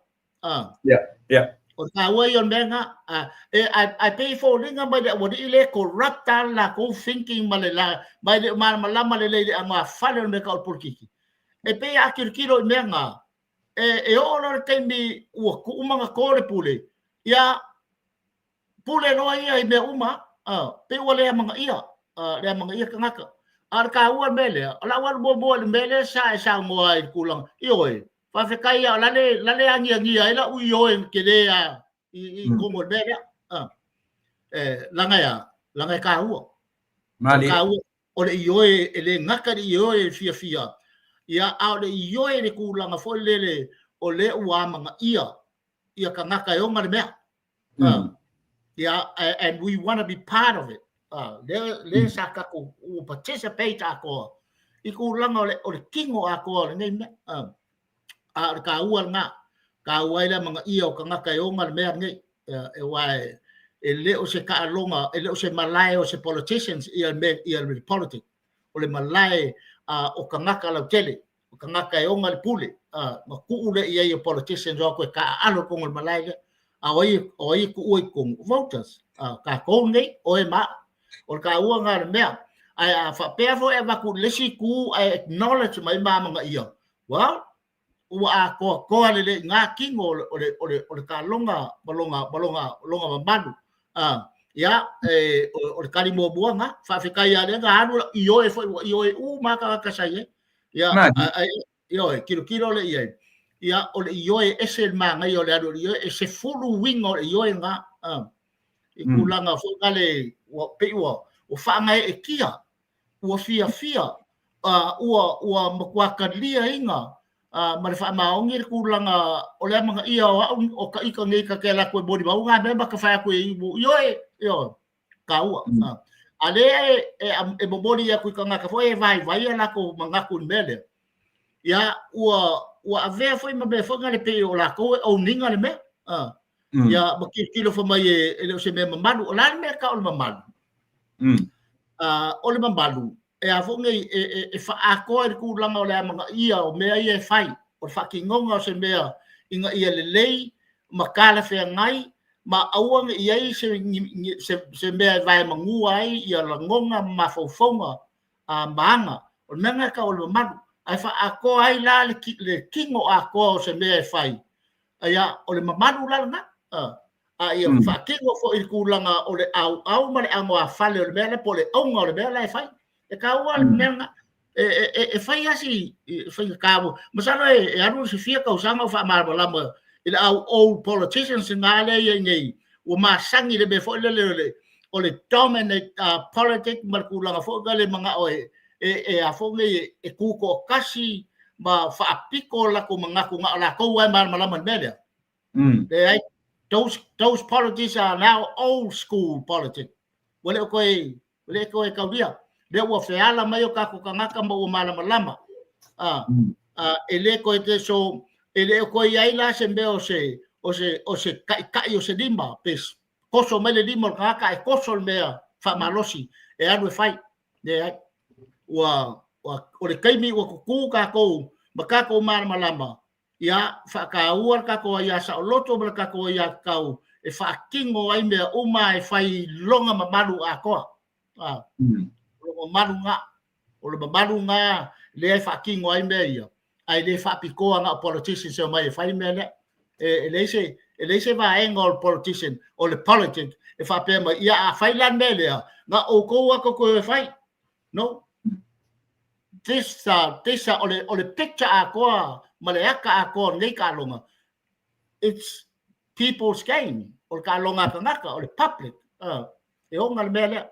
Speaker 2: O le taua ia o le mea lena. Ae pei e foliga mai le aualii lea e corrupt lava le latou thinking ma le la, ma e le o malamalama lelei i le augafale o le mea e tau o le polokiki. E pei a tilotilo i mea na, e oo loa i le taimi ua uma ona to le pule, ia pule loa ia i mea uma, pei ua le amanaia, le amanaia tagata. A o le taua o le mea lea, o lau alu muamua i le mea lea sa e saunoa ai i le tulaga, ioe, faafetai lava o la le agiagia ai lau ioe tele lava i totonu o le mea lea. Leaga e a? Leaga e taua.
Speaker 1: Malie.
Speaker 2: Taua o le ioe e le gata i le ioe e fiafia, ia, a o le ioe i le tulaga foi lele o lea ua amanaia ia tagata e ona le mea. Yeah, and we want to be part of it. Lea sa tatou ua participate atoa i tulaga o le tino atoa o lenei mea. A o le taua lena, taua ai le amanaia o tagata e ona le mea lenei. Aua e le o se taaloga, e le o se malae o se politicians ia le politics. O le malae o tagata lautele, o tagata e ona le pule, ma tuu lea i ai o politicians o atu e taaalo i totonu o le malae lea. A o ai, o ai e tuua i totonu? Voters. A, tatou nei, oe ma au. O le taua lena o le mea. Ae a faapea foi e avatu i le isi itu ae acknowledge mai ma amanaia, well, ua atoatoa lelei i na tino o le, o le, o le, o le taaloga ma lona, ma lona, lona mamalu. A, ia, e, o, o le tali muamua na. Faafetai ia lea na alu ioe foi, ua ioe uma lava tagata sa i ai. Ia, a, a, ioe, tilotilo lea i ai. Ia, o le ioe e ese le manaia o le alu o le ioe, e 10 uiga o le ioe na. A, i tulaga foi na le, ua, pei ua, ua faagaeetia, ua fiafia, ua, ua matua taliaina ma le faamaoni le tulaga o le amanaia o au o ka ita nei ta te alu atu e molimau nā mea ma ta fai atu i ioe, ioe, taua. A lea e, e, e momoli atu i tagata foi e vaivai a latou manatu i le mea lea. Ia, ua, ua avea foi ma mea foi na le pei o latou e own ina le mea. Ia, ma tilotilo fai mai e, e le o se mea mamalu. O le a le mea tau o le mamalu? O le mamalu, e a foi nei, e, e, e faaatoa i le tulaga o le amanaia o mea ia e fai, o le faatinoga o se mea ina ia lelei ma talafeagai ma aua ne i i ai se, se, se mea e vaemanua ai ia lagona ma mafaufauga a ma aga. O le mea lena e tau o le mamalu. Ae faaatoa ai la le, le tino atoa o se mea e fai. Ia, o le mamalu la lena. A ia faatino foi i le tulaga o le auau ma le anoāfale o le mea lea po o le auga o le mea la e fai. E taua le mea lena. E, e, e, e fai lava si faigata. Masalo e, e alu i se fia tausaga o faamalamalama i le au old politicians na lea i ai nei, ua masani i le mea foi lele o le, o le dominate politic ma le tulaga foi lele manao e, e, e a foi nei e, e tutoatasi ma faapito latou manatu na o latou lava e malamalama i le mea lea. Leai, those politics are now old school politics. Ua le o toe, ua le toe taulia. Lea ua feala mai o tatou tagata ma ua malamalama. E le toe te so, e le o toe i ai la se mea o se, o se, o se taʻitaʻi o se lima, pe koso mai le lima o le tagata ae koso le mea faamalosi e alu e fai. Leai. Ua, ua, o le taimi ua tutū tatou ma tatou malamalama, Ia, faataua le tatou aia saoloto ma le tatou aia tatau e faatino ai mea uma e fai i lona mamalu atoa. A, o le mamalu na. O le mamalu na lea e faatino ai mea ia, ae le faapitoa na o politicians e omai e fai le mea lea. E, e leai se, e leai se vaega o le politician, o le politic e faapea mai, ia a fai la le mea lea, na outou lava tou te o e fai. No. This, this, o le, o le picture atoa ma le aka atoa o lenei taaloga, it's people's game, o le taaloga a tagata, o le public, e ona le mea lea.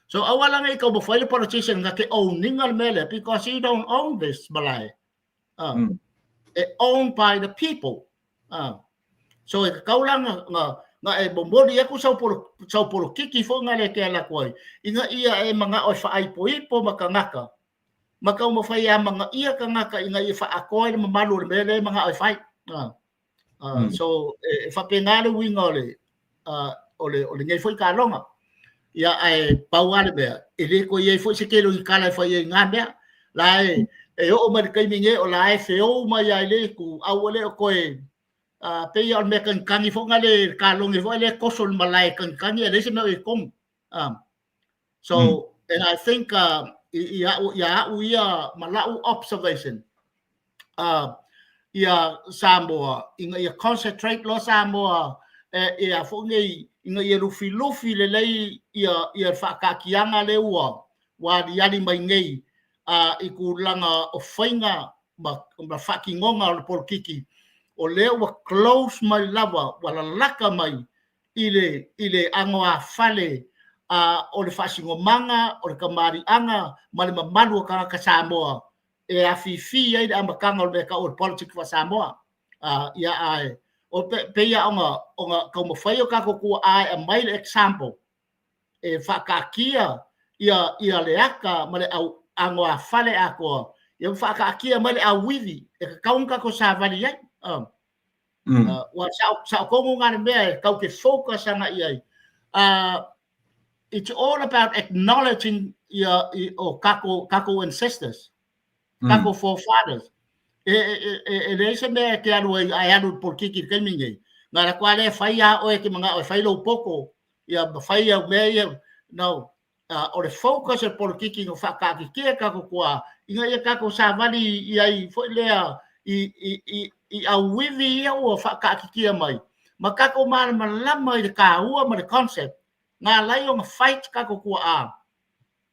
Speaker 2: So aua la ne i taumafai le politician na te own ina le mea lea, because you don't own this malae. E owned by the people. So e tatau la na, na, na e momoli atu sau, polo, sau polokiki foi na le te ala atu ai, ina ia e manao e faaaipoipo ma tagata, ma taumafai e amanaia tagata ina ia faaatoa ai le mamalu o le mea lea e manao e fai. So e, e faapena le uiga o le, o le, o lenei foi taaloga. Ia, ae pau lava le mea, e le toe i ai foi se tele o ni tala e fai ai i na mea. La e, e oo mai le taimi nei, o la e feou mai lava i le itu, a ua le o toe, pei lava o le mea tagitagi foi na le talogi foi lea e toso i le malae e tagitagi ae leai se mea o i totonu. So, and I think i, i au, ia au ia ma lau observation, ia Samoa, ina ia concentrate loa Samoa e, e a foi nei, ina ia lufilufi lelei ia, ia le faataatiaga lea ua, ua aliali mai nei i tulaga o faiga ma, ma faatinoga o le polokiki, o lea ua close mai lava, ua lalata mai i le, i le anoāfale a, o le faasinomaga, o le kamaliʻaga ma le mamalu o tagata Samoa e afifi ai le amataga o le mea tau o le politics faa-Samoa. Ia, ae, o pe, pei lava ona, ona taumafai o tatou tuaa e aumai le example e faataatia ia, ia le aka ma le au anoāfale atoa, ia ma faataatia mai le auivi e tatau ona tatou savali ai. Ua sao, sao tonu lena le mea e tau te focus agai i ai. It's all about acknowledging ia, i, o tatou, tatou ancestors, tatou forefathers. E, e, e, e leai se mea e te alu ai, ae alu i le polokiki i le taimi lenei. Na alu atu lava lea e fai a oe e te manao e fai lou poto ia ma fai au mea ia. No, o le focus o le polokiki na faataatitia e tatou tuaa ina ia tatou savali i ai foi lea i auivi ia ua faataatitia mai ma tatou malamalama i le taua ma le concept na ala ai ona fight tatou tuaa.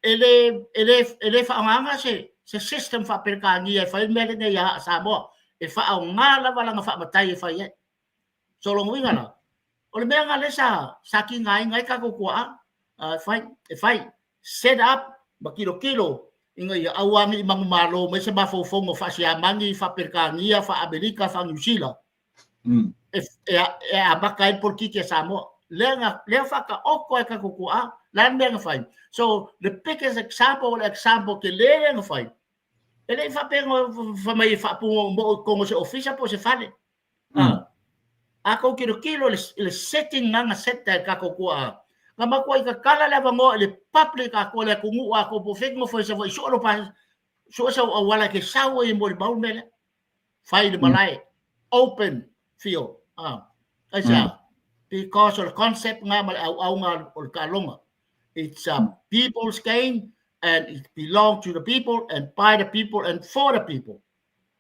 Speaker 2: E le faaaogaina se system faa-Peretania e fai le mea lenei a Samoa, e faaaoga lava lana faamatai e fai ai. So lona uiga la, o le mea lena lea sa tigaina ai tatou tuaa e fai, e fai set up ma tilotilo ina ia aua ne i manumalo mai se mafaufauga faa-Siamani, faa-Peretania, faa-Amerika, faa-Niu Sila, e amata ai le polokiki a Samoa. Lea lea faataoto ai tatou tuaa, la le mea na fai. So the biggest example, o le example tele lea na fai, e le i faapea fai mai e faapumoomoo i totonu o se ofisa po o se fale. A tou tilotilo i le setting na set e tatou tuaa, na matuai tatala le avanoa i le public atoa, le atunuu atoa, po o fea e te nofo ai Savaii, sue lou sue sau auala e te sau ai e molimau le mea lea. Fai le malae, open field. Aisea? Because o le concept nga ma le auauga o le taaloga. It's a people's game and it belong to the people and by the people and for the people.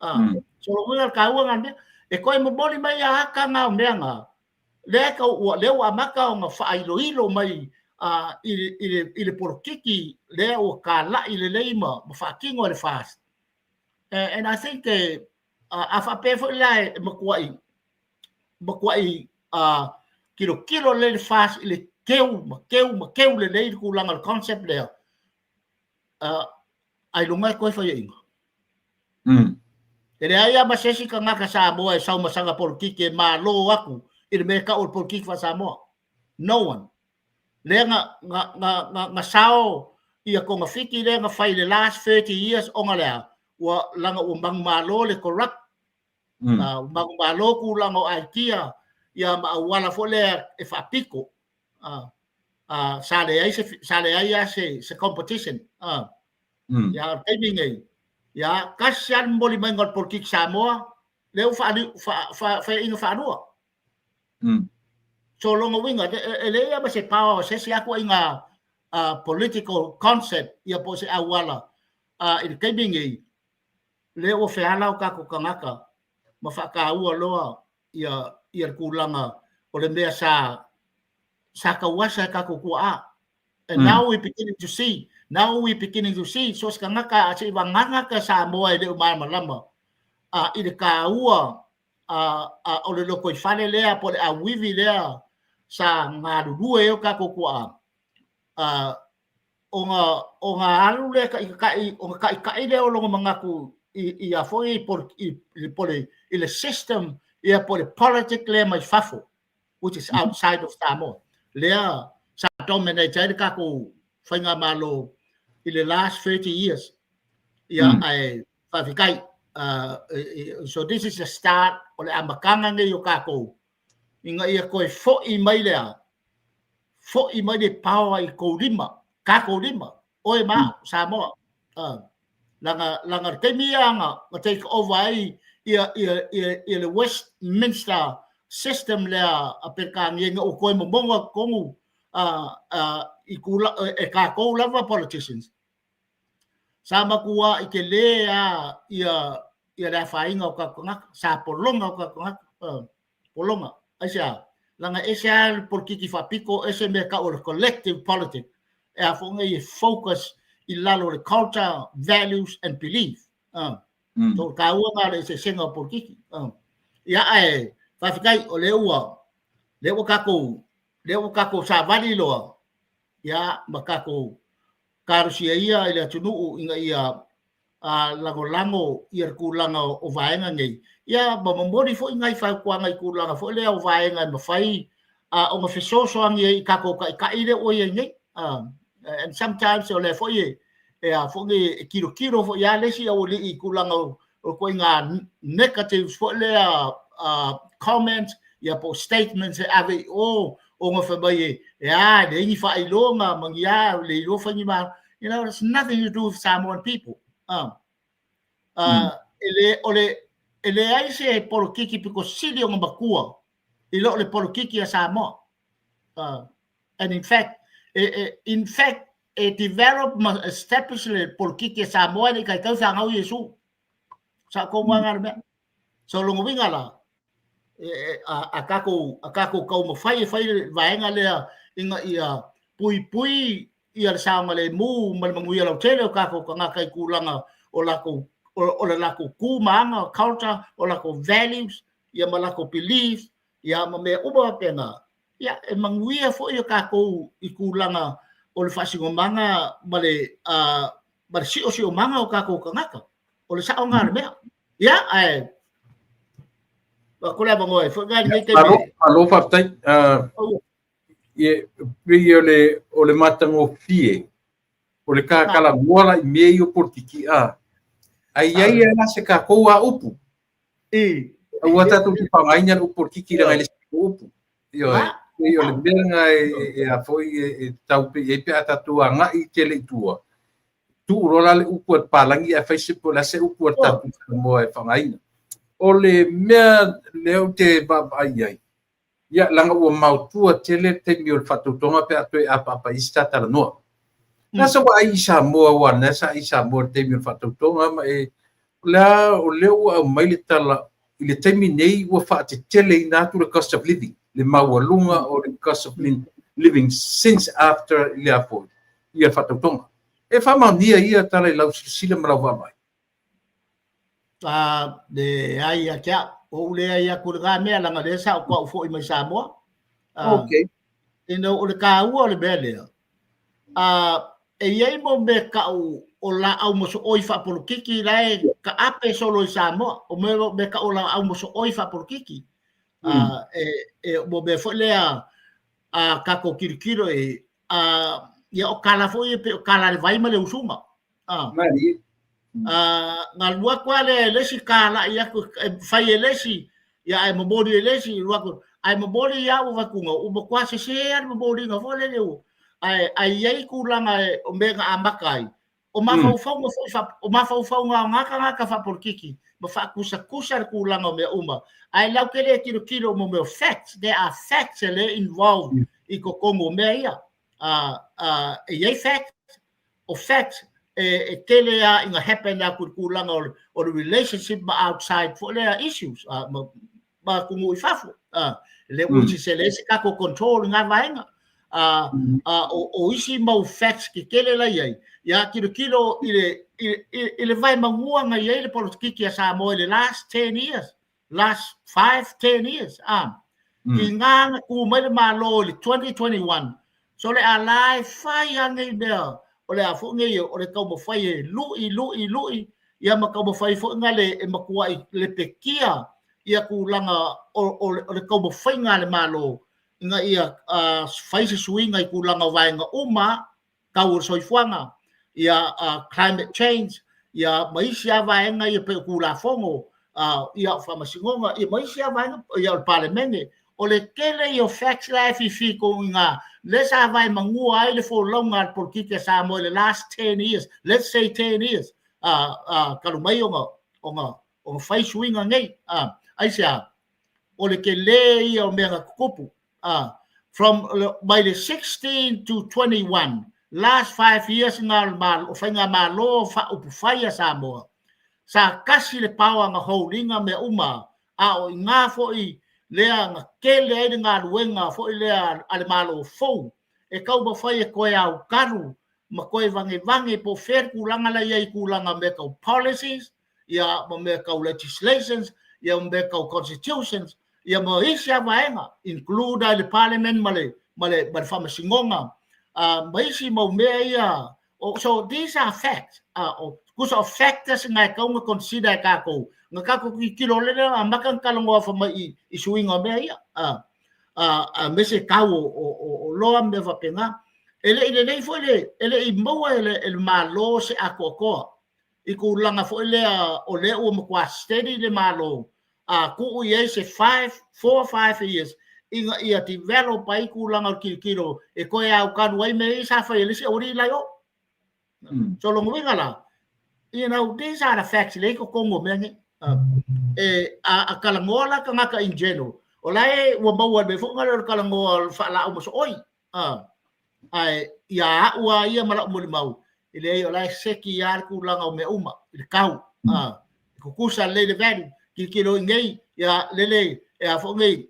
Speaker 2: So lona uiga o le taua na mea. E toe momoli mai a aka nga o mea nga, lea kau ua lea ua amata ona faailoilo mai i le polokiki lea ua talai lelei ma faatino e le FAST. And I think a faapea foi la e matuai tilotilo lelei le FAST i le keu ma keu ma keu lelei le tulaga o le concept lea, ailoga e toe faiaina. E leai lava ma se isi tagata Samoa e sau ma sana polokiki e malo atu i le mea e tau o le polokiki faa-Samoa. No one. Lea na sao ia togafiti lea na fai i le last 30 years ona lea, ua laga ua manumalo le corrupt, manumalo tulaga o idea ia ma auala foi lea e faapito. Sa leai lava se competition. Ia, o le taimi nei, ia, tasi lava le momoli maiga o le polokiki Samoa, lea ua faiaina faalua. So lona uiga, e leai lava ma se power o se isi atuaiga political concept ia po o se auala i le taimi nei, lea ua feala o tatou tagata ma faataua loa ia le tulaga o le mea sa tauasa e tatou tuaa. And now we beginning to see, now we beginning to see, so se tagata a se i vagana ka Samoa e le o malamalama i le taua o le lotoifale lea po o le auivi lea sa galulue ai o tatou tuaa, ona alu lea taita'i, ona taita'i lea o lona manatu i a foi i le system ia po o le politic lea mai fafo, which is outside of Samoa, lea sa dominate ai le tatou faigamalo i le last 30 years. Ia, ae faafetai. So this is the start o le amataga nei o tatou ina ia toe fo'i mai lea, fo'i mai le power i tou lima, tatou lima, oe ma au, Samoa. Laga le taimi ia na take over ai ia le Westminster system lea a Peretania ina ua toe momono atu tonu i tula, e tatou lava politicians. Sa matua i tele a ia le afaina o tatou tagata, sa pologa o tatou tagata, pologa. Aisea? Laga ese lava le polokiki faapito, ese mea tau o le collective politic, e a foi nei e focus i lalo o le culture, values and belief. So taua na le eseesega o polokiki. Ia, ae faafetai o lea ua tatou savali loa ia ma tatou talosia ia i le atunuu ina ia lagolago ia le tulaga o vaega nei ia ma momoli foi nai fautuaga i tulaga foi lea o vaega e mafai ona fesoasoani ai i tatou taitai lea ua i ai nei. And sometimes o lea foi e a foi nei e tilotilo foi lava le isi aualii i tulaga o ituaiga negatives foi lea, comments ia po o statements e ave i o ona fai mai e a leai ni faailoga ma ni a le iloa fai ni ma it's nothing to do with Samoan people. E le o le e leai se polokiki pito sili ona matua. i lo le polokiki a Samoa. And in fact, in fact, e develop ma establish le polokiki a Samoa e le i taitau feagau Iesu. Sa kou maga le mea. So longa uiga la, a takou taumafai e fai le vaega lea ina ia puipui ia le saogalemu ma le manuia lautele o tatou tagata i tulaga o latou o le latou tu ma aga, culture, o latou values, ia ma latou beliefs, ia ma mea uma faapena. Ia e manuia foi o tatou i tulaga o le faasinomaga ma le ma le siosiomaga o tatou tagata. O le sao lena o le mea. Ia, ae ko le avanoa e foi ngai lenei taimi.
Speaker 1: Malo faafetai. Ia, pei o le matagofie o le kakalanoa la i mea ia o polokiki a. Ai ai la se tatou a upu. Aua tatou te faaaogaina le upu polokiki leaga e le se upu. Ioe. Pei o le mea lena e a foi e tau pei ai pe a tatou agai tele i tua. Tuu loa la le upu a le palagi ae fai se po o le a se upu a le tatou Samoa e faaaogaina. O le mea lea ou te vaavaai i ai, ia leaga ua maotua tele le taimi o le faatautoga pe a toe apaapa i se talanoa. Na sa vaai i Samoa aua na sa i Samoa i le taimi o le faatautoga ma e o lea o lea ua aumai le tala i le taimi nei ua faateteleina atu le cost of living, le maualuga o le cost of living since after le a foi ia le faatautoga. E faamaonia ia tala i lau silasila ma lau vaavaai?
Speaker 2: Leai ia te au. O ou leai atu i lena mea, leaga o lea sa ou tau foi mai Samoa.
Speaker 1: Okay.
Speaker 2: You know, o le taua o le mea lea, e i ai mo mea tau o laau mosooi faapolokiki la e taape solo i Samoa. O mea tau o laau mosooi faapolokiki. E mo mea foi lea a tatou tilotilo i ia o tala foi e pei o tala a le vai ma le usuga.
Speaker 1: Malie.
Speaker 2: Na alu atu lava lea e le isi talai atu, e fai e le isi, ia ae momoli e le isi, alu atu, ae momoli ia au avatuga, ua matua sese lava le momoliga foi lele ua, ae i ai tulaga o mea na amata ai, o mafaufauga foi, o mafaufauga o na tagata faapolokiki, ma faatusatusa le tulaga o mea uma, ae latou te le tilotilo mo mea o facts, there are facts e le involve i totonu o mea ia. E i ai facts, o facts e tele lava ina happen atu i le tulaga o le relationship ma outside foi lea issues, ma atunuu i fafo. Le which is e leai se tatou control i ngā vaega. O isi mau facts tetele la i ai, ia tilotilo i le vaemagua na i ai le polokiki a Samoa i le last 10 years, last 5, 10 years. Ki ngā na tū mai le Malo i le 2021, so le a la e fai a nei mea, o le a foi nei o le taumafai e lui, lui, lui, ia ma taumafai foi ngā le e matuai lepetia ia tulaga o le taumafaiga a le Malo ina ia fai se suiga i tulaga o vaega uma tau o le soifuaga, ia climate change, ia ma isi lava vaega ia pei o Tulafono, ia o Faamasinoga, ia ma isi lava vaega, ia o le Palemene. O le tele ia o facts la e fifito i ngā, lea sa vaemanua ai le folauga a le polokiki a Samoa i le last 10 years, let's say 10 years, talu mai ona fai suiga nei. Aisea? O le tele ia o mea na tutupu. From mai le 16 to 21, last 5 years ngā o faigamalo faaupufai a Samoa, sa tasi le power na hold ina mea uma, a o i ngā foi lea na tele ai le galuega foi lea a le Malo fou, e taumafai e toe aukalu ma toe vagevage po o fea le tulaga la i ai i tulaga o mea tau policies, ia ma mea tau legislations, ia ma mea tau constitutions, ia ma isi lava vaega, include ai le parliament ma le faamasinoga, ma isi mau mea ia. So these are facts. Tusa o factors nga e tatau ona consider e tatou. Na tatou tilotilo lea na amata ona talanoa fai mai i suiga o mea ia. Aemaise tau o oloa ma mea faapena. E le i lelei foi le, e le i maua e le Malo se atoatoa i tulaga foi lea o lea ua matua steady le Malo, a tuu i ai se 5, 4, 5 years ina ia develop ai tulaga o le tilotilo e toe aukalu ai mea ia sa fai e le isi aualii la i o. So lona uiga la, you know, these are the facts lea i totonu o mea nei. A talanoa la tagata in general, O la e ua maua i le mea foi lea o le talanoa o le faalaau mosooi. Ae ia a'u a ia ma la'u molimau, e leai, o la e seki lava le tulaga o mea uma i le tau. E tutusa lelei le value. Tilotilo i nei, ia lele e a foi nei,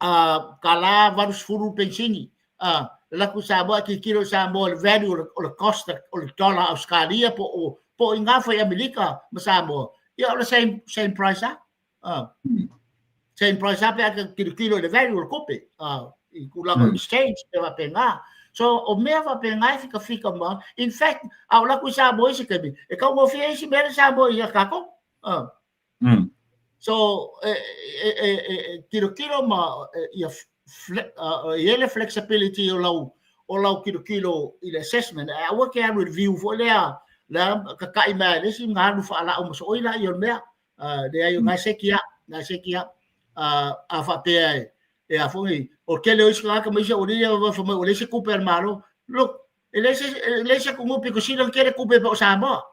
Speaker 2: $1.80 penisini. Alu atu i Samoa, e tilotilo i Samoa i le value o le cost o le dollar Australia po o i gafa i Amerika ma Samoa, ia o le same price lava. Same price lava pe a tilotilo i le value o le tupe i tulaga o exchange mea faapena. So o mea faapena e fikafika ma, in fact, a o latou i Samoa i se taimi, e taugofie isi mea i Samoa ia tatou. So e tilotilo ma ia i ai le flexibility o lau tilotilo i le assessment, ae aua te alu i le view foi lea lea tata'i mai le isi na alu faalaau mosooi laia o le mea. Leai, o na e seki lava, na e seki lava. A faapea e a foi o le tele o isi tagata ma isi aualii ia fai mai ua leai se tupe a le Malo. Look, e leai se atunuu pito sili ona tele tupe pei o Samoa.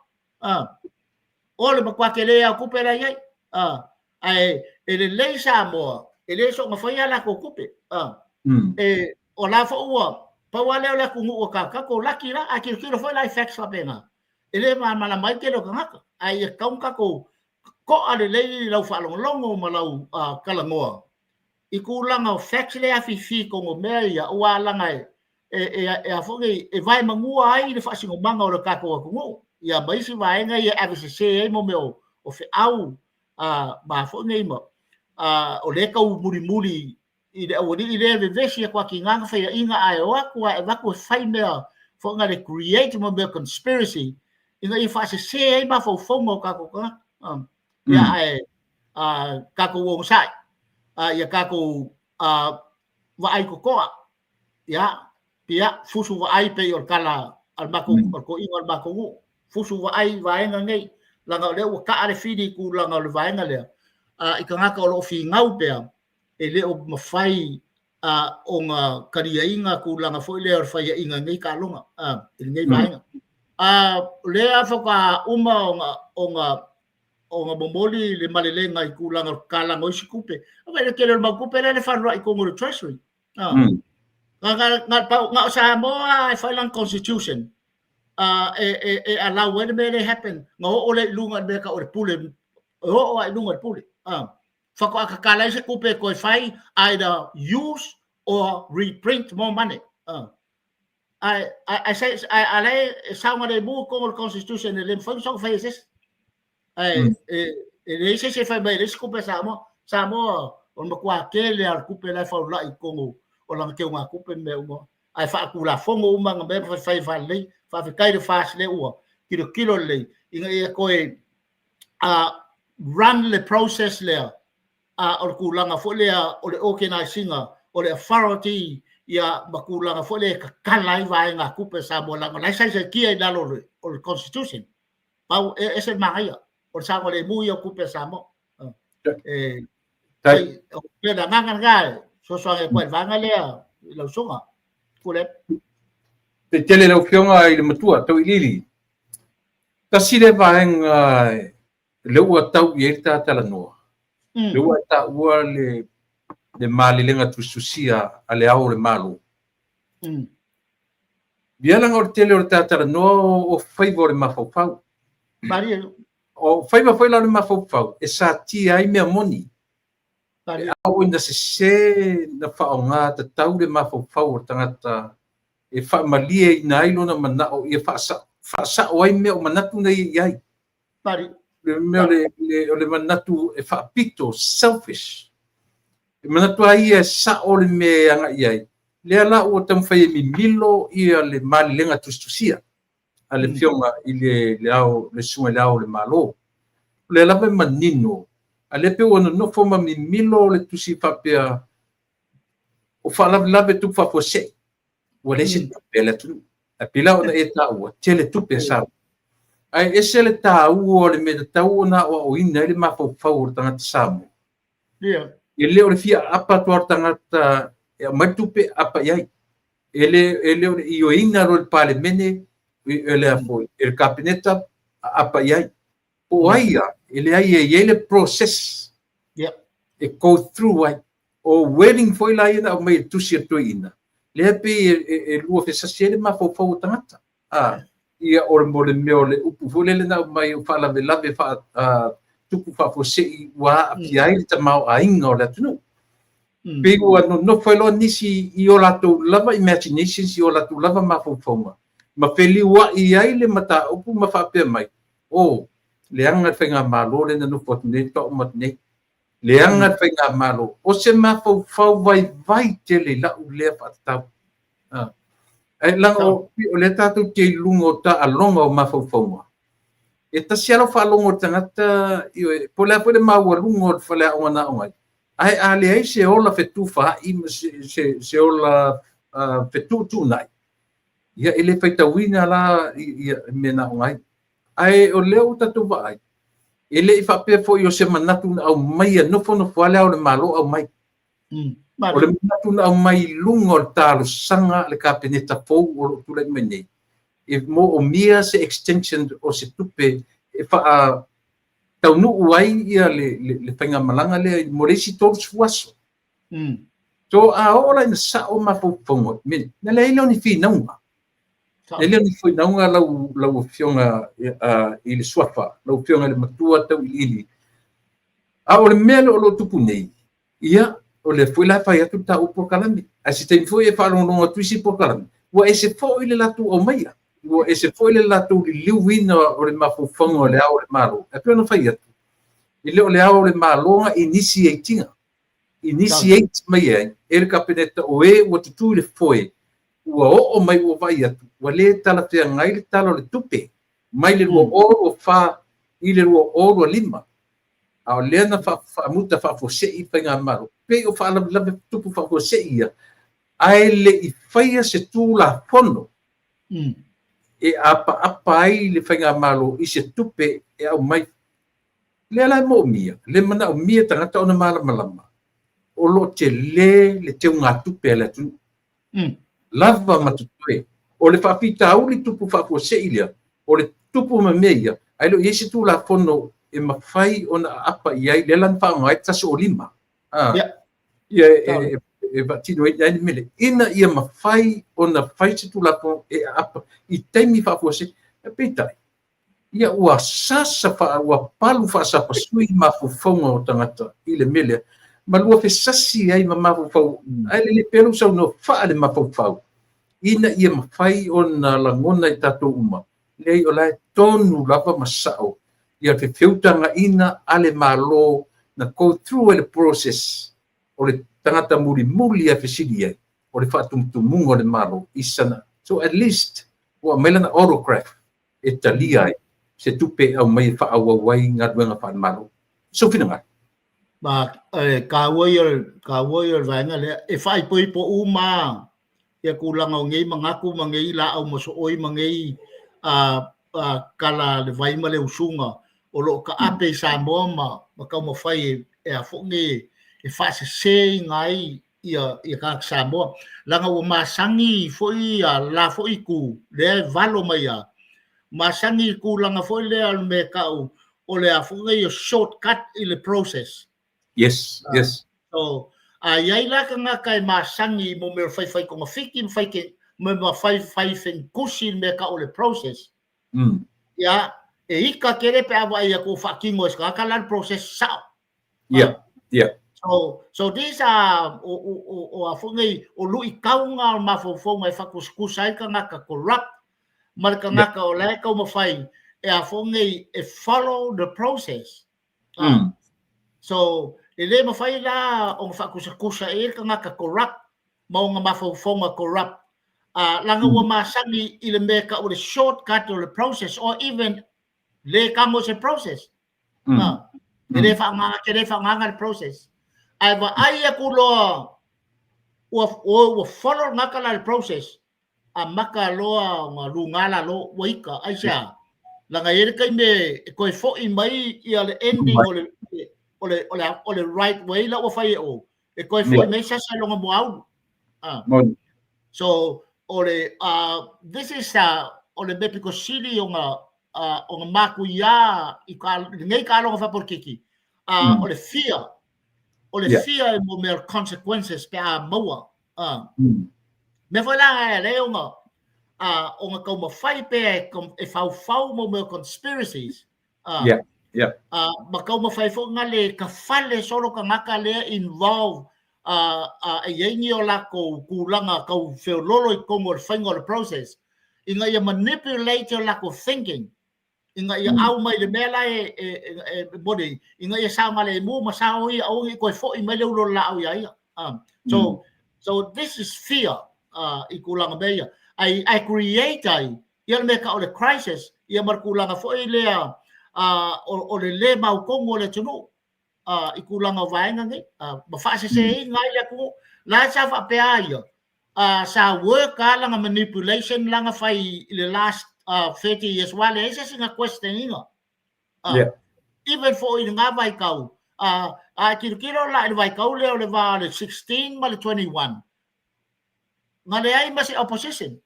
Speaker 2: O le matua tele lava o tupe la e i ai. Ae e lelei Samoa, e le soona faia a latou tupe. E o la foi ua pau lava lea o le atunuu a tatou laki la, a tilotilo foi la i facts faapena, e le malamalama ai le tele o tagata, ae ia tatau ona tatou to'a lelei i lau faalogologo ma lau talanoa i tulaga o facts lea e afifi i totonu o mea ia, aua leaga e a foi nei, e vaemanua ai le faasinomaga o le tatou atunuu, ia ma isi vaega ia e avesese ai mo mea o feau ma foi nei ma o lea e tau mulimuli i le aualii lea e vevesi atu a tiga na faiaina ae o atu ae avatu e fai mea foi na le create mo mea conspiracy ina ia faasese ai mafaufauga o tatou tagata. Ia ae tatou onosai, ia tatou vaai totoa, ia pia fusu vaai pei o le tala a le matou o le toeaina o le matou nuu, fusu vaai i vaega nei, leaga o lea ua taa le fili i tulaga o le vaega lea i tagata o lo o finau pea e le o mafai ona taliaina tulaga foi lea o le faiaina i lenei taaloga, i lenei vaega. O lea faatoa uma ona momoli le malelega i tulaga o le tatalaga o isi tupe. Vaai le tele o le mau tupe lea e faluai i totonu o le Treasury. Na o Samoa e fai lana constitution e allow ai le mea lea e happen, na oo lea i luga i le mea e tau o le pule, e oo lava i luga i le pule. Faatoa tatala ai se tupe e toe fai, either use or reprint more money. Ae a la e saogalemu i totonu o le constitution e le mafai ona soona fai e se isi. Ae e leai se isi e fai mai e leai se tupe a Samoa. Samoa o le matua tele lava o le tupe la e faulai i totonu o lana teugatupe ma mea uma. Ae faatulafono uma ana mea ma faifai faalelei. Faafetai i le FAST lea ua tilotilo lelei ina ia toe run le process lea o le tulaga foi lea o le organise ina o le authority ia ma tulaga foi lea e tatala ai vaega tupe a Samoa leaga o la e saisaitia i lalo o le constitution. Pau e ese le manaia o le saogalemu ia o tupe a Samoa. E o le agaga lena e fesoasoani atu ai i le vaega lea i lau susuga. Tuilaepa.
Speaker 1: Te tele lau Afioga i le matua, Tauiliili. Tasi lea vaega lea ua tau i ai le ta talanoa, lea ua e taua le malelega tusitusia a le Ao o le Malo. Ia leaga o le tele o le ta talanoa o faiva o le mafaufau. O faiva foi la o le mafaufau e satia ai mea moni. E ao ina sese na faaaoga tatau le mafaufau o le tagata e faamalieina ai lona manao ia faasao ai mea o manatu na ia i ai. Le mea o le manatu e faapito, selfish. E manatu lava ia e sao le mea e agai i ai. Lea la ua taumafai e mimilo ia le malelega tusitusia a le Afioga i le Ao, le Susuga i le Ao o le Malo. O lea lava e manino, a o lea pei ua nonofo ma mimilo le tusi faapea o faalavelave tupu faafuasei, ua leai se tupe a le atunuu. Ae pei la ona e taua, tele tupe a Samoa. Ae ese le taua o le mea e tatau ona aoaoina ai le mafaufau o le tagata Samoa. E le o le fia aapa atu lava o le tagata e aumai le tupe, aapa i ai. E le o le ioeina loa e le Palemene, e le foi, e le Kapeneta, aapa i ai. Po o ai ia, e leai e i ai le process e go through ai. O wording foi la ia na aumai e le tusi a le toeaina, lea pei e luafesasi ai le mafaufau o tagata. A, ia o le mo le mea o le upu foi lele na aumai o faalavelave faa tupu faafuasei ua aafia ai le tamaoaiga o le atunuu. Pei ua nonofo ai loa nisi i o latou lava imaginations, i o latou lava mafaufauga, ma feliuai ai le mataupu ma faapea mai, oh, leaga le faigamalo lea na nofo atu nei, faatoa uma atu nei. Leaga le faigamalo. O se mafaufau vaivai tele i lau lea faatatau. Ae leaga o lea tatou te i luga o taaloga o mafaufauga, e tasi lava lau faalogo i le tagata, ioe, po o le a foi le maualuga o le faleaoga na aoga ai, ae a leai se ola fetufaai ma se ola fetuutuunai, ia e le faitauina la ia mea na aoga ai. Ae o lea ua tatou vaai, e le i faapea foi o se manatu na aumaia nofonofo lava Le Ao o le Malo aumai. O le manatu na aumai i luga o le talosaga a le Kapeneta fou o lo o tulai mai nei, e moomia se extension o se tupe e faataunuu ai ia le faigamalaga lea mo le isi 30 aso. So a oo la ina sao mafaufauga, na leai lea o ni finauga. Leai lea o ni finauga lau Afioga i le Suafa, lau Afioga i le Matua Tauiliili. A o le mea lea o lo o tupu nei, ia, o lea foi la e fai atu le taua polokalame. Ae se taimi foi e faalogologo atu isi polokalame, ua ese foi le latou aumaia, ua ese foi le latou liliuina o le mafaufauga o Le Ao o le Malo. E pei ona fai atu, e le o Le Ao o le Malo na initiate ina, initiate mai ai e le Kapeneta o e ua tutū i le foe, ua oo mai ua vaai atu, ua le talafeagai le Tala o le Tupe mai le 2024 i le 2025. A o lea na faamuta faafuasei le faigamalo, pei o faalavelave tupu faafuasei ia, ae le i faia se Tulafono e apaapa ai le faigamalo i se tupe e aumai. Lea la e moomia, le manaomia e tagata ona malamalama, o lo o tele le teugatupe a le atunuu. Lava ma totoe. O le faafitauli tupu faafuasei lea, o le tupu ma mea ia, ae le o i ai se Tulafono e mafai ona aapa i ai, lea la na faaaoga ai le 105. Ia e faatino ai le mea lea, ina ia mafai ona fai se Tulafono e aapa i taimi faafuasei. Peitai, ia ua sasa ua palu faasapasui mafaufauga o tagata i le mea lea, ma lua fesasi ai ma mafaufau, ae lelei pea lou saunoa faa le mafaufau, ina ia mafai ona lagona i tatou uma, leai o la e tonu lava ma sao ia fefeutagaina a le Malo na go through ai le process o le tagata mulimuli e fesili ai, o le faatumutumuga o le Malo i sana. So at least ua aumai lana autograph e talia ai se tupe e aumai e faaauau ai galuega faale-Malo. Sou finagalo.
Speaker 2: Ma e kāua ia kāua ia o le vaega lea e faaipoipo uma ia tulaga o nei manatu ma nei laau mosooi ma nei a kala le vai ma le usuga o lo o taape i Samoa ma taumafai e a foi nei e faaseseina ai ia ia tagata Samoa leaga ua masani foi ia la foi itu lea e valo mai a masani i tulaga foi lea o le mea e tau o le a foi nei o shortcut i le process.
Speaker 1: Yes, yes.
Speaker 2: So, a i ai la tagata e masani i mo mea o le faifai togafiti ma fai ke ma faifai fenkusi i le mea e tau o le process. Ia, e ika tele pe a vaai atu o faatino e se tagata la le process sao.
Speaker 1: Yeah, yeah.
Speaker 2: So these are o a foi nei o luitauga o mafaufauga e faatusatusa ai tagata corrupt ma le tagata o la e taumafai e a foi nei e follow the process. So e le mafai la ona faatusatusa i ai le tagata corrupt ma ona mafaufauga corrupt leaga ua masani i le mea e tau o le shortcut o le process or even le tago i se process. E le faaaogaga, te le faaaogaga le process. Ae vaai atu loa ua ua follow le tagata la le process, amata loa ona luga lalo, ua ika, aisea? Leaga e i ai le taimi e toe foi mai ia le ending o le o le o le o le right way la ua fai e o, e toe foi mai sasa i lona muaulu. So o le this is o le mea pito sili ona ona matuia i ka lenei taaloga faapolokiki, o le fear. O le fear e mo mea consequences pe a maua. Mea foi la e le ona ona taumafai pea e faufau mo mea conspiracies. Ma taumafai foi na le tafale solo tagata lea involve e i ai ni o latou tulaga tau feololo i totonu o le faiga o le process ina ia manipulate o latou thinking ina ia au mai le mea la e moni ina ia saogalemu ma sao ia aua ne i toe foi mai le ulu o le laau iā ia. So this is fear i tulaga mea ia. Ai create ai ia le mea tau o le crisis ia ma le tulaga foi lea o le lē mautonu o le atunuu i tulaga o vaega nei ma faaseseina ai le atunuu. La sa faapea ia sa work a lana manipulation lana fai i le last 30 years wa leai se isi na question ina. Even foi i lena vaitau, a e tilotilo la i le vaitau lea o le va o le 16 ma le 21, na leai ma se opposition.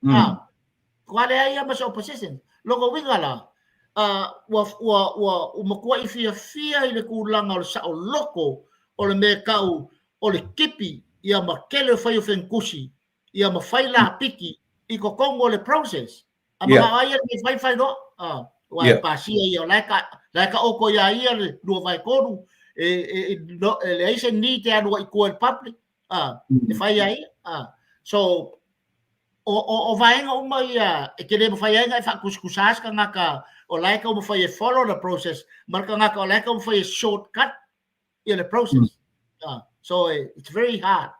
Speaker 2: Ua leai lava ma se opposition. Lona uiga la, ua matuai fiafia i le tulaga o le saoloto o le mea e tau o le tipi ia ma tele o fai o fenukusi ia ma fai lapiki i totonu o le process. A manao ai ia le fai fai loa. Aua e pasia ia o la e taoto iā ia le 2/3 e leai se need e alu ai i tua i le public e fai ai. So o vaega uma ia e te le mafai ai ona e faatusatusa se tagata o la e taumafai e follow the process ma le tagata o la e taumafai e shortcut ia le process. So it's very hard.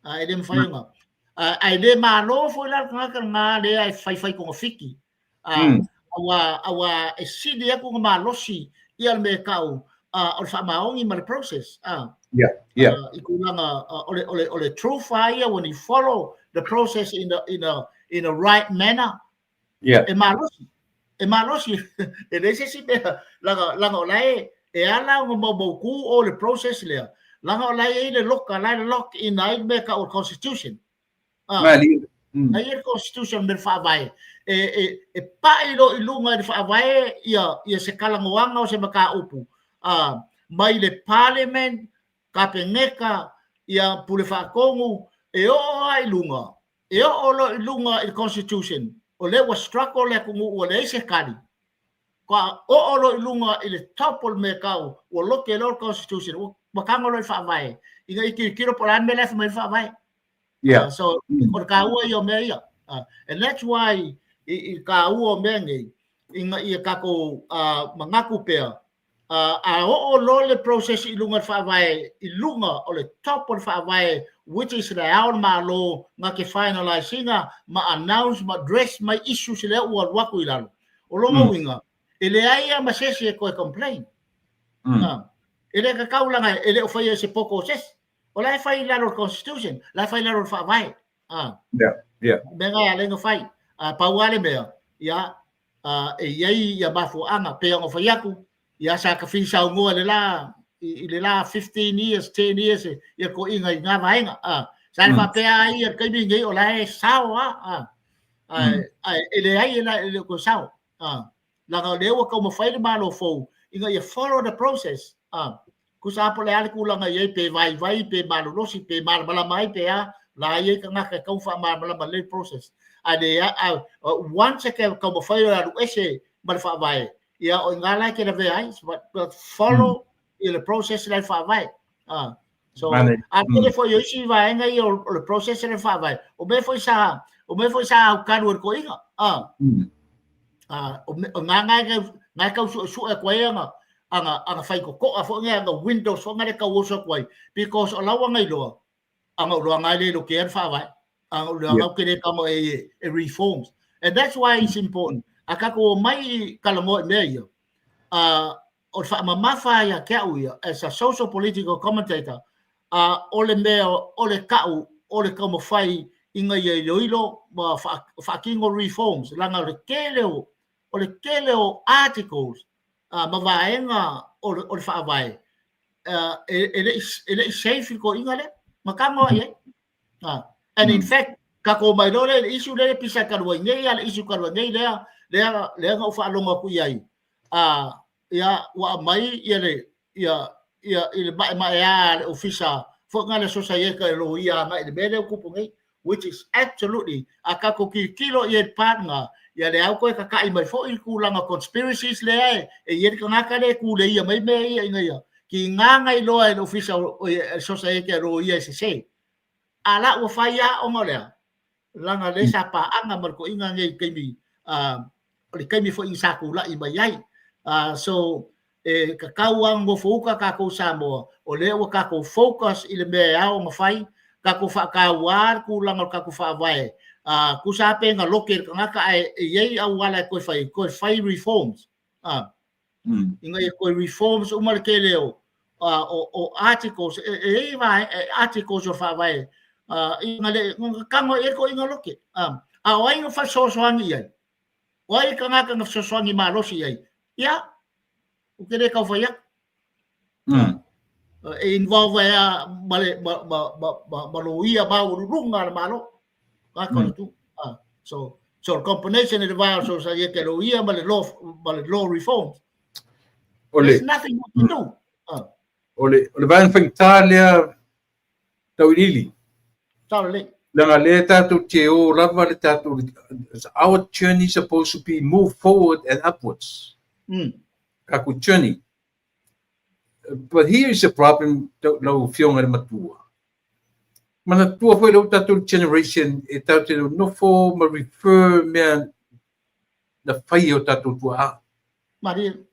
Speaker 2: E le mafai ona. Ae le malo foi la le tagata lena lea e faifai togafiti. Aua e sili atu ona malosi ia le mea e tau o le faamaoni ma le process. I tulaga o le truth lava ia when you follow the process in a right manner, e malosi. E malosi. E leai se isi mea, leaga o la e ala ona maumautu o le process lea, leaga o la e i ai le loka, la e lock in ai le mea e tau o le constitution.
Speaker 1: Malie.
Speaker 2: Ai e le constitution me le faavae. E pai loa i luga i le faavae ia se talanoaga o se mataupu mai le parliament, kapeneta, ia pule faatonu, e oo lava i luga, e oo loa i luga i le constitution, o lea ua struggle le atunuu ua leai se tali. Faatoa oo loa i luga i le top o le mea tau, ua lote loa le constitution, ua tago loa i le faavae, ina ia tilotilo po o le a le mea la e fai mai ai le faavae. So, o le taua ia o mea ia. And that's why i taua o mea nei, ina ia tatou manatu pea, a oo loa le process i luga o le faavae, i luga o le top o le faavae, which is le Ao o le Malo na te finalise ina ma announce ma address mai issues lea ua alu atu i lalo. O lona uiga, e leai lava ma se isi e toe complain. E le tatau leaga e le o faia e se poto o se isi. O la e fai i lalo o le constitution, la e fai i lalo o le faavae. Mea na e ala ai ona fai. Pau lava le mea, ia, e i ai ia mafuaaga, pei ona fai atu, ia sa tafili saunoa i le la, i le la 15 years, 10 years, ia toeaiina i na vaega. Sa le faapea ai ia le taimi lenei o la e sao lava, ae e leai e le o toe sao. Leaga o lea ua taumafai le Malo fou ina ia follow the process. Tusa lava po o le a le tulaga e i ai, pe vaivai, pe malolosi, pe malamalama ai, pe a, la e i ai tagata e tatau ona faamalamalama lelei le process. Ae le, once e taumafai e alu ese ma le faavae, ia o i ina la e te lavea ai, but follow le process la i le faavae. So, a tele foi o isi vaega ia o le process le faavae, o mea foi sa, o mea foi sa aukalu e le toeaina. O ngā ngā e tau suesue atu ai ana, ana, ana faitotoa foi nei, ana windows foi ngā le tau oso atu ai, because o la ua iloa, ana uloa ngā le lo ke le faavae, ana uloa ngā ke le kamo e, e reforms. And that's why it's important. A tatou omai i talanoa i mea ia, o le faamamafa ia te au ia, as a social political commentator, o le mea o le tau o le taumafai ina ia iloilo ma faatino reforms, leaga o le tele o, o le tele o articles ma vaega o le faavae, e le i safe i le toeaina lea, na tago ai ai. And in fact, tatou omai loa lea i le issue lea e pisa talu ai nei, a le issue talu ai nei lea, lea, lea na ou faalogo atu i ai, ia, ua aumai ia le, ia, ia i le ma'ema'eā a le ofisa foi nga le sosaieta e loia agai i le mea lea ua tupu nei, which is absolutely, a tatou tilotilo i ai i le part lena, ia lea ua toe tata'i mai foi le tulaga o conspiracies lea e i ai le tagata lea e tuleia mai mea ia ina ia tiga na iloa e le ofisa o le sosaiete a loia e sese. A la ua fai lava ona o le a? Leaga lea sa paaga ma le toeaina nei i taimi, o le taimi foi sa tulai mai ai. So, e tatau lava ona nofouta tatou Samoa, o lea ua tatou focus i le mea e ao ona fai, tatou faataua le tulaga o le tatou faavae, tusa lava pe na lote le tagata ae i ai auala e toe fai, toe fai reforms. Ina ia toe reforms uma le tele o o articles, e i ai articles o faavae ina le tago i ai le toeaina lote. A o ai na fesoasoani i ai? O ai le tagata na fesoasoani malosi i ai? Ia, ou te le tau fai atu. E involve ai a ma le ma ma ma ma, ma loia maualuluga a le Malo. Tagata o le tu. So the combination i le va o sosaiete loia ma le law ma le law reforms.
Speaker 1: O le
Speaker 2: There's nothing more to do.
Speaker 1: O le vaega faigata lea Tauiliili.
Speaker 2: Sao lelei.
Speaker 1: Leaga lea tatou te o lava le tatou, our journey supposed to be move forward and upwards. Tatou journey. But here is a problem, lau afioga i le matua. Manatua foi lau tatou generation e tatou te nofo ma refer mea na fai e o tatou tuaa.
Speaker 2: Marie.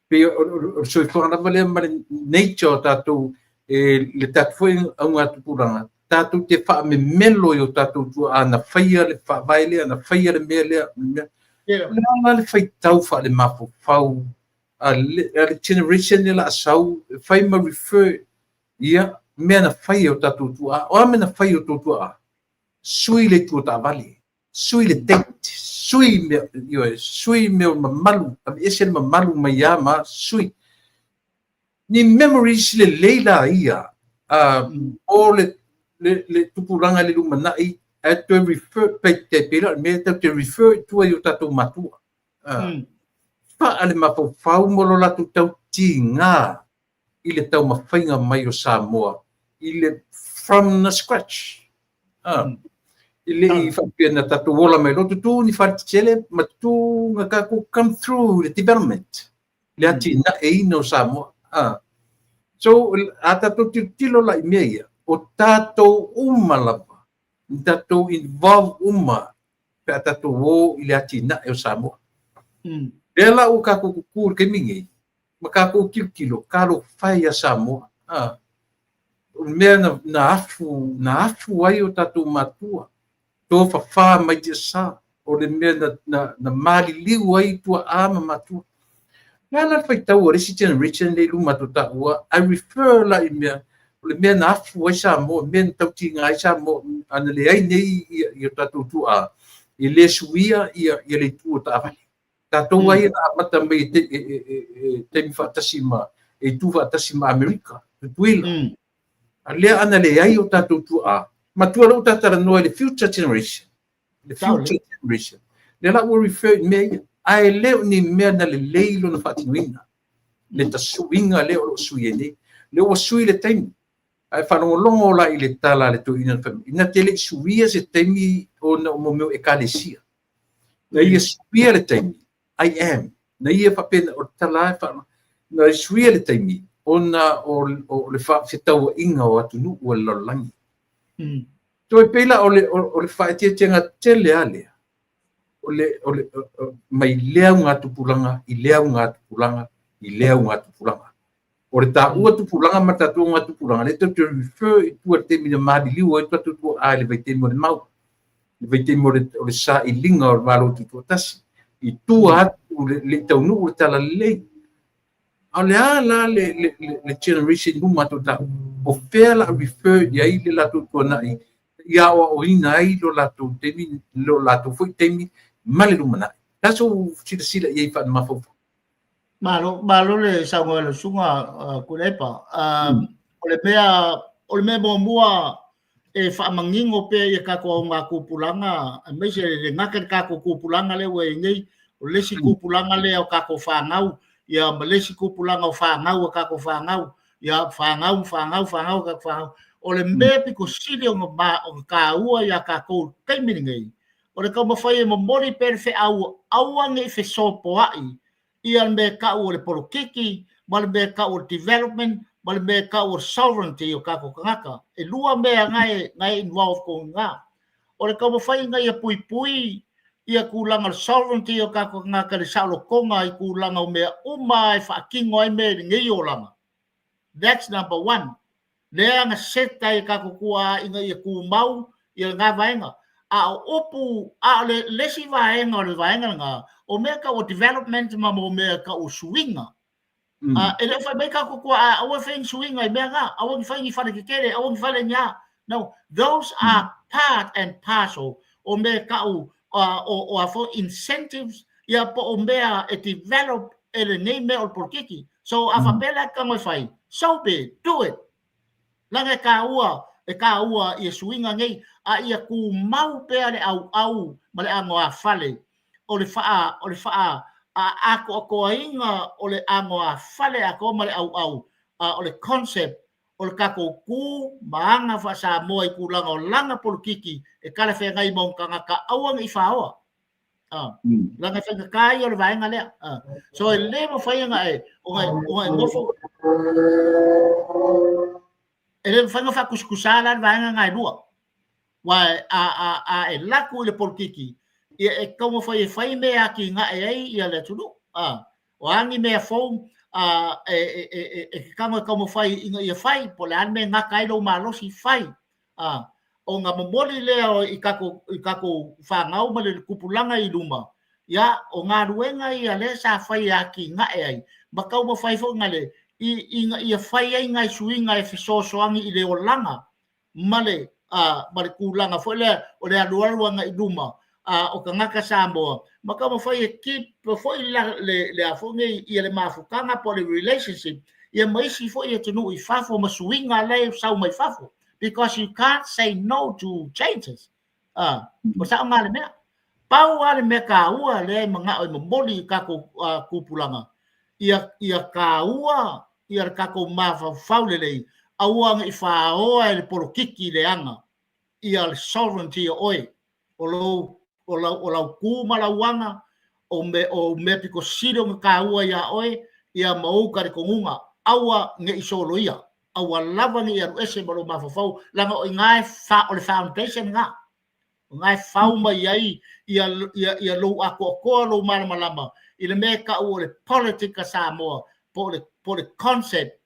Speaker 1: Pei o le soifuaga lava lea ma le nature o tatou e le tatou foi augatupulaga, tatou te faamemelo i o tatou tuaa na faia le faavae lea, na faia le mea lea, le mea.
Speaker 2: Yeah.
Speaker 1: O le a la le faitau faalemafaufau a le generation lea o le a sau e fai ma refer ia mea na fai e o tatou tuaa. O a mea na fai e o tou tuaa? Sui le itu o taavale, sui le date, sui mea, ioe, sui mea o le mamalu, aveese le mamalu mai ia ma sui. Ni memories lelei la ia o le tupulaga i le lumanai ae toe refer, pe te pei la o le mea tatou te refer i tua i o tatou matua. Faalemafaufau mo lo latou tautiga i le taumafaiga mai o Samoa i le from the scratch. I le i faapea na tatou ola mai loa tutu ni fale tetele ma tutu na tatou come through le development, le atinaeina o Samoa. So, a tatou tilotilo la i mea ia, o tatou uma lava, ni tatou involve uma pe a tatou o i le atinae o Samoa. Lea la ua tatou tutu i le taimi nei, ma tatou tilotilo, talofa e ia Samoa. O le mea na afu ai o tatou matua, tofafa mai tiasa, o le mea na maliliu ai tuaa ma matua. Le a la le faitau a le isi generation lea i luma atu o taua, I refer la i mea, o le mea na afu ai Samoa, mea na tautiga ai Samoa, ana leai nei ia o tatou tuaa, e le suia ia le itu o taavale. Tatou ai na amata mai e taimi faatasi ma e itu faatasi ma Amerika, Tutuila. A lea ana leai o tatou tuaa, matua lau tatalanoa i le future generation. Le future generation. Lea la ua refer i mea ia. Ae le o ni mea na lelei lona faatinoina. Le tasuiga lea o lo o sui ai nei. Lea ua sui le taimi. Ae faalogologo la i le tala a le toeaina na fai mai, na te le i suia se taimi ona o mea o ekalesia. Na ia suia le taimi, I am. Na ia faapena o le tala e na suia le taimi ona o le faafetauaiga o atunuu o le lalolagi. Toe pei la o le faaeteetega tele a lea, o le mai lea augatupulaga i lea augatupulaga i lea augatupulaga. O le taua tupulaga ma tatou augatupulaga, lea tatou te refer i tua i le taimi na maliliu ai tatou tuaa i le vaitaimi o le mau, le vaitaimi o le sailiga o le Malo Tutoatasi, i tua atu le i taunuu le talalelei. A o le a la le generation i luma atu o taua, o fea la refer i ai le latou tuanai ia aoaoina ai lo latou taimi, lo latou foi taimi ma le lumanai. La sou silasila i ai faalemafaufau.
Speaker 2: Malo, malo le saunoa i le susuga Tuilaepa. O le mea muamua e faamanino pea ia tatou augatupulaga, aemaise le gata i le tatou tupulaga lea ua i ai nei, o le isi tupulaga lea o tatou fanau, ia ma le isi tupulaga o fanau a tatou fanau. Ia, fanau, fanau, fanau, tatou fanau. O le mea pito sili ona ma, ona taua iā tatou i le taimi lenei, o le taumafai e momoli pea le feau, aua ne i fesopoai ia le mea e tau o le polokiki ma le mea e tau o le development ma le mea e tau o le sovereignty o tatou tagata. E lua mea na e, na e involve tonu i ina. O le taumafai ina ia puipui ia tulaga o le sovereignty o tatou tagata i le saolotoga i tulaga o mea uma e faatino ai mea i lenei olaga. That's number one. Lea na set ai e tatou tuaa ina ia tumau ia lena vaega. A o upu, a o le, le isi vaega o le vaega lena, o mea tau o development ma mo mea tau o suiga. E le o fai mai tatou tuaa, aua e fai ni suiga i mea na, aua ni fai ni fale tetele, aua ni fale ni a. No, those are part and parcel o mea tau o a foi incentives, ia po o mea e develop e lenei mea o le polokiki. So a faapea la e tago e fai, so be it, do it. Leaga e taua, e taua ia suiga nei, a ia tumau pea le auau ma le anoāfale o le faa, o le faa atoatoaina o le anoāfale atoa ma le auau, a o le concept o le tatou tu ma aga faa-Samoa i tulaga o lana polokiki e talafeagai ma ona tagata aua ne i faoa. Leaga e faigata ia o le vaega lea. So e le mafai ona e, ona e, ona e nofo, e le mafai ona faatusatusa la le vaega na e lua. Aua a, a, a e laku i le polokiki, ia e taumafai e fai mea e atinae ai ia le atunuu. O a ni mea fou a, e, e, e, e, e te tago e taumafai ina ia fai, po o le a le mea e gata ai lou malosi, fai. Ona momoli lea i tatou, i tatou fanau ma le tupulaga i luma, ia, o galuega ia lea sa fai e atinae ai, ma taumafai foi na le, i, ina ia fai ai nai suiga e fesoasoani i le olaga ma le, ma le tulaga foi lea o le alualu agai i luma o tagata Samoa, ma taumafai e keep foi la, le, le a foi nei, ia le mafutaga po o le relationship ia ma isi foi atunuu i fafo ma suiga la e sau mai fafo. Because you can't say no to changes. O sao ngā le mea. Pau lava le mea taua lea e manao e momoli i tatou tupulaga, ia, ia taua ia le tatou mafaufau lelei, aua ne i faoa e le polokiki leaga ia le sovereignty o oe, o lou, o lau, o lau tu ma lau aga, o me, o mea pito sili ona taua iā oe, ia ma ou talitonuga, aua ne i soloia, aua lava ne i alu ese ma lou mafaufau, leaga o i ina e fa, o le foundation lena. O ina e fau mai ai ia, ia, ia lou atoatoa, lou malamalama i le mea e tau o le politic a Samoa, po o le, po o le concept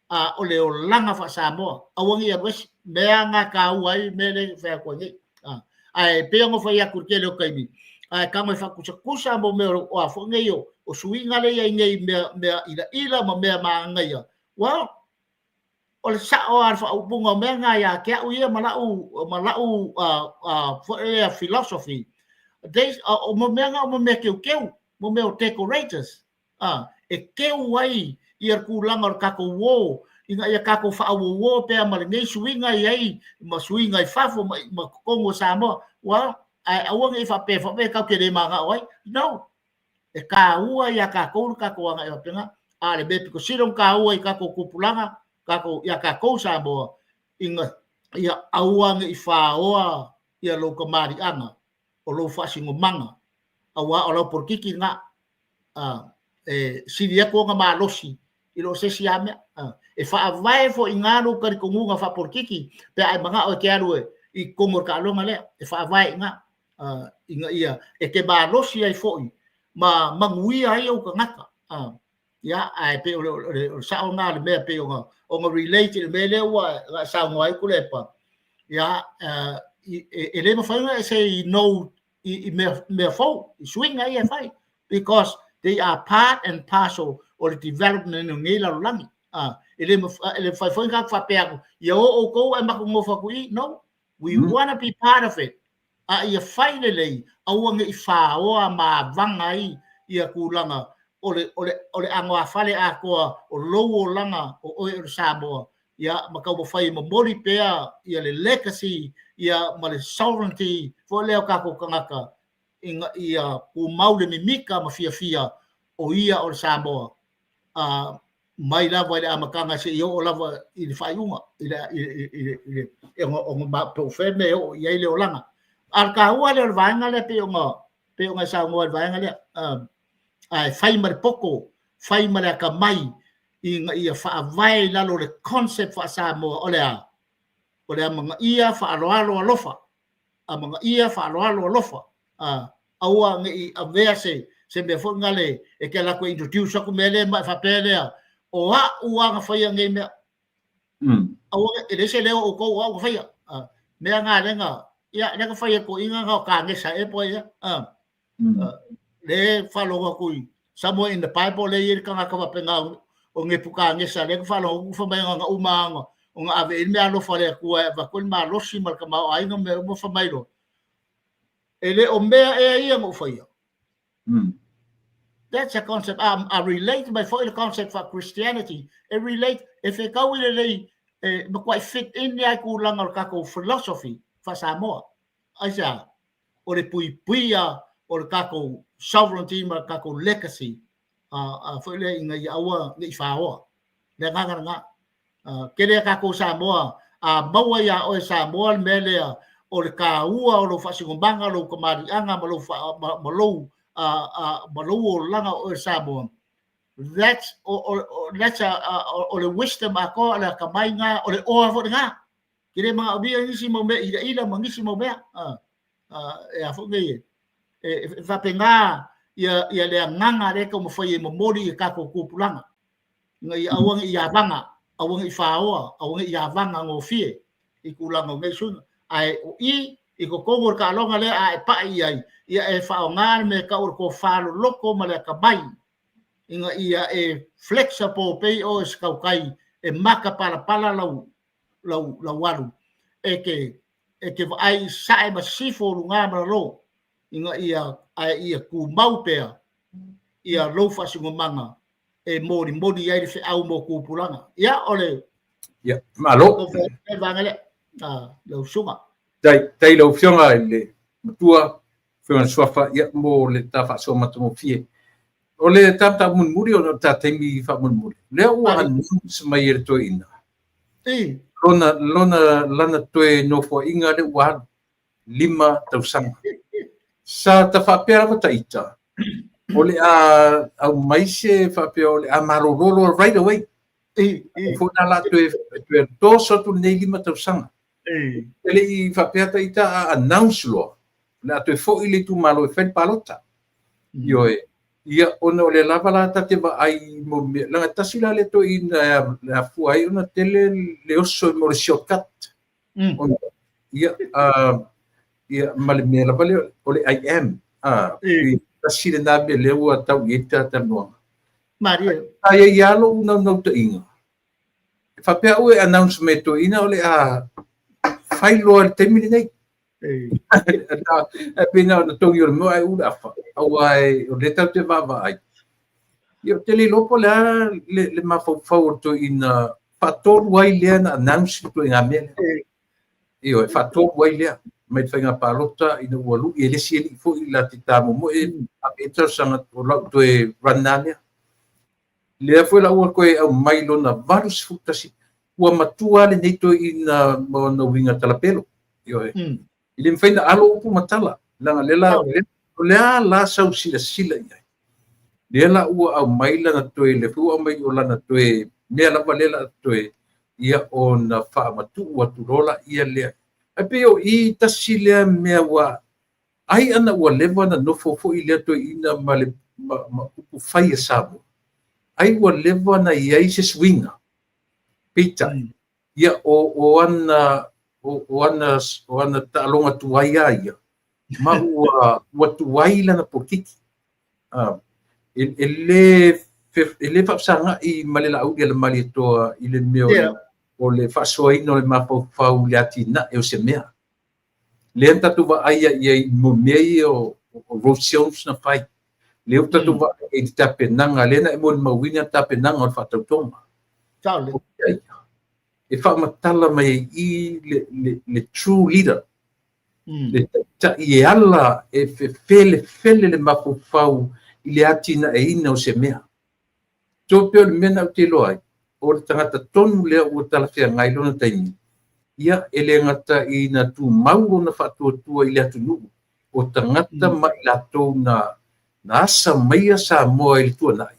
Speaker 2: a o le olaga faa-Samoa. Aua ne i alu ese. Mea na taua ai mea lea e fai atu ai nei. Ae pei ona fai atu i le tele o taimi, ae tago e faakusakusa mo mea o a foi nei o, o suiga lea i ai nei mea, mea ilaila ma mea manaia. Well, o le sao lava o le faaupuga o mea na ia te au ia ma lau, ma lau foi lea philosophy. They, o mea na o mea teuteu, mo mea o decorators. E keu ai ia le tulaga o le tatou uō, ina ia tatou faauouo pea ma lenei suiga i ai, ma suiga i fafo ma, ma totonu o Samoa. Well, ae aua ne i faapea, faapea tatou te le manao ai. No! E taua iā tatou le tatou agai faapena. A o le mea pito sili ona taua i tatou tupulaga, tatou, iā tatou Samoa, ina ia aua ne i faoa ia lou tamaliiaga o lou faasinomaga, auā o lau polokiki lena. E sili atu ona malosi i lo se isi lava mea. E faavae foi i ina lou talitonuga faapolitiki pe a e manao e te alu e, i totonu o le taaloga lea, e faavae i ina, ina ia e te malosi ai foi ma manuia ai ou tagata. Ia, ae pei o le, o le, o le sao lena o le mea pei ona, ona relate i le mea lea ua e saunoa ai Tuilaepa. Ia, e, e le mafai ona e say no i, i mea, mea fou, i suiga ia e fai, because they are part and parcel o le development o nei lalolagi. E le, e le mafai foi ona faapea atu, ia o outou ae matou nofo atu i i. No, we wanna be part of it. A ia fai lelei, aua ne i faoa ma avaga ai ia tulaga o le, o le, o le anoāfale atoa o lou olaga o oe o le Samoa, ia ma taumafai e momoli pea ia le legacy ia ma le sovereignty foi lea o tatou tagata ina ia tumau le mimita ma fiafia o ia o le Samoa. mai lava i le amataga seia oo lava i le faaiuga, i le, i le, i le, i le, e ona, ona ma, po o fea mea e oo i ai le olaga. A o le taua lea o le vaega lea pei ona, pei ona e saunoa i le vaega lea, ae fai ma le poto, fai ma le atamai ina ia faavae i lalo o le concept faa-Samoa o le a? O le amanaia, faaaloalo, alofa. Amanaia, faaaloalo, alofa. Aua ne i avea se se mea foi lena e te alu atu e introduce atu mea lea ma e faapea lea, o au lava na faia nei mea. Aua e leai se leo o outou o au na faia. Mea na lea na, ia lea na fai e toeaiina na o Kanesa ea po o ai ea. Lea e faalogo atu i somewhere in the Bible lea e i ai le tagata faapena o Nepukanesa lea na faalogo atu fai mai na ona uma lava ona ave i ai le meaalofa a le Atua e avatu ai le malosi ma le tamaoaiga ma mea uma fai mai loa, e le o mea ea ia na ou faia. That's a concept. A relate mai foi le concept faa-Christianity, e relate, e fetaui lelei, e matuai fit in lava i tulaga o le tatou philosophy faa-Samoa. Aisea? O le puipuia o le tatou sovereignty ma le tatou legacy a foi lea ina ia aua ne i faoa. Le agaga lena. Tele a tatou Samoa, a maua ia oe Samoa le mea lea o le taua o lou faasinomaga, lou tamaliiaga ma lou ma lou ma lou olaga o oe Samoa. That's o, o, that's a, o le wisdom atoa, o le atamai na, o le oa foi lena. Ke le manaomia nisi mau mea ilaila ma nisi mau mea. E a foi nei e faapena ia ia le agaga lea e taumafai e momoli i tatou tupulaga ina ia aua ne i avaga, aua ne i faoa, aua ne i avaga gofie i tulaga o nei suiga. Ae o i i totonu o le taaloga lea a e pai i ai, ia e faaaoga le mea e tau o le tofa loloto ma le atamai ina ia e flexible pei oe o se tautai e matapalapala lau lau lau alu e te e te vaai i sae ma sisifo luga ma lalo ina ia ae ia tumau pea ia lou faasinomaga e molimoli ai le feau mo tupulaga. Ia o le
Speaker 1: Ia, malo.
Speaker 2: Vaega lea, lau susuga.
Speaker 1: Tai, tai lau Afioga i le Matua, Afioga i le Suafa, ia, mo le ta faasoa matagofie. O le ta mataupu mulimuli ona o le ta taimi faamulimuli, lea ua announce mai e le toeaina. Lona, lona, lana toe nofoaiga lea ua alu, 5 tausaga. Sa ta faapea lava ta ita, o le a aumai se faapea o le a malolo loa right away. Foi na la toe, toe toso atu lenei 5 tausaga. E le i faapea ta ita a announce loa, o le a toe foi le itumalo e fai le palota. Ioe. Ia, ona o lea lava la ta te vaai mo mea, leaga tasi la le toeaina e afua ai ona tele le oso mo le shortcut. Ona, ia, ia, ma le mea lava lea o le I am. Tasi lena mea lea ua tau i ai le talatalanoaga.
Speaker 2: Malie.
Speaker 1: Sa i ai lava lou naunautaiga. E faapea au e announce mai e toeaina o le a fai loa i le taimi lenei. E pei na ona togi o le moa ae u le afa. Aua o lea tatou te vaavaai. Ia, ou te le iloa po o le a le mafaufau o le toeaina faatolu ai lea na announce le ituaiga mea lea. Ioe, faatolu ai lea mai le faiga palota ina ua lui e le isi alii foi la te tamomoe ave i ai talosaga o lau toe run lava lea. Lea foi la ua toe aumai lona 81, ua matua lava lenei toeaina ma ona uiga talapelo. Ioe. E le mafai ona alo upu ma tala, leaga lea la, o le a la sau silasila i ai. Lea la ua aumai lana toe, lea foi ua aumai o lana toe mea lava lea la toe, ia ona faamatuu atu loa laia lea. Ae pei o i tasi lea mea ua ai ana ua leva ona nofo foi lea toeaina ma le ma upu fai a Samoa. Ai ua leva ona i ai se suiga. Peitai, ia o ana o ana o ana taaloga tuai lava ia, ma ua tuai lana polokiki. E le faafesaga'i ma le Laauli a le Malietoa i le mea o le faasoaina o le mafaufau i le atinae o se mea. Lea na tatou vaai i ai mo mea ia o road sales na fai. Lea ua tatou vaai i le tapenaga, lea na e molimauina le tapenaga o le faatautoga. E faamatala mai ai i le true leader, le taitai e ala e fefelefele le mafaufau i le atinaeina o se mea. So pei o le mea na ou te iloa ai, o le tagata tonu lea ua talafeagai lona taimi, ia e le gata ina tumau lona faatuatua i le atunuu, o tagata ma i latou na na asa maia Samoa i le tuanai,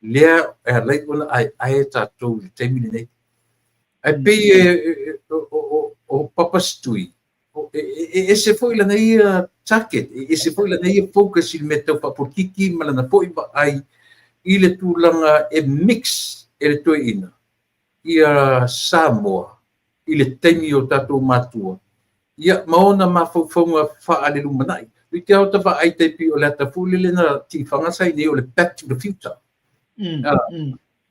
Speaker 1: lea e ala ai ona aeae tatou i le taimi lenei. Ae pei o Papa Setui, e ese foi lana ia target, e ese foi lana ia focus i le mea tau faapolokiki ma lana foi vaai i le tulaga e mix e le toeaina ia Samoa i le taimi o tatou matua, ia ma ona mafaufauga faalelumanai. I te ao ta vaai tai pei o le ata foi lele na tifaga sa i nei o le Back to the Future.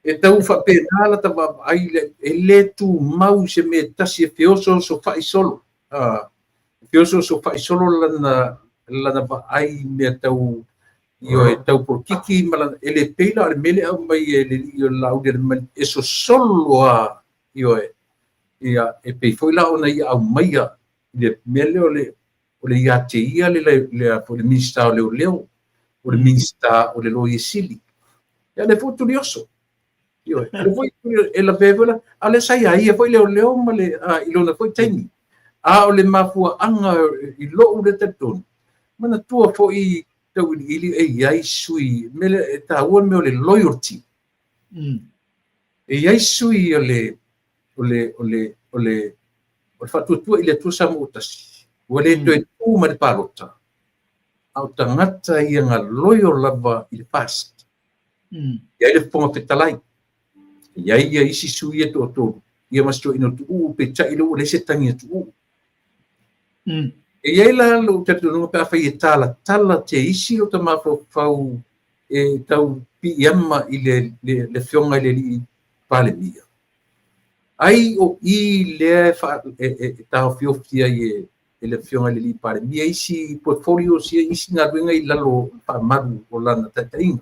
Speaker 1: E tau faapena la ta vaavaai, e le tumau i se mea e tasi, e feosoosofai solo. E feosoosofai solo lana vaai i mea tau ioe tau polokiki ma lana, e le pei la o le mea lea e aumai e le alii o le Laauli e sosolo lava, ioe. Ia, e pei foi la ona ia aumaia i le mea lea o le ia te ia le Minisita o Leoleo, o le Minisita o le Loia Sili. Ia lea foi ua tulioso. Ioe, o lea foi e lavea foi la, a o lea sa ia ia foi leoleo ma le, i lona foi taimi. A o le mafuaaga i lou lea talitonu, manatua foi tauiliili e i ai sui, mea lea e taua le mea o le loyalty. E i ai sui o le o le o le o le o le faatuatua i le Atua Samoa ua tasi, ua le toe tu ma le palota, a o tagata ia na loyal lava i le FAST. E i ai le Fofoga Fetalai, e i ai ia isi sui ia toatolu, ia ma si toeaina o Tuuu, peitai lea ua leai se tagi a Tuuu. E i ai la lou talitonuga pe afai e talatala te isi lota mafaufau e tau piiama i le afioga i le alii Palemia, ai o i lea e taofiofi ai e le afioga i le alii Palemia isi portfolios ia, isi galuega i lalo o le faamalu o lana taitaiga.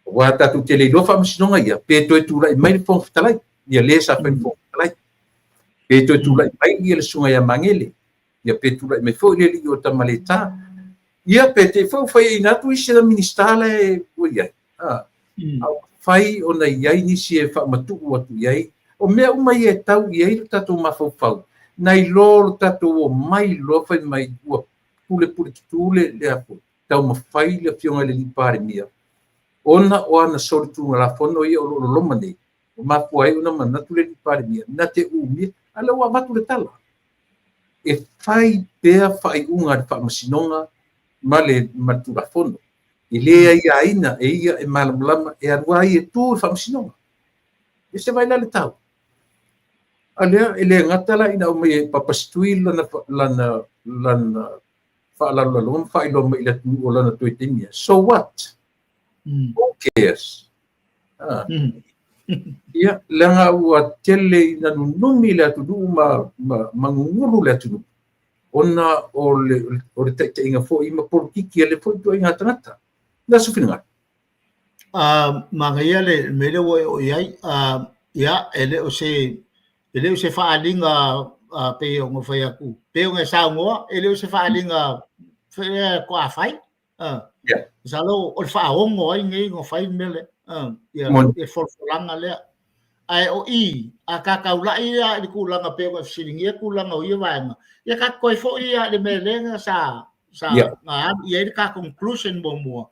Speaker 1: Aua tatou te le iloa faamasinoga ia, pe toe tulai mai le Fofoga Fetalai, ia le sa fai le Fofoga Fetalai, pe toe tulai mai ia le susuga ia Magele, ia pe tulai mai foi le alii o Tamaleta, ia pe te i foi ua faiaina atu isi ana Minisita la e ua i ai. A ua fai ona i ai nisi e faamatuu atu i ai. O mea uma ia e tau i ai lo tatou mafaufau, nai lo lo tatou omai loa fai mai ua pulepule tutū le afu, taumafai le afioga i le alii Palemia, ona o ana solitulafono ia o lo o loloma nei, ua mafua ai ona manatu le alii Palemia, na te umia, a o lea ua avatu le tala, e fai pea faaiuga a le faamasinoga ma le Tulafono. E le aiaina e ia e malamalama e alu ai e tu i le faamasinoga. E se vai la le tau. A lea e le gata la ina aumai e Papa Setui lana faalalolaloga ma faailoa mai i le atunuu o lana toe taimi. So what? Who cares? Ia, leaga ua tele ina nunumi le atunuu ma gugulu le atunuu ona o le taitaiga foi ma polokiki a le foi ituaiga tagata. Le aso finagalo.
Speaker 2: Manaia le mea lea ua e oo i ai. Ia, e le o se e le o se faaaliga pei ona fai atu, pei ona e saunoa, e le o se faaaliga faatoa fai. Masalo o le faaono ai nei ona fai le mea lea, ia folafolaga lea. Ae o i, a ta taulai ia i le tulaga pei ona e fesiligia tulaga o ia vaega, ia ta toe foi ia i le mea lea sa na alu i ai le ta conclusion muamua,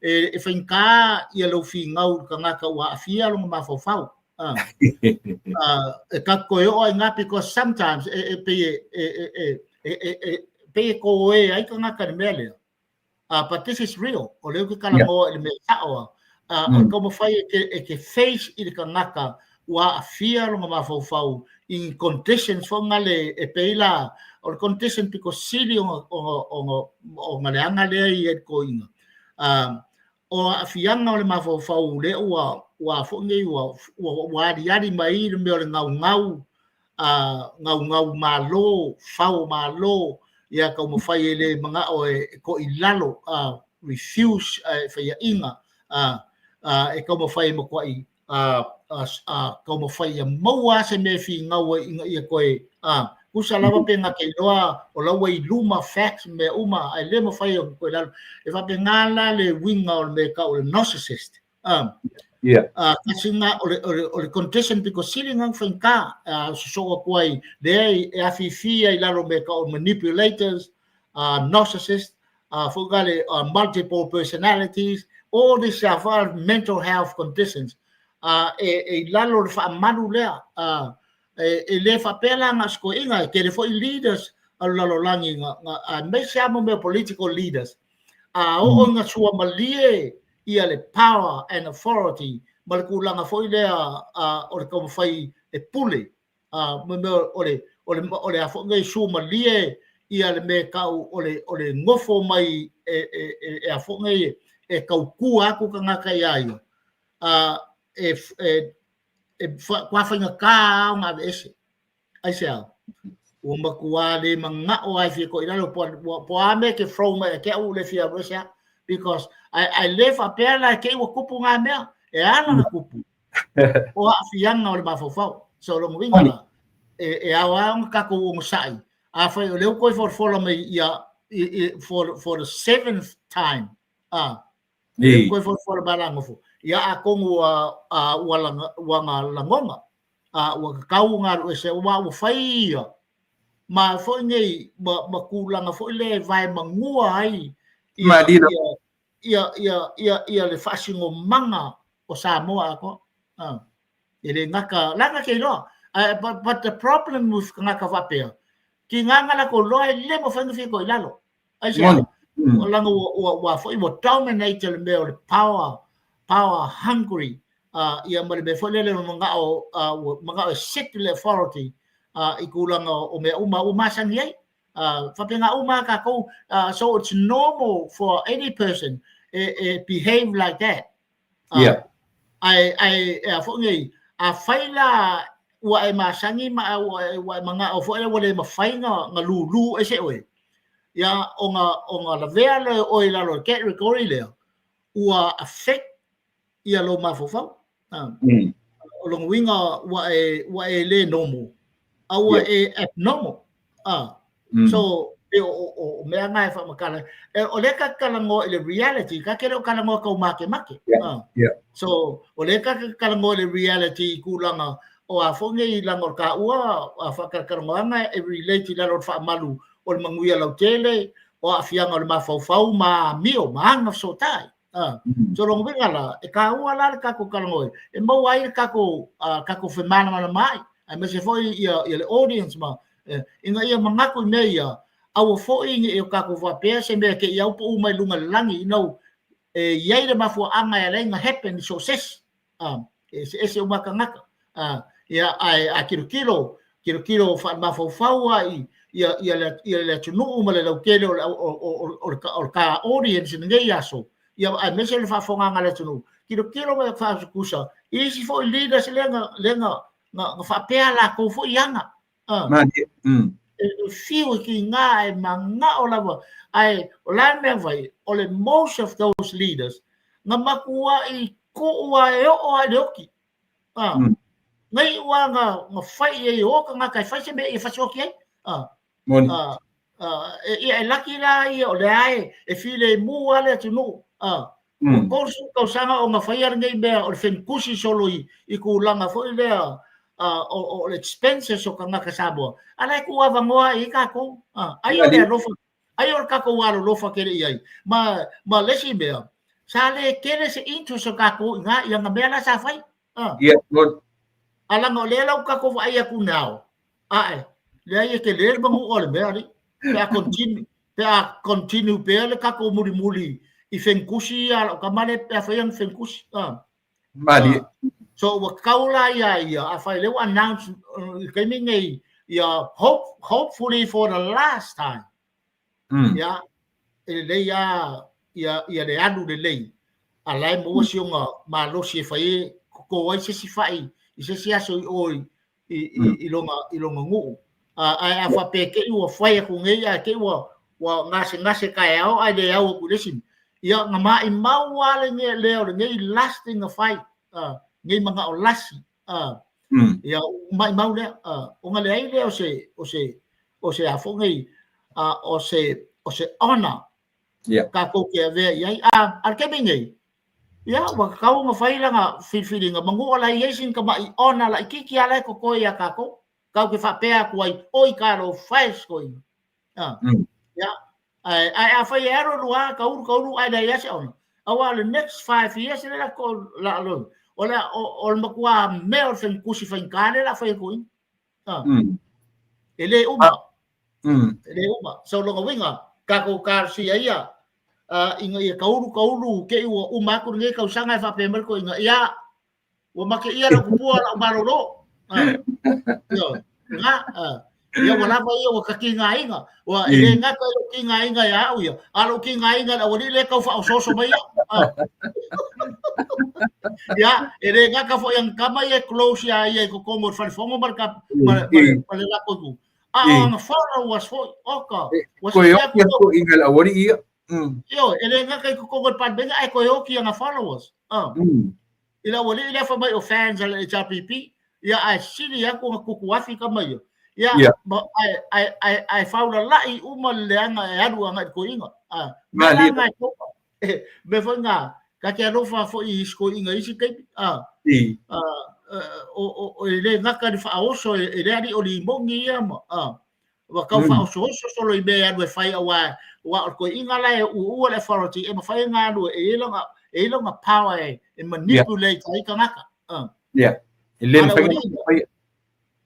Speaker 2: e faigata ia lou finau i le tagata ua aafia lona mafaufau. E ta toe oo ai i ina because sometimes e pei e toe ai tagata i le mea lea. But this is real. O lea ou te talanoa i le mea sao. O le taumafai e te face i le tagata ua aafia lona mafaufau in conditions foi nale e pei la o le condition pito sili ona leaga lea i ai le toeaina. O aafiaga o le mafaufau lea ua foi nei ua aliali mai le mea o le gaugau, gaugau malo, fao malo, ia taumafai e le manao e toilalo, refuse faiaina, e taumafai e matuai taumafai ia maua se mea e finau ai ina ia toe tusa lava pe na te iloa o la ua i luma facts mea uma ae le mafai ona toe lalo. E faapena la le uiga o le mea e tau o le narcissist. Kasi nga o le condition pito sili nga faigata sosoo atu ai lea e afifi ai i lalo o mea tau o manipulators, narcissist, foi la le multiple personalities, all these mental health conditions e i lalo o le faamalu lea. E le faapea la na o se toeaina, e tele foi leaders o le lalolagi, aemaise lava mea o political leaders, a oo ina suamalie ia le power and authority ma le tulaga foi lea o le taumafai e pule, mo mea o le a foi nei suamalie ia le mea e tau o le nofo mai e a foi nei e tautua atu tagata iā ia, e matua faigata lava ona aveese. Aisea? Ua matua le manao lava e fia to'i lalo, po o a mea e te throw mai ia te au ua le fia alu ese lava. Because ae le faapea la e te i ua tupu na mea, e ala ona tupu o aafiaga o le mafaufau. So o lona uiga la, e ao lava ona tatou onosai, afai o lea ua toe folafola mai ia for the seventh time, lea ua toe folafola mai la nofo, ia atonu ua lagona ua tatau ona alu ese, aua ua fai ia ma foi nei ma tulaga foi lea e vaemanua ai ia le faasinomaga o Samoa atoa. E le gata, leaga te iloa. But the problem with tagata faapea, tiga na latou iloa e le mafai ona fia to'i lalo. Aisea? Leaga ua foi ua dominate le mea o le power, power hungry, ia ma le mea foi lele ua manao, ua manao e set le authority i tulaga o mea uma ua masani ai. Faapena uma lava tatou, so it's normal for any person e behave like that. Ae a foi nei, afai la ua e masani ma ua e manao foi lea ua le mafai ona lulu ese oe, ia ona lavea lea o oe i lalo o le category lea, ua affect ia lou mafaufau. O lona uiga ua e le normal, a ua e abnormal. So, e o mea na e faamatala. O lea ta te talanoa i le reality, ta te le o talanoa tau makemake. So, o lea ta te talanoa i le reality i tulaga o a foi nei leaga o le taua faatalatalanoaga e relate i lalo o le faamalu o le manuia lautele, o aafiaga o le mafaufau ma amio ma aga fesootai. So lona uiga la, e taua la le tatou talanoa e maua ai le tatou femalamalamaai, aemaise foi ia le audience ma ina ia manatu i mea ia, aua foi ne i o tatou faapea se mea te i au pau mai luga i le lagi, e i ai le mafuaaga e ala ai ona happen i so o se isi. E eseese uma tagata. Ia, ae a tilotilo, tilotilo faalemafaufau lava i ia le atunuu ma le lautele o le ta audience i lenei aso, ia aemaise le faafofogaaga a le atunuu, tilotilo ma faatusa i isi foi leaders lea na faapea latou foi aga. E fiu e tiga e manao lava, ae o le a le mea na fai? O le most of those leaders na matuai tuu lava e oo lava i le oti. Na iu lava na fai i ai e o tagata e fai se mea ia fasioti ai. Ia e laki la ia o lea e filemu lava le atunuu. Ua 30 tausaga o na faia lenei mea o le fenukusi solo i tulaga foi lea o le expenses o tagata Samoa, a la e tuuavanoa ai i tatou. Ai o le alofa, ai o le tatou alolofa tele i ai. Ma le isi mea, sa le tele se interest o tatou i na i ana mea la sa fai. A leaga o lea la ua tatou vaai atu now, ae, leai e tele le manua o le mea alii. Pe a continue, pe a continue pea le tatou mulimuli i fenukusi ia a lau tama lea pe a fai ana fenukusi.
Speaker 1: Malie.
Speaker 2: So ua tatau la ia ia, afai lea ua announce i le taimi lenei, ia hopefully for the last time. Ia, e lelei lava ia le alu lelei, a la e maua si ona malosi e fai ai, toto ai se isi fai i se isi aso i o i lona nuu. Ae a faapea te i ua fai atu nei ae te i ua gasegase taeao ae le au atu i le isi mea, ia na maimau lava lea o lenei last na fai, lenei manao lasi. Ia maimau lea, ona leai lea o se a foi nei, o se honor tatou te avea i ai. A o le taimi nei, Ia, ua tatau ona fai lana filifiliga manu o la e i ai sina tama'i ona laitiiti lava la e totoe ia tatou. Tatou te faapea atu ai, oi talofa e si toeaina. Ia, ae afai e alu alu lava, taulu taulu ae leai lava se ona, aua o le next 5 years lea la a o le o le matua mea o le fenutusi faigata lea o le a fai e toeaina. E le uma. E le uma. So lona uiga, tatou talosia ia ina ia taulu taulu te i ua uma atu lenei tausaga e faapea mai le toeaina, ia, ua mateia lau tupua lau malolo. Ioe. Lena, ia ua lava ia ua ta tigaina. Ua e le gata i lou tigaina ia au ia, a o lou tigaina i le aualii lea e tau faaosooso mai au. Ia, e le gata foi ana tama ia e close ia ia i totonu o le falefono ma le ma le latou itu. A o ana followers foi, oka,
Speaker 1: ua Koe oki atu i le aualii ia.
Speaker 2: Ioe, e le gata i totonu o le Palemene, ae toe oki ana followers. I le aualii lea fai mai o fans a le HRPP, ia ae sili atu ona tutuafi tama ia. Ia, ma, ae, ae, ae, ae faulala'i uma le leaga e alu agai i le toeaina. Mea la na e topa. Mea foi na, ta te alofa foi i isi toeaiina i isi taimi. O, o, e le gata i le faaoso e le alii o limoni ia ma, ua tau faaosooso solo i mea e alu e fai aua aua o le toeaina la e uua le authority e mafai ona alu e i ai lona e i ai lona power e manipulate ai tagata.
Speaker 1: Yeah. E le mafai ona
Speaker 2: faia.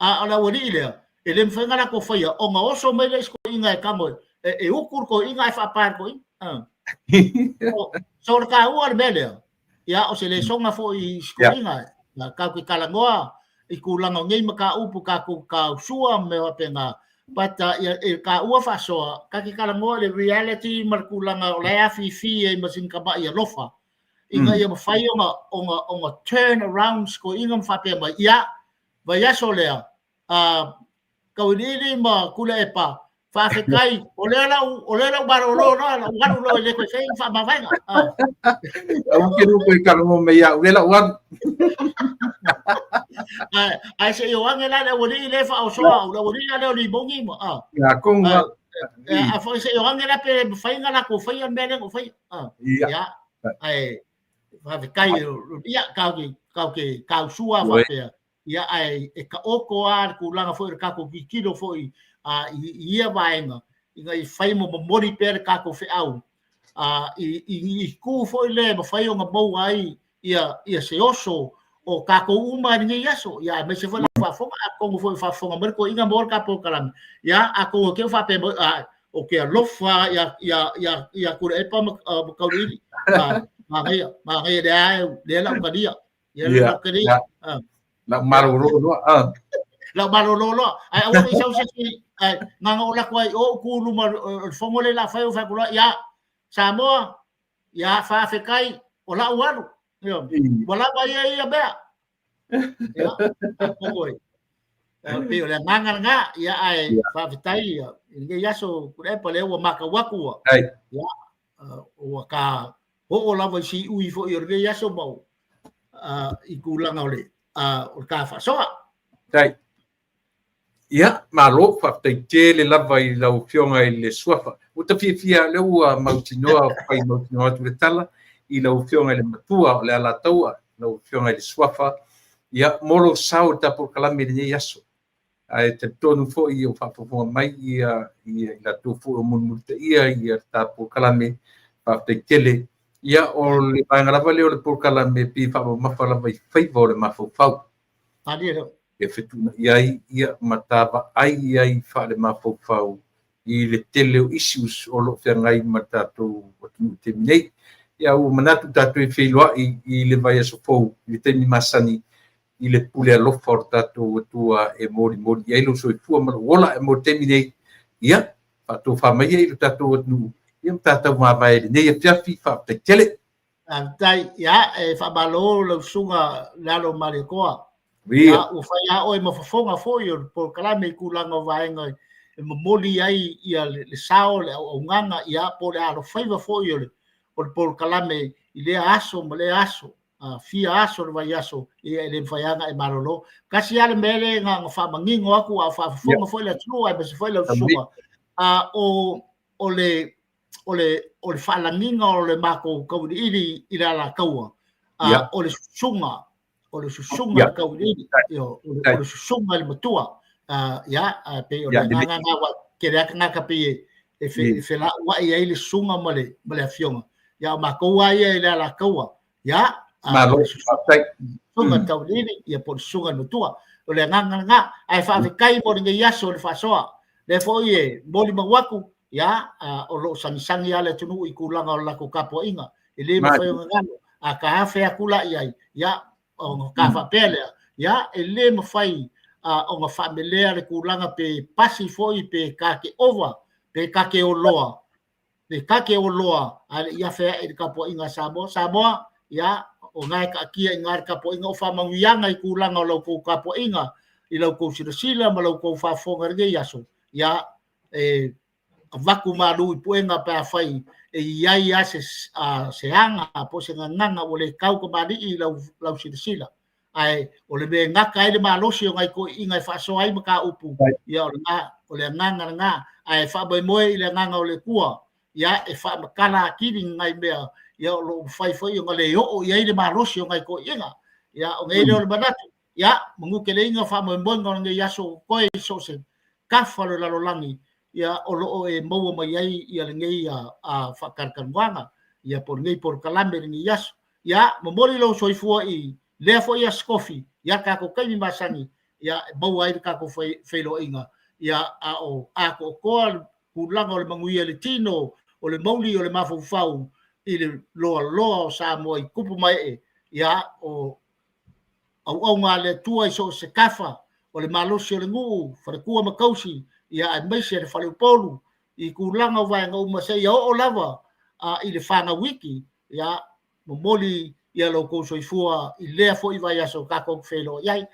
Speaker 2: A o le aualii lea, e le mafai ona latou faia ona oso mai le isi toeaina e tago e utu le toeaina ae faapa e le toeaina. So o le taua o le mea lea, ia o se lesona foi i isi toeaiga, ia tatou te talanoa i tulaga o nei mataupu tatou tausua ma mea faapena, but ia e taua faasoa, tatou te talanoa i le reality ma le tulaga o la e afifi ai ma sina tamai alofa, ina ia mafai ona ona ona turn around si toeaina ma faapea mai, ia, vaiaso lea, Tauiliili ma Tuilaepa, faafetai, o lea lau, o lea lau malolo loa, lau alu loa e le toe fai ni faamavaega.
Speaker 1: Aua ke lua koe talanoa mai ia au, lea lau alu.
Speaker 2: Ae, ae se i o ane la le aualii lea e faaosoa au, le aualii la lea o Limogi ma,
Speaker 1: Ia, kong
Speaker 2: a, a foi se i o ane la pe mafai ona latou faia le mea lea na ou faia. Ia, ae, faafetai, ia, tatou te tausua faapea, Ia, ae e taoto lava le tulaga foi o le tatou tilotilo foi i ia vaega ina ia fai ma momoli pea le tatou feau i itu foi lea e mafai ona maua ai ia se oso o tatou uma i lenei aso, ia aemaise foi le faafofoga, atonu foi o faafofoga mai le toeaina maua le tatou polokalame, ia atonu e te i ua faapea mai, ou te alofa ia Tuilaepa ma Tauiliili, manaia, manaia lea lea lau talia. Ia
Speaker 1: le lau talia. Lau malolo loa.
Speaker 2: Lau malolo loa. Ae aua ne i sau se isi, ae na ona ou alu atu ai o tu i luma o le fono lea o le a fai, ou fai atu loa, ia, Samoa, ia, faafetai, o lau alu. Ua lava ia ia mea. Ia, atonu e. Pei o le agaga lena, ia, ae faafetai i lenei aso Tuilaepa, lea ua matau atu ua, ia, ua ta oo lava i siui foi o lenei aso ma i tulaga o le o le ta faasoa.
Speaker 1: Tai. Ia, malo, faafetai tele lava i lau Afioga i le Suafa. Ua ta fiafia lea ua mautinoa, fai mautinoa atu le tala i lau Afioga i le Matua o le Alataua, lau Afioga i le Suafa, ia, mo lou sao i le ta polokalame i lenei aso. Ae talitonu foi o faafofoga mai ia i latou foi o mulimulitaia ia le ta polokalame, faafetai tele. Ia o le vaega lava lea o le polokalame e pei e faamamafa lava i faiva o le mafaufau. E fetuunai ai ia ma ta vaai i ai faalemafaufau i le tele o issues o lo o feagai ma le tatou atunuu i le taimi nei. Ia ua manatu tatou e feiloai i le vaiaso fou i le taimi masani i le pule alofa o le tatou Atua e molimoli i ai lou soifua ma lou ola. Ae mo le taimi nei, ia, faatofa maia i lo tatou atunuu, ia ma tatou mavae i lenei afiafi. Faafetai tele.
Speaker 2: Faafetai. Ia, e faamalo lau susuga Lalo Malietoa. Ia, ua fai lava oe ma fofoga foi o le polokalame i tulaga o vaega e momoli ai ia le sao, le auaunaga, ia, po o le alofaiva foi o le polokalame i lea aso ma lea aso. Fia aso o le vaiaso, ia e le mafai lava ona e malolo. Tasi lava le mea lea na ona faamanino atu a o faafofoga foi le atunuu aemaise foi lau susuga, o le o le o le faalagiga o le matou tauiliili i le Alataua. O le susuga, o le susuga i le tauiliili, o le susuga i le matua. Ia, pei o le agaga lena, aua e tele lava tagata pei e felauai ai le susuga ma le afioga. Ia, o matou lava ia i le Alataua, ia,
Speaker 1: Malo, faafetai.
Speaker 2: Susuga i le tauiliili, ia po o le susuga i le matua. O le agaga lena. Ae faafetai mo lenei aso i le faasoa. Lea foi e molimau atu, ia, o lo o sagisagi lava le atunuu i tulaga o le latou tapuaiga. E le mafai ona galo. A ta afe atu la i ai, ia, ona ta faapea lea, ia, e le mafai ona faamelea le tulaga pe pasi foi pe ta te ova, pe ta te oloa, pe ta te oloa ae le i afe ae i le tapuaiga a Samoa. Samoa, ia, o na e taatia i ina le tapuaiga, o faamanuiaga i tulaga o la outou tapuaiga, i la outou silasila ma la outou faafofoga i lenei aso, ia, e avatu malu i puega pe afai e i ai lava se, se aga po o se gagana ua le tau tamalii i lau, lau silasila. Ae o le mea e gata ai le malosi o nai toeaiina e faasoa ai mataupu, ia o lena, o le agaga lena. Ae faamoemoe i le agaga o le Atua, ia e faamatala atili nai mea, ia o lo o mafai foi ona le oo i ai le malosi o nai toeaiina. Ia ona i ai lea o le manatu, ia manuteleina faamoemoega o lenei aso o totoe i so o se tafa o le lalolagi, ia o lo o e maua mai ai ia lenei faatalatalanoaga, ia po o lenei polokalame i lenei aso. Ia momoli lou soifua i lea foi Aso Tofi, ia tatou taimi masani, ia e maua ai le tatou feiloaiga, ia a o atoatoa le tulaga o le manuia i le tino, o le mauli o le mafaufau i le loaloa o Samoa i tupu ma ee, ia o auauna a le Atua i so o se tafa, o le malosi o le nuu, faletua ma tausi, ia aemaise le faleupolu i tulaga o vaega uma seia oo lava i le fanau iti, ia momoli ia lo outou soifua i lea foi vaiaso tatou te feiloai ai.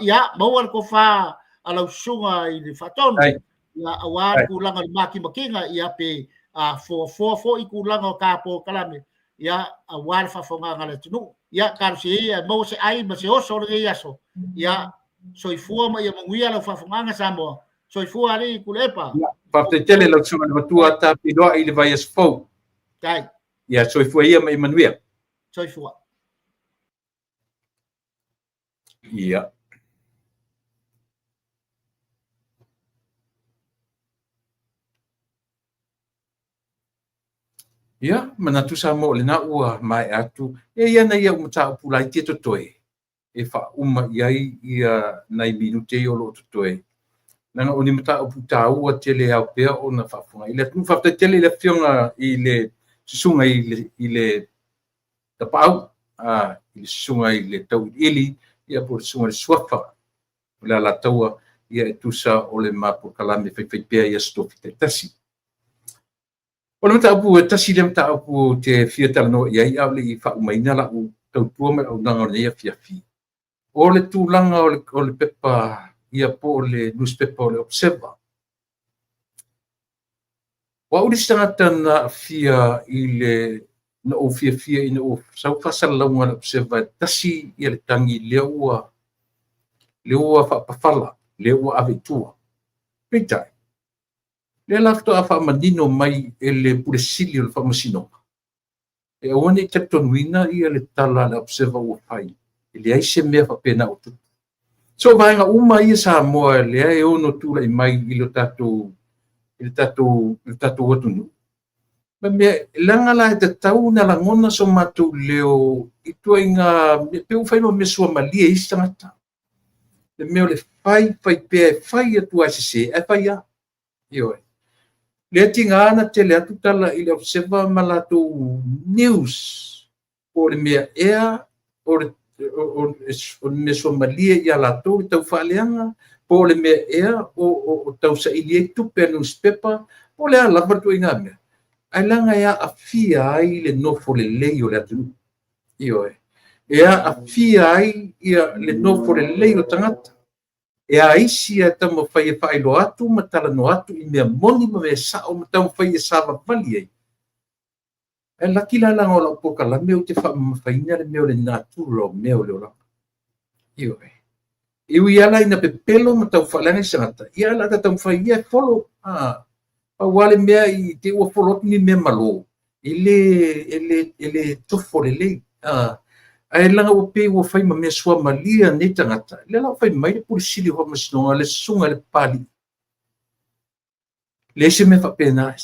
Speaker 2: Ia maua le tofa a lau susuga i le Faatonu, ia aua le tulaga o le matimatiga, ia pe foafoa foi tulaga o ta polokalame, ia aua le faafofogaaga a le atunuu. Ia talosia ia e maua se ai ma se oso o lenei aso. Ia soifua ma ia manuia lau faafofogaaga Samoa. Soifua alii Tuilaepa.
Speaker 1: Ia, faafetai tele lau susuga i le matua, ta feiloai i le vaiaso fou.
Speaker 2: Tai.
Speaker 1: Ia soifua ia ma ia manuia.
Speaker 2: Soifua.
Speaker 1: Ia. Ia, manatu Samoa o lena ua maea atu. E i ai nai au mataupu laiti e totoe e faauma i ai ia nai minute ia o lo o totoe. Leaga o ni mataupu taua tele e ao pea ona faafofoga i le atunuu. Faafetai tele i le Afioga i le Susuga i le Tapaau, i le Susuga i le Tauiliili, ia po o le Susuga i le Suafa o le Alataua, ia e tusa o le ma polokalame faifaipea i Aso Tofi taitasi. O le mataupu e tasi lea mataupu ou te fia talanoa i ai a o le i faaumaina lau tautua ma le auaunaga o lenei afiafi, o le tulaga o le pepa ia po o le newspaper o le Observer. O au le isi tagata na aafia i le na ou fiafia ina ua sau faasalalauga a le Observer e tasi ia le tagi lea ua lea ua faapafala, lea ua ave i tua. Peitai, lea la faatoa faamanino mai e le Pule Sili o le Faamasinoga e aua ne i talitonuina ia le tala a le Observer ua fai, e leai se mea faapena o tupu. So vaega uma ia Samoa lea e ono tulai mai i le tatou i le tatou i le tatou atunuu. Ma mea leaga la e tatau ona lagona so matou leo i ituaiga pe ua fai ma mea suamalie isi tagata. Le mea o le fai fai pea e fai atu lava e sese ae fai lava. Ioe. Lea tiga na tele atu tala i le Observer ma latou news po o le mea ea o le o le mea suamalie ia latou le tau faaleaga, po o le mea ea o tau saili ai tupe a le newspaper, po o le a lava le ituaiga mea, ae leaga e aafia ai le nofo lelei o le atunuu. Ioe. E aafia ai ia le nofo lelei o tagata. E a isi e taumafai e faailoa atu ma talanoa atu i mea moni ma mea sao ma taumafai e savavali ai. Ae laki la leaga o lau polokalame ou te faamamafaina le mea o le natura o mea o le olaga. Ioe. E ui lava la ina pepelo ma tau faaleaga isi tagata, ia ae o le a ta taumafai ia e follow. Pau lava le mea i te i ua follow atu ni mea malo, e le, e le, e le tofo lelei. Ae leaga ua pei ua fai ma mea suamalie a nei tagata, lea la ua fai mai le Pule Sili o Faamasinoga, le Susuga i le Papalii, leai se mea faapena.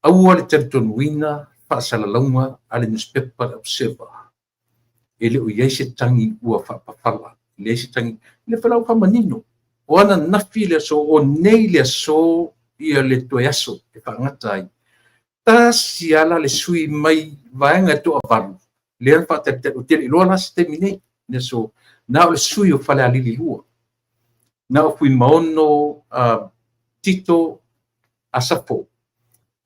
Speaker 1: Aua le talitonuina faasalalauga a le nusipepa le Observer. E le o i ai se tagi ua faapafala, leai se tagi. Lea foi la ua faamanino. O ananafi le aso, o nei le aso, ia le toe aso e faagata ai. Tasi lava la le sui mai vaega e toavalu, lea na faatalitali, ou te le iloa la se taimi nei, le aso, na o le sui o Falealili 2, na o Fuimaono Tito Asafo.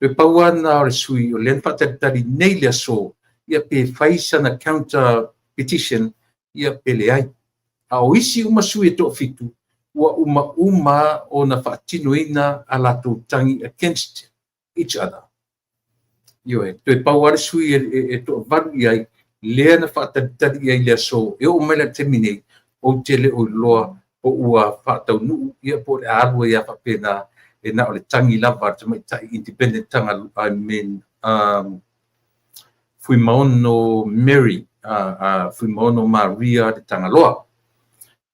Speaker 1: E pau lava na o le sui o lea na faatalitali nei le aso, ia pe fai sana counter petition, ia pe leai. A o isi uma sui e toafitu, ua uma uma ona faatinoina a latou tagi against each other. Ioe, toe pau lava le sui e toavalu i ai, lea na faatalitali i ai le aso, e oo mai la i le taimi nei, ou te le o iloa po ua faataunuu, ia po o le a alu ai lava faapena, e na o le tagi lava a le tamaitai independent taga, I mean, Fuimaono Mary, Fuimaono Maria le Tagaloa.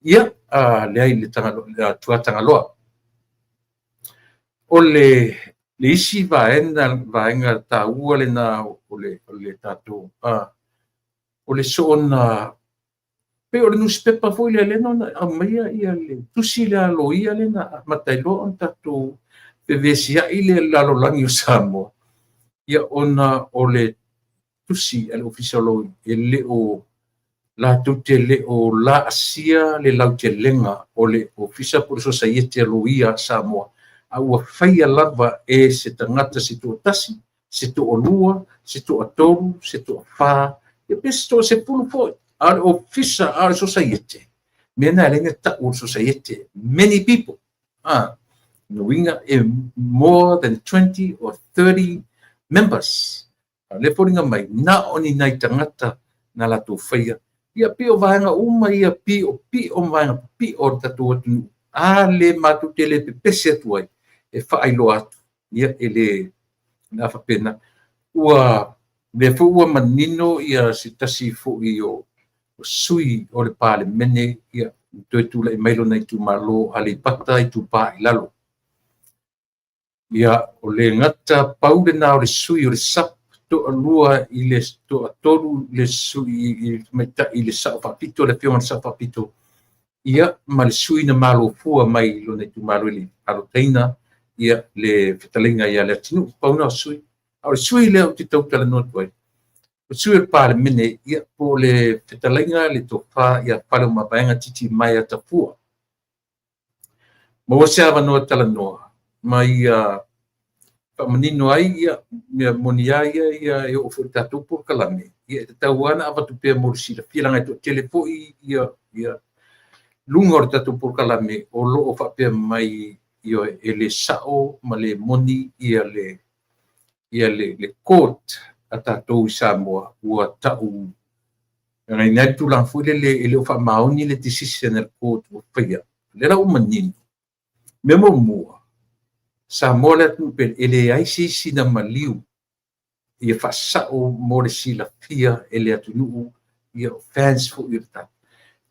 Speaker 1: Ia, leai le Tagaloa, Tuatagaloa. O le isi vaega taua lena o le tatou, o le soona, pei o le newspaper foi lea lena ona aumaia ia le tusi lea a loia lea na amata ai loa ona tatou fevesiai le lalolagi o Samoa, ia ona o le tusi a le Ofisa o Loia e le o latou te le o laasia le lautelega o le Ofisa po o le Sosaiete a Loia a Samoa, a ua faia lava e se tagata se toatasi, se toalua, se toatolu, se toafa, ia pe se toasefulu foi. A o le Ofisa, a o le Sosaiete, mea na e ala ai ona tau o le Sosaiete, many people. Lona uiga e more than 20 or 30 members. A o lea e foliga mai, na o ni nai tagata na latou faia. Ia pei o vaega uma ia piopio ma vaega pipio o le tatou atunuu, a le matou te le pepese atu ai, e faailoa atu, ia e le na faapena. Ua lea foi ua manino ia se tasi foi o sui o le Palemene, ia toe tulai mai lona itumalo Aleipata Itupa i Lalo. Ia, o le gata pau lena o le sui o le SUP, toalua i le toatolu le sui i tamaitai i le Sao Faapito, le afioga i le Sao Faapito, ia ma le sui na malofua mai lona itumalo i le alotaina, ia le fetalaiga ia Leatinuu, pau na o sui. A o le sui lea ou te tautalanoa atu ai, o le sui o le Palemene, ia po o le fetalaiga le tofa ia Faleomavaega Titimaea Tafua. Maua se avanoa talanoa ma ia faamanino ai ia mea moni lava ia, ia e oo foi i le tatou polokalame, ia e tatau lava ona avatu pea mo le silafia, leaga e toatele foi ia luga o le tatou polokalame o lo o faapea mai, ioe, e le sao ma le moni ia le court a tatou i Samoa ua tau leaga i nai tulaga foi lele e le o faamaoni le decision a le court ua faia. Lea la ua manino. Mea muamua, Samoa le atunuu pele, e leai se isi na maliu ia faasao mo le silafia e le atunuu, ia fans foi o le tatou.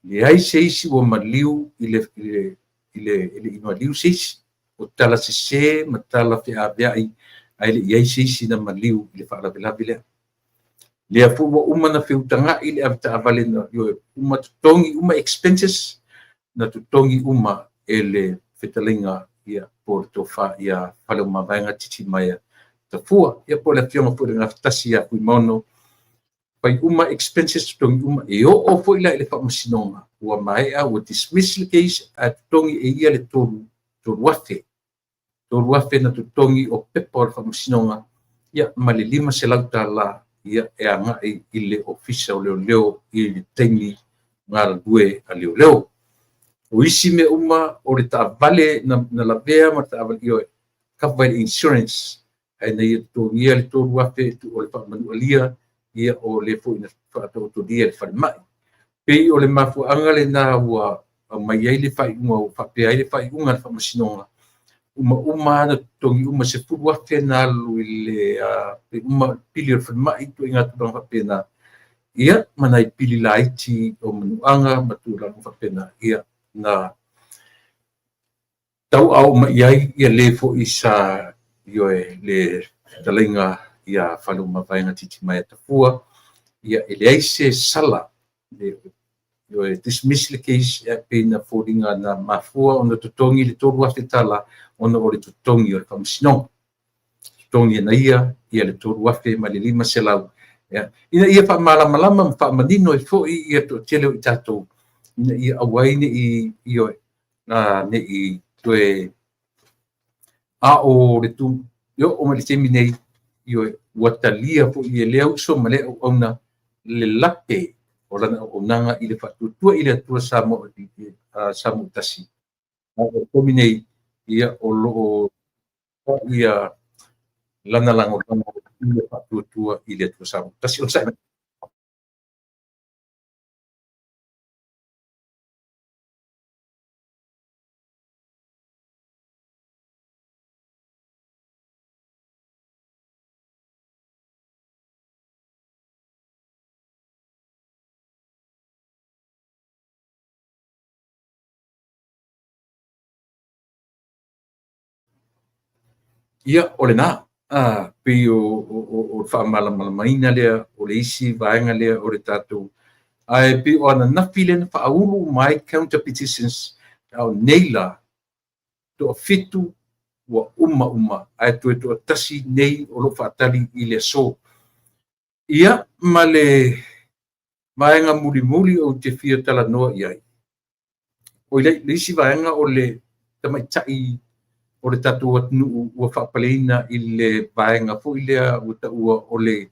Speaker 1: Leai se isi ua maliu i le maliu se isi. O tala sese ma tala feaveai, ae le i ai se isi na maliu i le faalavelave lea. Lea foi ua uma na feutagai le avetaavale na uma totogi uma expenses, na totogi uma e le fetalaiga ia po le tofa ia Faleomavaega Titimaea Tafua, ia po le afioga foi le gafatasi ia Fuimaono, fai uma expenses totogi uma, e oo foi la i le faamasinoga, ua maea, ua dismiss le case, ae totogi e ia le 3,000. 3,000 na totogi o pepa o le faamasinoga, ia ma le $500 ia e agai i le ofisa o leoleo i le taimi galulue a leoleo. O isi mea uma o le taavale na lavea ma le taavale, ioe, cover i le insurance, ae na ia totogia le 3,000 o le faamanualia, ia o le foi na faataotolia i le falemai. Pei o le mafuaaga lena ua aumai ai le faaiuga, ua faapea ai le faaiuga a le faamasinoga, uma uma na totogi uma 10,000 na alu i le uma pili o le falemai, ituaiga tulaga faapena. Ia, ma nai pili laiti o manuaga ma tulaga faapena, ia, na tauaao uma i ai ia le foi sa, ioe, le fetalaiga ia Faleomavaega Titimaea Tafua, ia e leai se sala, ioe, dismiss le case, e pei na foliga na mafua ona totogi le $3,000 ona o le totogi o le faamasinoga. Totogi e na ia ia le $3,500. Ia, ina ia faamalamalama ma faamanino ai foi ia toatele o i tatou, ina ia aua ai ne i, ioe, ne i toe a o le tu e oo mai le taimi nei, ioe, ua talia foi e lea uso ma lea auauna le lape o lana auaunaga i le faatuatua i le Atua Samoa, Samoa tasi. A o le taimi nei, ia, o lo o ia lana lagolago i le faatuatua i le Atua Samoa tasi. O le sai. Ia, o lena, pei o le faamalamalamaina lea o le isi vaega lea o le tatou. Ae pei o ananafi lea na faaulu uma ai counter petitions, a o nei la, 7 ua uma uma, ae toe 1 nei o lo o faatali i le aso. Ia, ma le vaega mulimuli ou te fia talanoa i ai. O le isi vaega o le tamaitai o le tatou atunuu ua faapaleina i le vaega foi lea ua taua o le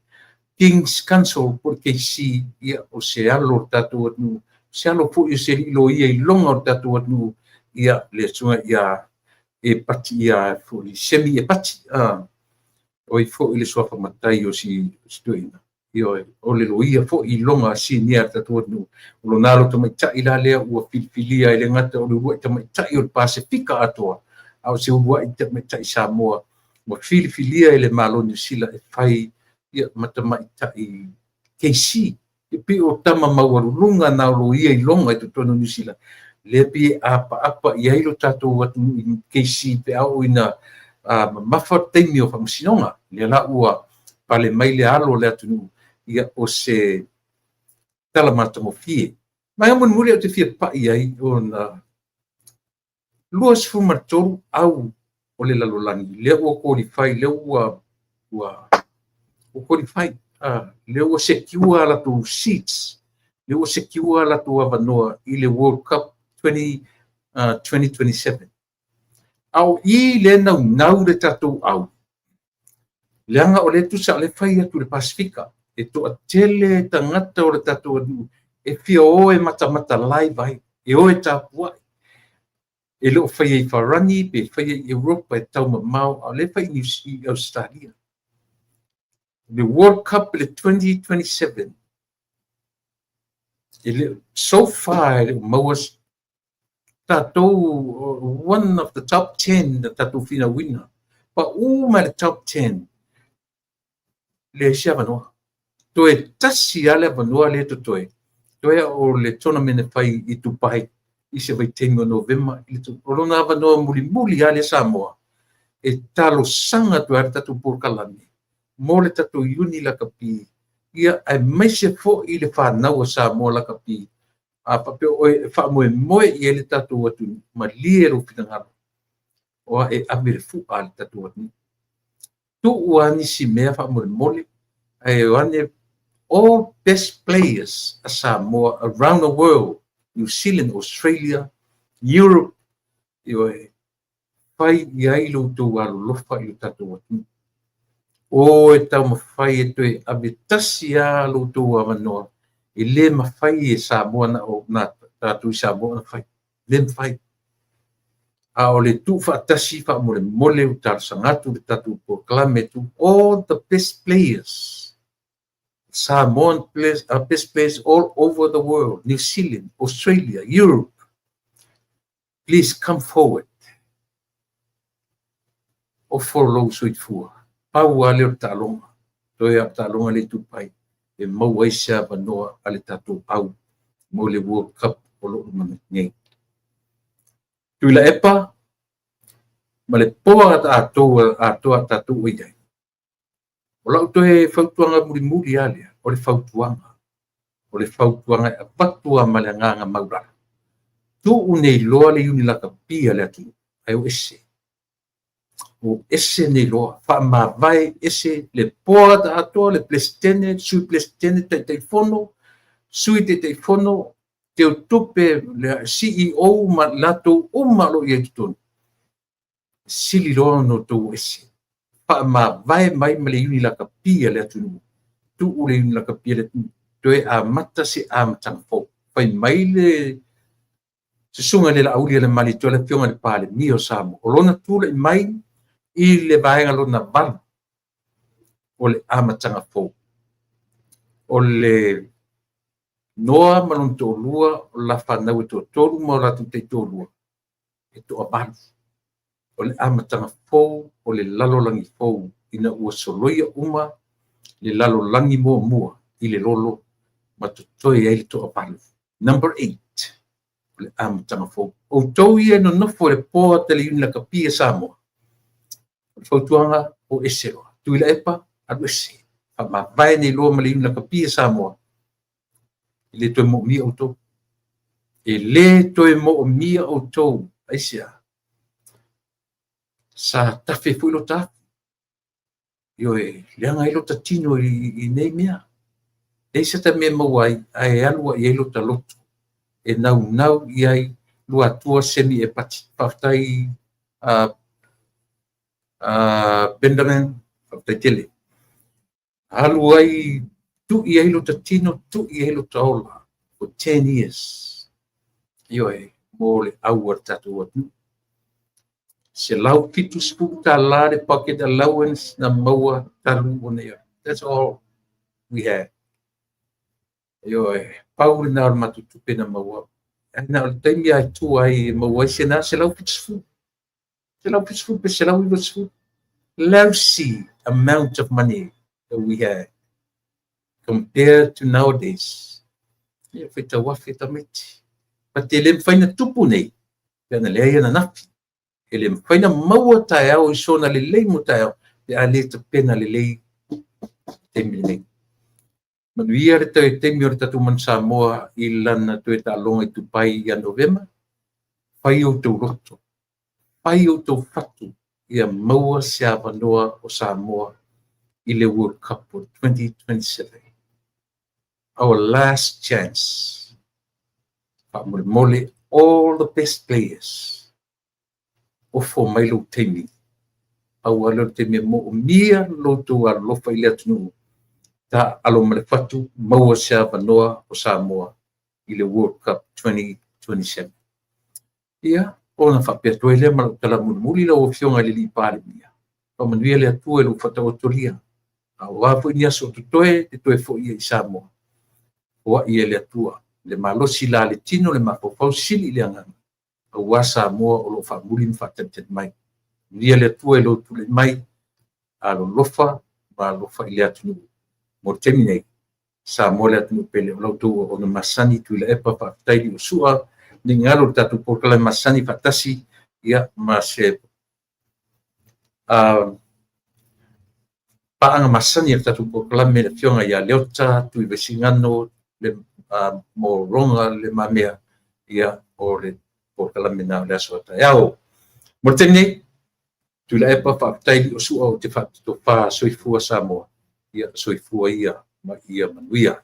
Speaker 1: King's Council po o le KC, ia, o se alo o le tatou atunuu, se alo foi o se loia iloga o le tatou atunuu, ia, le susuga ia Epati, ia foi Semi Epati, oi foi le suafa matai o si toeaina. Ioe, o le loia foi iloga sinia le tatou atunuu. O lona alo tamaitai la lea ua filifilia e le gata o le uluai tamaitai o le Pasefika atoa, a o se uluai tamaitai Samoa ua filifilia e le Malo o Niu Sila e fai, ia, ma tamaitai KC. E pei o tama maualuluga na o loia iloga i totonu o Niu Sila, lea pei e apaapa i ai lo tatou atunuu i KC pe a oo ina mamafa taimi o faamasinoga. Lea la ua pale mai le alo o le atunuu, ia, o se tala matagofie. Vaega mulimuli ou te fia pai ai, ona 23 au o le lalolagi lea ua qualify, lea ua qualify, lea ua secure a latou seats, lea ua secure a latou avanoa i le World Cup 2027. A o i lea naunau le tatou au, leaga o lea tusa o lea fai atu le Pasefika, e toatele tagata o le tatou atunuu e fia o e matamata live ai, e o e tapuai. E le o faia i Farani, pe faia i Europa e taumamao, a o lea e fai i Australia. The World Cup i le 2027, e le, so far e le o maua tatou one of the top 10 na tatou finauina. Pa u mai le top 10, leai se avanoa. Toe tasi lava le avanoa lea totoe, toe o le tournament e fai i Dubai i se vaitaimi o Novema. O lona avanoa mulimuli lava lea Samoa, e talosaga atu ai le tatou polokalame mo le tatou Iuni Lakapi, ia, aemaise foi le fanau a Samoa Lakapi, a faapea oe e faamoemoe i ai le tatou atunuu, malie lou finagalo, o a e ave le fua a le tatou atunuu. Tuu lava nisi mea faamolemole, ae o ane all best players a Samoa around the world, New Zealand, Australia, Europe, ioe, fai i ai lo outou alolofa i lo tatou atunuu. O e taumafai e toe ave tasi lava lo outou avanoa, e le mafai e Samoa na o na tatou i Samoa ona fai. Le mafai. A o le tuufaatasi faamolemole o talosaga atu le tatou polokalame to all the best players. Samoan players, best players all over the world, New Zealand, Australia, Europe. Please come forward. Ofo lou soifua. Pau lava lea o le taaloga. Toe a o le taaloga le tupai. e maua ai se avanoa a le tatou au mo le World Cup o lo o lumanai nei. Tuilaepa ma le poa atoa a tatou o i ai. O lau toe fautuaga mulimuli lava lea, o le fautuaga. O le fautuaga e avatu lava ma le agaga maualalo. Tuu nei loa le iuni lakapi a le atunuu, ae o ese. O ese nei loa, faamavae ese le board atoa, le Peresetene, le Sui Peresetene, Taitaifono, Sui Taitaifono, Teutupe, le CEO ma latou uma o lo o i ai i totonu. Sili loa ona outou o ese. Faamavae mai ma le iuni lakapi a le atunuu. Tuu le iuni lakapi a le atunuu, toe amata se amataga fou. Fai mai le susuga i le Laauli a le Malietoa, le Afioga i le Palemia o Samoa, o lona tulai mai i le vaega lona 8 o le amataga fou. O le Noa ma lona toalua, o la fanau e toatolu ma o latou taitoalua, e toavalu. O le amataga fou o le lalolagi fou ina ua soloia uma le lalolagi muamua i le lolo ma totoe ai le toavalu. Number 8, o le amataga fou. Outou ia e nonofo i le board a le Iuni Lakapi a Samoa, o le fautuaga, o ese loa. Tuilaepa, alu ese. Faamavae nei loa ma le Iuni Lakapi a Samoa. E le toe moomia outou. E le toe moomia outou. Aisea? Sa tafe foi lota afu. Ioe, leaga ai lota tino i nei mea. Leai se ta mea e maua ai, ae alu ai i ai lota loto. E naunau i ai Luatua Semi Epati. Faafetai Benjamin, faafetai tele. Alu ai, tui ai lota tino, tui ai lota ola for 10 years. Ioe, mo le au a le tatou atunuu. $170 le pocket allowance na maua talu ona ia. That's all we had. Ioe, pau lena o le matou tupe na maua. Ae na o le taimi lava e tua ai e maua ai se na 170. 170 pe 190. Lousy amount of money that we had compared to nowadays. Ia, faitau afe tamaiti. But e le mafai na tupu nei, pe ana leai ananafi. E le mafai na maua taeao i sona lelei mo taeao, pe a le tapena lelei taimi lenei. Manuia le taimi o le tatou Manu Samoa i lana toe taaloga i Dubai ia Novema. Fai outou loto, fai outou fatu ia maua se avanoa o Samoa i le World Cup o 2027. Our last chance. Faamolemole, all the best players. Ofo mai lou taimi. Pau lava lea o le taimi e moomia lo outou alolofa i le atunuu. Ta alo ma le fatu, maua se avanoa o Samoa i le World Cup 2027. Ia, ona faapea atu ai lea ma lau tala mulimuli lau Afioga i le Alii Palemia. Faamanuia le Atua i lou faataotolia. A o a foi ni aso o totoe, te toe foi ai i Samoa. Foai e le Atua le malosi la le tino, le mafaufau, sili i le agaga, aua Samoa o lo o faamuli ma faatalitali mai. Manuia le Atua i lou tulai mai, alolofa ma alofa i le atunuu. Mo le taimi nei, Samoa le atunuu pele, o la outou auauna masani Tuilaepa, faafetai Liosua, ne i galo le tatou polokalame masani faatasi, ia, ma se paaga masani a le tatou polokalame, le Afioga ia Leota Tuivaisigano, le Moroga le Mamea, ia, o le polokalame na o le aso a taeao. Mo le taimi nei, Tuilaepa, faafetai Liosua, ou te faatotofa, soifua Samoa, ia soifua ia ma ia manuia.